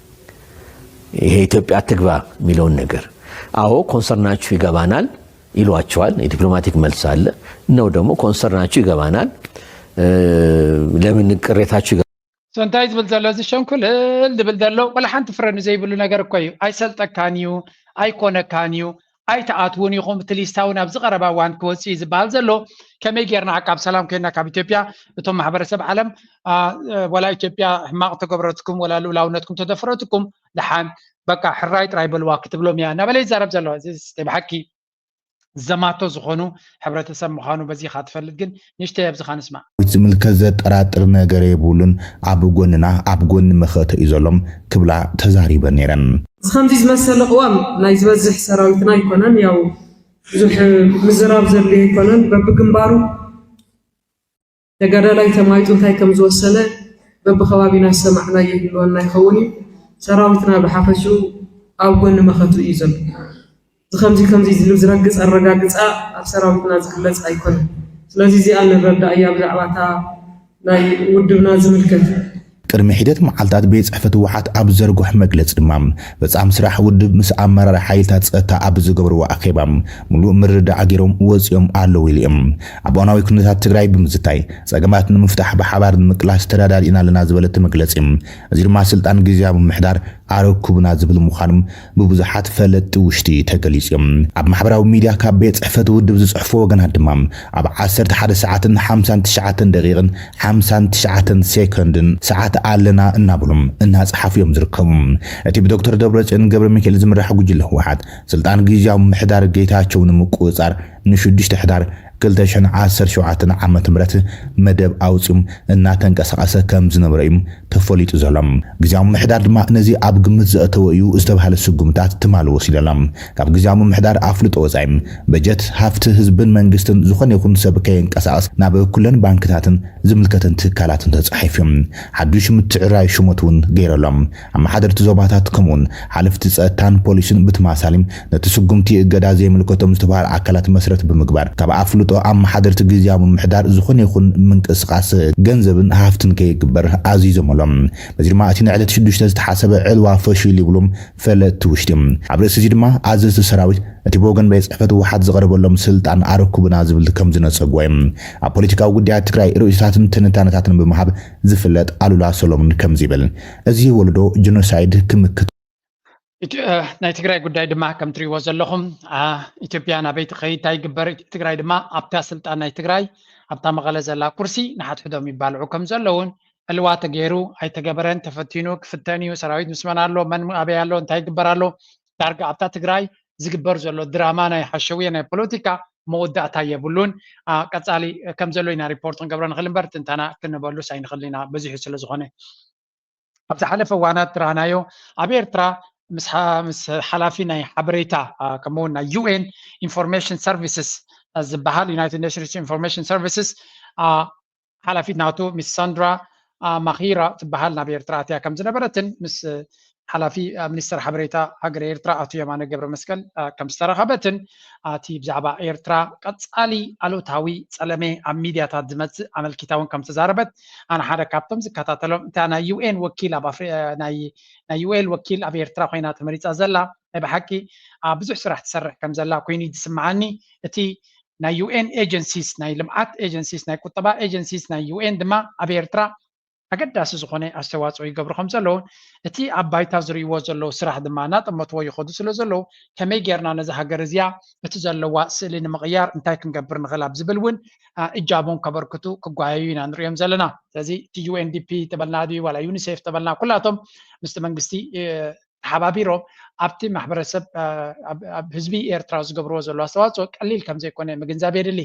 ይሄ ኢትዮጵያ አትግባ የሚለውን ነገር። አዎ ኮንሰርናችሁ ይገባናል ይሏቸዋል። የዲፕሎማቲክ መልስ አለ ነው ደግሞ ኮንሰርናችሁ ይገባናል፣ ለምን ቅሬታችሁ ይገባናል። እንታይ ዝብል ዘሎ እዚ ሸንኩልል ዝብል ዘሎ ወላ ሓንቲ ፍረ ዘይብሉ ነገር እኮ እዩ። ኣይሰልጠካን እዩ፣ ኣይኮነካን እዩ፣ ኣይትኣትውን ኢኹም። እቲ ሊስታ እውን ኣብዚ ቀረባ እዋን ክወፅእ እዩ ዝበሃል ዘሎ። ከመይ ጌርና ዓቃብ ሰላም ኮይና ካብ ኢትዮጵያ እቶም ማሕበረሰብ ዓለም ወላ ኢትዮጵያ ሕማቕ ተገብረትኩም ወላ ልኡላውነትኩም ተደፍረትኩም ደሓን በቃ ሕራይ ጥራይ በልዋ ክትብሎም እያ እናበለ ይዛረብ ዘሎ። እዚ ብሓቂ ዘማቶ ዝኾኑ ሕብረተሰብ ምዃኑ በዚ ኢኻ ትፈልጥ። ግን ንሽተይ ኣብዚ ኻንስማዕ። ዝምልከት ዘጠራጥር ነገር የብሉን፣ ኣብ ጎንና ኣብ ጎኒ መኸተ እዩ ዘሎም ክብላ ተዛሪበን ነይረን። እዚ ከምዚ ዝመሰለ ቅዋም ናይ ዝበዝሕ ሰራዊትና ኣይኮነን። ያው ብዙሕ ምዝራብ ዘድልዮ ኣይኮነን። በብግንባሩ ተጋዳላይ ተማይጡ እንታይ ከም ዝወሰነ በብከባቢና ዝሰማዕናዮ ይህልወና ይኸውን እዩ። ሰራዊትና ብሓፈሽኡ ኣብ ጎኒ መኸቱ እዩ ዘሎ። እዚ ከምዚ ከምዚ ዝብል ዝረግፅ ኣረጋግፃ ኣብ ሰራዊትና ዝግለፅ ኣይኮነን። ስለዚ እዚኣ ንረዳእ እያ ብዛዕባ እታ ናይ ውድብና ዝምልከት። ቅድሚ ሒደት መዓልታት ቤት ፅሕፈት ህወሓት ኣብ ዝዘርግሖ መግለፂ ድማ፣ ፈፃሚ ስራሕ ውድብ ምስ ኣመራርሓ ሓይልታት ፀጥታ ኣብ ዝገብርዎ ኣኼባ፣ ሙሉእ ምርድዳእ ገይሮም ወፂኦም ኣለዉ ኢሉ እዩ። ኣብ እዋናዊ ኩነታት ትግራይ ብምዝታይ፣ ፀገማት ንምፍታሕ ብሓባር ንምቅላስ ተዳዳሊእና ኣለና ዝበለ እቲ መግለፂ፣ እዚ ድማ ስልጣን ግዝያዊ ምምሕዳር ኣረኩብና ዝብል ምዃኑ ብብዙሓት ፈለጥቲ ውሽጢ ተገሊፁ እዩ። ኣብ ማሕበራዊ ሚድያ ካብ ቤት ፅሕፈት ውድብ ዝፅሕፉ ወገናት ድማ፣ ኣብ ዓሰርተ ሓደ ሰዓትን ሓምሳን ትሽዓተን ደቂቕን ሓምሳን ትሽዓተን ሴኮንድን ሰዓት ኣለና እናበሉ እናፀሓፉ እዮም ዝርከቡ። እቲ ብዶክተር ደብረፅዮን ገብረሚካኤል ዝምራሕ ጉጅለ ህወሓት ስልጣን ግዝያዊ ምምሕዳር ጌታቸው ንምቁፅፃር ንሽዱሽተ ሕዳር ክልተ ሽሕን ዓሰርተ ሸውዓተን ዓመተ ምህረት መደብ ኣውፂኡ እናተንቀሳቐሰ ከም ዝነበረ እዩ ተፈሊጡ ዘሎ። ግዝያዊ ምምሕዳር ድማ ነዚ ኣብ ግምት ዘእተወ እዩ ዝተባህለ ስጉምታት ትማሊ ወሲዱ ኣሎ። ካብ ግዝያዊ ምምሕዳር ኣፍልጦ ወፃኢ በጀት፣ ሃፍቲ ህዝብን መንግስትን ዝኾነ ይኹን ሰብ ከየንቀሳቐስ ናብ ኩለን ባንክታትን ዝምልከተን ትካላትን ተፃሒፉ እዩ። ሓዱሽ ምትዕርራይ ሹመት እውን ገይሩ ኣሎ። ኣመሓደርቲ ዞባታት ከምኡውን ሓለፍቲ ፀጥታን ፖሊስን ብትማሳሊ ነቲ ስጉምቲ እገዳ ዘይምልከቶም ዝተባህሉ ኣካላት መስረት ብምግባር ካብ ኣፍልጦ ኣመሓደርቲ ግዝያዊ ምምሕዳር ዝኾነ ይኹን ምንቅስቓስ ገንዘብን ሃፍትን ከይግበር ኣዚዞም ኣሎ። በዚ ድማ እቲ ንዕለት ሽዱሽተ ዝተሓሰበ ዕልዋ ፈሺሉ ይብሉ ፈለጥቲ ውሽጢ። ኣብ ርእሲ እዚ ድማ ኣዘዝቲ ሰራዊት እቲ ብወገን ቤት ፅሕፈት ህወሓት ዝቐረበሎም ስልጣን ኣረኩብና ዝብል ከም ዝነፀግዎ እዮም። ኣብ ፖለቲካዊ ጉዳያት ትግራይ ርእይቶታትን ትንታነታትን ብምሃብ ዝፍለጥ ኣሉላ ሰሎሞን ከምዚ ይብል። እዚ ወለዶ ጀኖሳይድ ክምክት። ኢትዮ- እ፣ ናይ ትግራይ ጉዳይ ድማ ከም ትሪእዎ ዘለኹም አ፣ ኢትዮጵያ ናበይ ትኸይድ እንታይ ይግበር? ትግራይ ድማ ኣብታ ስልጣን ናይ ትግራይ ኣብታ መቐለ ዘላ ኩርሲ ንሓድሕዶም ይባልዑ ከም ዘለውን ዕልዋ ተገይሩ ኣይተገበረን ተፈቲኑ ክፍተን እዩ። ሰራዊት ምስ መን ኣሎ መን ኣበይ ኣሎ እንታይ ይግበር ኣሎ ዳርጋ ኣብታ ትግራይ ዝግበር ዘሎ ድራማ ናይ ሓሸውየ ናይ ፖለቲካ መወዳእታ የብሉን። አ፣ ቀፃሊ ከም ዘሎ ኢና ሪፖርት ክንገብሮ ንኽእል እምበር ትንተና ክንበሉስ ኣይንኽእል ኢና በዚሑ ስለ ዝኾነ። ኣብ ዝሓለፈ እዋናት ራእናዮ ኣብ ኤርትራ ምስ ሓ- ምስ ሓላፊ ናይ ሓበሬታ አ፣ ከምኡውን ናይ ዩ ኤን ኢንፎርሜሽን ሰርቪስስ ዝበሃል ዩናይትድ ኔሽንስ ኢንፎርሜሽን ሰርቪስስ አ፣ ሓላፊት ናቱ ሚስ ሳንድራ አ፣ ማኺራ ትበሃል ናብ ኤርትራ ኣትያ ከም ዝነበረትን ምስ ሓላፊ ሚኒስተር ሓበሬታ ሃገረ ኤርትራ ኣቶ የማነ ገብረመስቀል ከም ዝተረኸበትን እቲ ብዛዕባ ኤርትራ ቀጻሊ ኣሉታዊ ጸለመ ኣብ ሚድያታት ዝመጽእ ኣመልኪታ እውን ከም ዝተዛረበት ኣነ ሓደ ካብቶም ዝከታተሎም እታ ናይ ዩ ኤን ወኪል ኣብ ናይ ዩ ኤን ወኪል ኣብ ኤርትራ ኮይና ተመሪጻ ዘላ ናይ ብሓቂ ብዙሕ ስራሕ ትሰርሕ ከም ዘላ ኮይኑ እዩ ዝስምዓኒ። እቲ ናይ ዩ ኤን ኤጀንሲስ ናይ ልምዓት ኤጀንሲስ ናይ ቁጠባ ኤጀንሲስ ናይ ዩ ኤን ድማ ኣብ ኤርትራ ኣገዳሲ ዝኾነ ኣስተዋፅኦ ይገብሩ ከም ዘለውን እቲ ኣብ ባይታ ዝርእይዎ ዘለዉ ስራሕ ድማ እናጠመትዎ ይኸዱ ስለ ዘለዉ ከመይ ጌርና ነዚ ሃገር እዚኣ እቲ ዘለዋ ስእሊ ንምቕያር እንታይ ክንገብር ንኽእል ኣብ ዝብል እውን እጃቦም ከበርክቱ ክጓየዩ ኢና ንሪኦም ዘለና። ስለዚ እቲ ዩ ኤን ዲ ፒ ተበልና ድዩ ዋላ ዩኒሴፍ ተበልና ኩላቶም ምስቲ መንግስቲ ተሓባቢሮም ኣብቲ ማሕበረሰብ ኣብ ህዝቢ ኤርትራ ዝገብርዎ ዘሎ ኣስተዋፅኦ ቀሊል ከም ዘይኮነ ምግንዛብ የድሊ።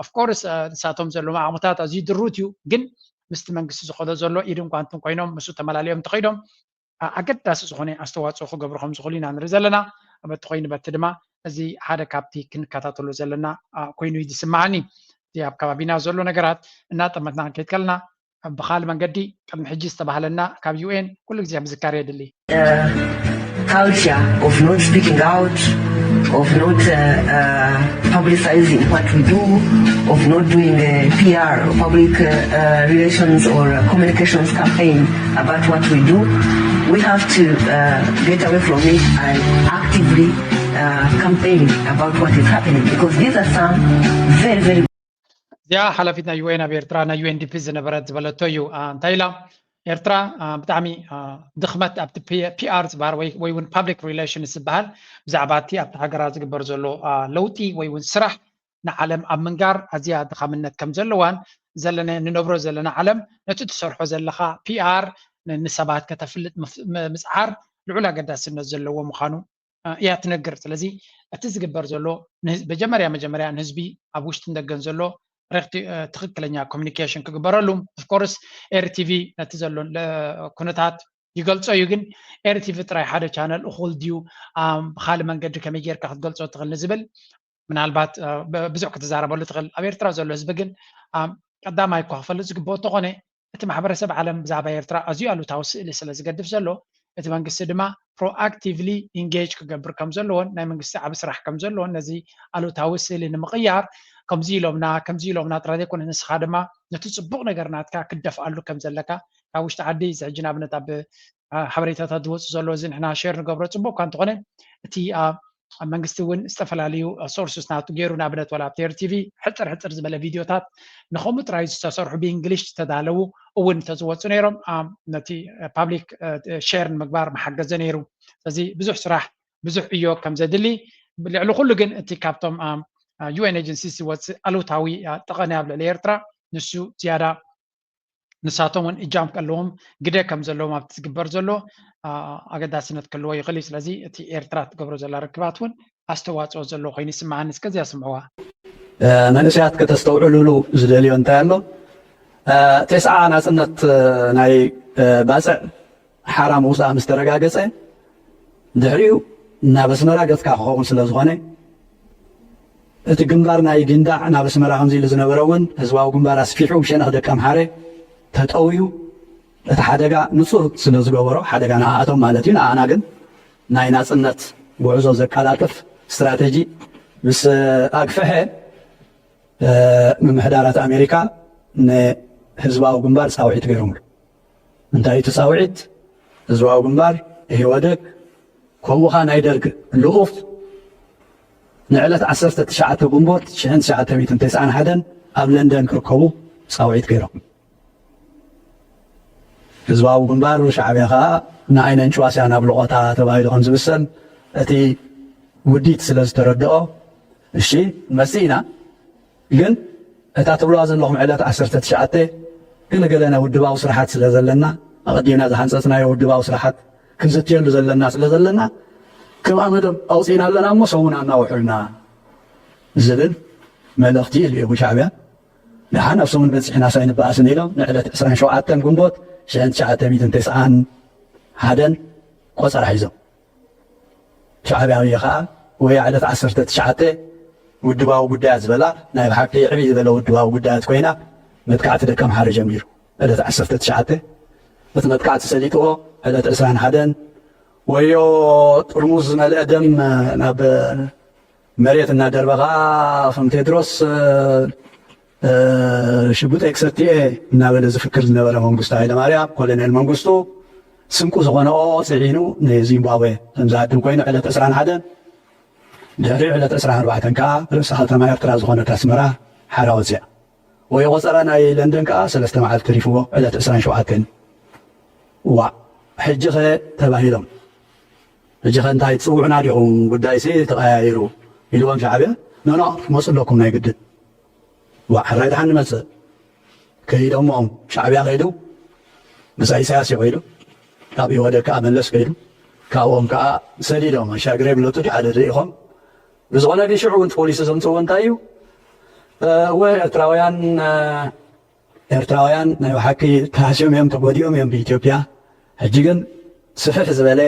ኦፍኮርስ ንሳቶም ዘለዎም ዓቕምታት ኣዝዩ ድሩት እዩ ግን ምስቲ መንግስቲ ዝኸዶ ዘሎ ኢድን ጓንትን ኮይኖም ምስኡ ተመላሊኦም እንተኸይዶም ኣገዳሲ ዝኾነ ኣስተዋፅኦ ክገብሩ ከም ዝኽእሉ ኢና ንርኢ ዘለና። በቲ ኮይኑ በቲ ድማ እዚ ሓደ ካብቲ ክንከታተሎ ዘለና ኮይኑ እዩ ዝስምዓኒ። እቲ ኣብ ከባቢና ዘሎ ነገራት እናጠመትና ክንከይድ ከለና ብኻል መንገዲ ቅድሚ ሕጂ ዝተባህለና ካብ ዩ ኤን ኩሉ ግዜ ምዝካር የድሊ። culture of not speaking out, of not uh, uh, publicizing what we do, of not doing uh, P R, public uh, uh, relations or uh, communications campaign about what we do. We have to uh, get away from it and actively uh, campaign about what is happening, because these are some very, very እዚኣ ሓላፊት ናይ ዩ ኤን ኣብ ኤርትራ ናይ ዩ ኤን ዲ ፒ ዝነበረት ዝበለቶ እዩ። እንታይ ኢላ? ኤርትራ ብጣዕሚ ድኽመት ኣብቲ ፒ ኣር ዝበሃል ወይ እውን ፓብሊክ ሪሌሽንስ ዝበሃል ብዛዕባ እቲ ኣብቲ ሃገራ ዝግበር ዘሎ ለውጢ ወይ እውን ስራሕ ንዓለም ኣብ ምንጋር ኣዝያ ድኻምነት ከም ዘለዋን ንነብሮ ዘለና ዓለም ነቲ ትሰርሖ ዘለኻ ፒ ኣር ንሰባት ከተፍልጥ ምፅዓር ልዑል ኣገዳስነት ዘለዎ ምዃኑ እያ ትነግር። ስለዚ እቲ ዝግበር ዘሎ መጀመርያ መጀመርያ ንህዝቢ ኣብ ውሽጥን ደገን ዘሎ ትኽክለኛ ኮሚኒኬሽን ክግበረሉ። ኦፍኮርስ ኤሪ ቲቪ ነቲ ዘሎ ኩነታት ይገልጾ እዩ፣ ግን ኤሪ ቲቪ ጥራይ ሓደ ቻነል እኹል ድዩ ብካልእ መንገዲ ከመይ ጌርካ ክትገልጾ ትኽእል ንዝብል ምናልባት ብዙሕ ክትዛረበሉ ትኽእል። ኣብ ኤርትራ ዘሎ ህዝቢ ግን ቀዳማይ እኳ ክፈልጥ ዝግብኦ እንተኾነ እቲ ማሕበረሰብ ዓለም ብዛዕባ ኤርትራ ኣዝዩ ኣሉታዊ ስእሊ ስለ ዝገድፍ ዘሎ እቲ መንግስቲ ድማ ፕሮኣክቲቭሊ ኢንጌጅ ክገብር ከም ዘለዎን ናይ መንግስቲ ዓቢ ስራሕ ከም ዘለዎን ነዚ ኣሉታዊ ስእሊ ንምቕያር ከምዚ ኢሎምና ከምዚ ኢሎምና ጥራይ ዘይኮነ ንስኻ ድማ ነቲ ጽቡቕ ነገር ናትካ ክደፍኣሉ ከም ዘለካ ካብ ውሽጢ ዓዲ እዚ ሕጂ ንኣብነት ኣብ ሓበሬታታት ዝወፁ ዘሎ እዚ ንሕና ሼር ንገብሮ ፅቡቅ እኳ እንተኾነ እቲ መንግስቲ እውን ዝተፈላለዩ ሶርስስ ናቱ ገይሩ ንኣብነት ወላ ኣብቲ ኤሪ ቲቪ ሕፅር ሕፅር ዝበለ ቪድዮታት ንከምኡ ጥራይ ዝተሰርሑ ብእንግሊሽ ዝተዳለዉ እውን እንተዝወፁ ነይሮም ነቲ ፓብሊክ ሼር ንምግባር መሓገዘ ነይሩ። ስለዚ ብዙሕ ስራሕ ብዙሕ ዕዮ ከም ዘድሊ ልዕሊ ኩሉ ግን እቲ ካብቶም ዩ ኤን ኤጀንሲስ ዝወፅእ ኣሉታዊ ጠቐነ ኣብ ልዕሊ ኤርትራ ንሱ ዝያዳ ንሳቶም እውን እጃም ከለዎም ግደ ከም ዘለዎም ኣብቲ ዝግበር ዘሎ ኣገዳስነት ክህልዎ ይኽእል እዩ። ስለዚ እቲ ኤርትራ ትገብሮ ዘላ ርክባት እውን ኣስተዋፅኦ ዘለዎ ኮይኑ ይስምዓኒ። እስከዚኣ ስምዕዋ። መንእሰያት ከተስተውዕልሉ ዝደልዮ እንታይ ኣሎ? ቴስዓ ናፅነት ናይ ባፅዕ ሓራ ምውፃእ ምስ ተረጋገፀ ድሕሪኡ ናብ ኣስመራ ገፅካ ክኸውን ስለ ዝኾነ እቲ ግንባር ናይ ጊንዳዕ ናብ ኣስመራ ከምዚ ኢሉ ዝነበረ እውን ህዝባዊ ግንባር ኣስፊሑ ብሸነኽ ደቂ ኣምሓረ ተጠውዩ እቲ ሓደጋ ንፁር ስለ ዝገበሮ ሓደጋ ንኣኣቶም ማለት እዩ ንኣና ግን ናይ ናፅነት ጉዕዞ ዘቀላጥፍ ስትራተጂ ምስ ኣግፍሐ ምምሕዳራት ኣሜሪካ ንህዝባዊ ግንባር ፃውዒት ገይሮምሉ። እንታይ እቲ ፃውዒት? ህዝባዊ ግንባር ኢህወደግ ከምኡ ኸዓ ናይ ደርግ ልኡኽ ንዕለት ዓሰርተ ትሽዓተ ግንቦት ሽሕን ትሽዓተ ሚእትን ተስዓን ሓደን ኣብ ለንደን ክርከቡ ፃውዒት ገይሮም። ህዝባዊ ግንባር ሻዕብያ ኸዓ ንዓይነን ጭዋስያ ናብ ልቆታ ተባሂሉ ከም ዝምሰል እቲ ውዲት ስለ ዝተረድኦ እሺ ንመፅእ ኢና ግን እታ ትብልዋ ዘለኹም ዕለት ዓሰርተ ትሽዓተ ገለገለ ናይ ውድባዊ ስራሓት ስለ ዘለና ኣቐዲምና ዝሃንፀፅናዮ ውድባዊ ስራሓት ክንዝትየሉ ዘለና ስለ ዘለና ክብኣ መደብ ኣውፂእና ኣለና እሞ ሰሙን ኣናውሑልና ዝብል መልእኽቲ ልኢኹ ሻዕብያ። ደሓን ኣብ ሰሙን በፂሕና ሳይንበኣስን ኢሎም ንዕለት ዕስራን ሸውዓተን ግንቦት ሽሕን ትሽዓተ ሚእትን ተስዓን ሓደን ቆፀራ ሒዞም። ሻዕብያዊ ኸዓ ወይ ዕለት ዓሰርተ ትሽዓተ ውድባዊ ጉዳያት ዝበላ ናይ ብሓቂ ዕብይ ዝበለ ውድባዊ ጉዳያት ኮይና መጥቃዕቲ ደቂ ኣምሓረ ጀሚሩ ዕለት ዓሰርተ ትሽዓተ እቲ መጥቃዕቲ ሰሊጥዎ ዕለት ዕስራን ሓደን ወዮ ጥርሙዝ ዝመልአ ደም ናብ መሬት እናደርበኻ ከም ቴድሮስ ሽጉጠይ ክሰቲ እየ እናበለ ዝፍክር ዝነበረ መንግስቱ ሃይለማርያም ኮሎኔል መንግስቱ ስንቁ ዝኾነኦ ፅዒኑ ንዚምባብዌ ከም ዝሃድም ኮይኑ ዕለት ዕስራን ሓደን ድሕሪ ዕለት ዕስራን ኣርባዕተን ከዓ ርእሰ ከተማ ኤርትራ ዝኾነት ኣስመራ ሓራ ወፅያ። ወይ ቆፀራ ናይ ለንደን ከዓ ሰለስተ መዓልቲ ተሪፍዎ ዕለት ዕስራን ሸውዓተን ዋዕ ሕጂ ኸ ተባሂሎም ሕጂ ኸ እንታይ ትፅውዑና ዲኹም ጉዳይሲ ተቐያይሩ ኢልዎም ሻዕብያ ኖኖ ክትመፁ ኣለኩም ናይ ግድን ዋዕ ሕራይ ደሓን ንመፅእ ከይዶሞም ሻዕብያ ከይዱ ምሳይ ኢሳያስ እዩ ከይዱ ካብ ኢህወደግ ከዓ መለስ ከይዱ ካብኦም ከዓ ሰዲዶም ኣሻግረ ብለጡ ሓደ ኢኹም ብዝኾነ ግን ሽዑ እውን ፖሊሲ ዘምፅዎ እንታይ እዩ እወ ኤርትራውያን ኤርትራውያን ናይ ብሓቂ ተሃስዮም እዮም ተጎዲኦም እዮም ብኢትዮጵያ ሕጂ ግን ስፍሕ ዝበለ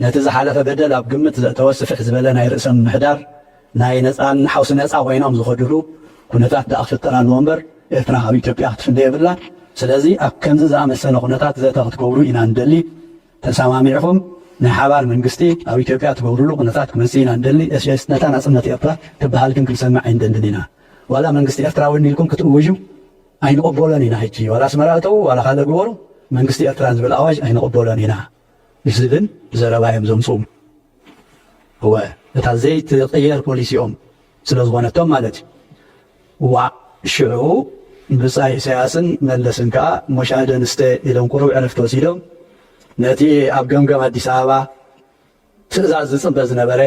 ነቲ ዝሓለፈ በደል ኣብ ግምት ዘእተወ ስፍሕ ዝበለ ናይ ርእሰ ምምሕዳር ናይ ነፃን ሓውሲ ነፃ ኮይኖም ዝኸድሉ ኩነታት ደኣ ክፍጠር ኣለዎ እምበር ኤርትራ ካብ ኢትዮጵያ ክትፍለ የብላን ስለዚ ኣብ ከምዚ ዝኣመሰለ ኩነታት ዘተ ክትገብሩ ኢና ንደሊ ተሰማሚዕኹም ናይ ሓባር መንግስቲ ኣብ ኢትዮጵያ ትገብሩሉ ኩነታት ክመጽእ ኢና ንደሊ። ኤስኤስ ነታ ናጽነት ኤርትራ ትበሃል ግን ክንሰምዕ ኣይንደልን ኢና። ዋላ መንግስቲ ኤርትራ እውን ኢልኩም ክትእውጁ ኣይንቕበሎን ኢና። ሕጂ ዋላ ኣስመራ እተው ዋላ ካልእ ግበሩ፣ መንግስቲ ኤርትራ ዝብል ኣዋጅ ኣይንቕበሎን ኢና ዝብል ዘረባ እዮም ዘምፅኡ። እወ፣ እታ ዘይትቕየር ፖሊሲኦም ስለ ዝኾነቶም ማለት እዩ። ዋዕ ሽዑ ብጻይ ኢሳያስን መለስን ከኣ ሞሻደ ንስተ ኢሎም ቁሩብ ዕረፍቲ ወሲዶም ነቲ ኣብ ገምገም ኣዲስ ኣበባ ትእዛዝ ዝጽበ ዝነበረ፣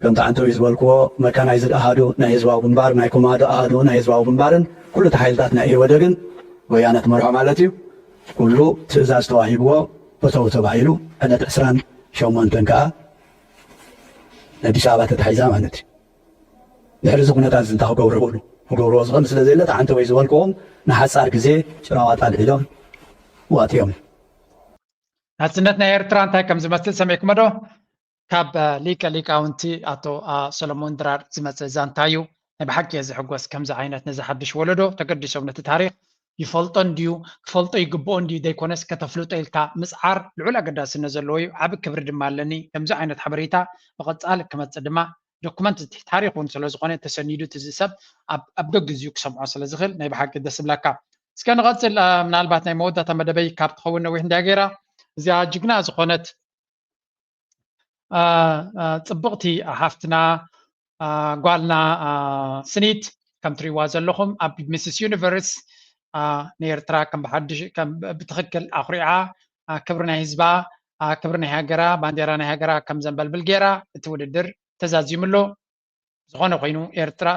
ከምቲ ዓንተዊ ዝበልክዎ፣ መካናይዝድ ኣሃዱ ናይ ህዝባዊ ግንባር፣ ናይ ኮማንዶ ኣሃዱ ናይ ህዝባዊ ግንባርን ኩሉ እቲ ሓይልታት ናይ ኢህወደግን ወያነ ትመርሖ ማለት እዩ። ኩሉ ትእዛዝ ተዋሂብዎ እተው ተባሂሉ ዕለት ዕስራን ሸሞንተን ከኣ ኣዲስ ኣበባ ተታሒዛ ማለት እዩ። ድሕሪ እዚ ኩነታት እዚ እንታይ ክገብሩ ይኽእሉ? ክገብርዎ ዝኽእል ስለ ዘየለ፣ እቲ ዓንተወይ ዝበልክዎም ንሓጻር ግዜ ጭራዋጣ ኣልዒሎም ዋጥዮም። ናጽነት ናይ ኤርትራ እንታይ ከም ዝመስል ሰሚዕኩሞ ዶ? ካብ ሊቀ ሊቃውንቲ ኣቶ ሰሎሞን ድራር ዝመጸ ዛንታ እዩ። ናይ ብሓቂ እየ ዝሕጎስ፣ ከምዚ ዓይነት ነዚ ሓድሽ ወለዶ ተገዲሶም ነቲ ታሪኽ ይፈልጦ እንድዩ፣ ክፈልጦ ይግብኦ እንድዩ ዘይኮነስ ከተፍልጦ ኢልካ ምጽዓር ልዑል ኣገዳስነት ዘለዎ እዩ። ዓቢ ክብሪ ድማ ኣለኒ። ከምዚ ዓይነት ሓበሬታ ብቐጻሊ ክመጽእ ድማ ዶኩመንት ታሪኽ እውን ስለ ዝኾነ ተሰኒዱ እቲ ዝሰብ ኣብ ኣብ ገግዝኡ ክሰምዖ ስለ ዝኽእል ናይ ብሓቂ ደስ ዝብለካ። እስከ ንቐጽል። ምናልባት ናይ መወዳእታ መደበይ ካብ ትኸውን ነዊሕ እንድያ ገይራ። እዚኣ ጅግና ዝኾነት ጽብቕቲ ሓፍትና ጓልና ስኒት ከም ትሪእዋ ዘለኹም ኣብ ሚስስ ዩኒቨርስ ንኤርትራ ከም ብሓድሽ ብትኽክል ኣኹሪዓ፣ ክብሪ ናይ ህዝባ፣ ክብሪ ናይ ሃገራ፣ ባንዴራ ናይ ሃገራ ከም ዘንበልብል ገይራ እቲ ውድድር ተዛዚሙ ኣሎ። ዝኾነ ኮይኑ ኤርትራ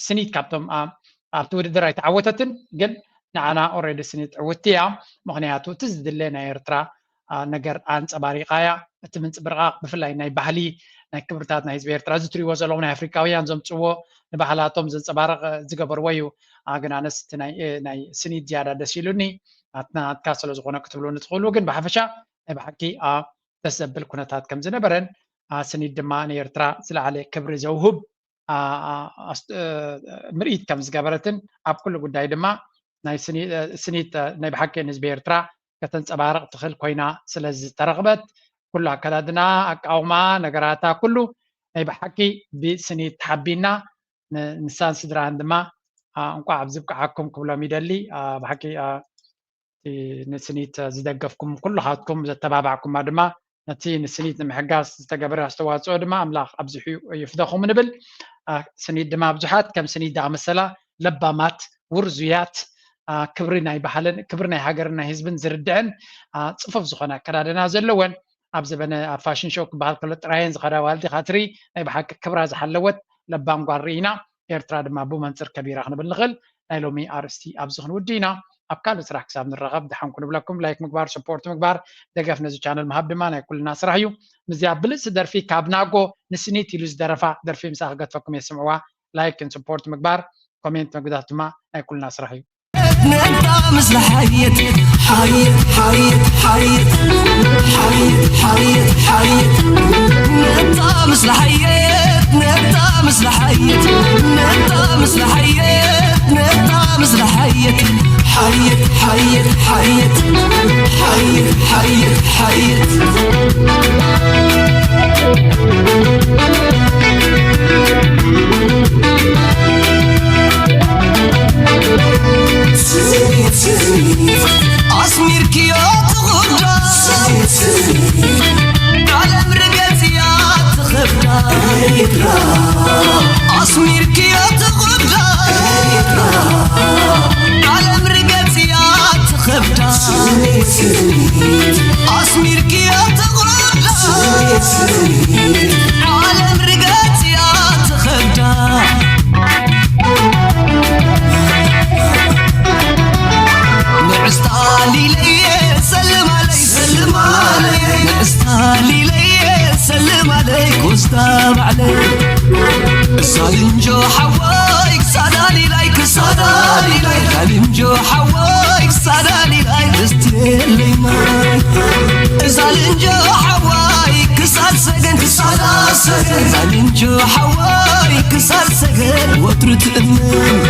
ስኒት ካብቶም ኣብቲ ውድድር ኣይተዓወተትን፣ ግን ንዓና ኦሬዲ ስኒት ዕውቲ እያ። ምኽንያቱ እቲ ዝድለ ናይ ኤርትራ ነገር ኣንጸባሪቓ እያ። እቲ ምንጽብርቓቕ ብፍላይ ናይ ባህሊ ናይ ክብርታት ናይ ህዝቢ ኤርትራ እዚ ትሪእዎ ዘለኹም ናይ ኣፍሪቃውያን ዘምጽዎ ንባህላቶም ዘንጸባርቕ ዝገበርዎ እዩ። ግን ኣነስ እቲ ናይ ስኒት ዝያዳ ደስ ኢሉኒ። ናትና ናትካ ስለ ዝኾነ ክትብሉኒ ትኽእሉ፣ ግን ብሓፈሻ ናይ ብሓቂ ደስ ዘብል ኩነታት ከም ዝነበረን ስኒት ድማ ንኤርትራ ዝለዓለ ክብሪ ዘውህብ ምርኢት ከም ዝገበረትን ኣብ ኩሉ ጉዳይ ድማ ናይ ስኒት ናይ ብሓቂ ንህዝቢ ኤርትራ ከተንጸባርቕ ትኽእል ኮይና ስለ ዝተረኽበት ኩሉ ኣከዳድና፣ ኣቃውማ፣ ነገራታ ኩሉ ናይ ብሓቂ ብስኒት ተሓቢና ንሳን ስድራን ድማ እንቋዕ ኣብዚ ብቅዓኩም ክብሎም ይደሊ። ብሓቂ ንስኒት ዝደገፍኩም ኩልኻትኩም ዘተባባዕኩማ ድማ ነቲ ንስኒት ንምሕጋዝ ዝተገበረ ኣስተዋፅኦ ድማ ኣምላኽ ኣብዚሑ ይፍደኹም ንብል። ስኒት ድማ ብዙሓት ከም ስኒት ዝኣመሰላ ለባማት፣ ውርዙያት፣ ክብሪ ናይ ባህልን ክብሪ ናይ ሃገርን ናይ ህዝብን ዝርድዐን ፅፉፍ ዝኾነ ኣከዳድና ዘለወን ኣብ ዘበነ ኣብ ፋሽን ሾው ክበሃል ከሎ ጥራየን ዝኸዳ ዋልዲ ካትሪ ናይ ብሓቂ ክብራ ዝሓለወት ለባም ጓል ርኢና። ኤርትራ ድማ ብመንፅር ከቢራ ክንብል ንኽእል። ናይ ሎሚ ኣርእስቲ ኣብዚ ክንውዲ ኢና። ኣብ ካልእ ስራሕ ክሳብ ንራኸብ ደሓን ኩኑ ብለኩም። ላይክ ምግባር፣ ሰፖርት ምግባር፣ ደገፍ ነዚ ቻነል ምሃብ ድማ ናይ ኩልና ስራሕ እዩ። ምስዚኣ ብልፅቲ ደርፊ ካብ ናጎ ንስኒት ኢሉ ዝደረፋ ደርፊ ምሳኣ ክገድፈኩም እየ። ስምዕዋ፣ ላይክን ሰፖርት ምግባር፣ ኮሜንት ምግዳፍ ድማ ናይ ኩልና ስራሕ እዩ። ነታ ምስላ ሓየት ሓየት ሓየት ሓየት ሓየት ሓየት ሓየት ነታ ምስላ ሓየት ነታ ምስላ ሓየት ነታ ምስላ ሓየት ነታ ምስላ ሓየት ሓየት ሓየት ሓየት ሓየት ሓየት ሓየት ኣስሚርክዮ ትኹዳ ዓለም ርገጽያ ትኽብዳ ኣስሚርክዮ ትኹዳ ዓለም ርገጽያ ትኽብዳ ኣስሚርክዮ ትኹዳ ዓለም ርገጽያ ትኽብዳ ንዕስታ ሊለየ ሰልማለይ ሰልማለይ ንዕስታ ሊለየ ሰልማለይ ኮስታ ባዕለይ ሳልንጆ ሓወይ ክሳዳ ሊላይ ክሳዳ ሊላይ ሳልንጆ ሓወይ ክሳዳ ሊላይ እስቲ የለይ ማይ ሳልንጆ ሓወይ ክሳድ ሰገን ክሳዳ ሰገን ሳልንጆ ሓወይ ክሳድ ሰገን ወትሩ ትእምን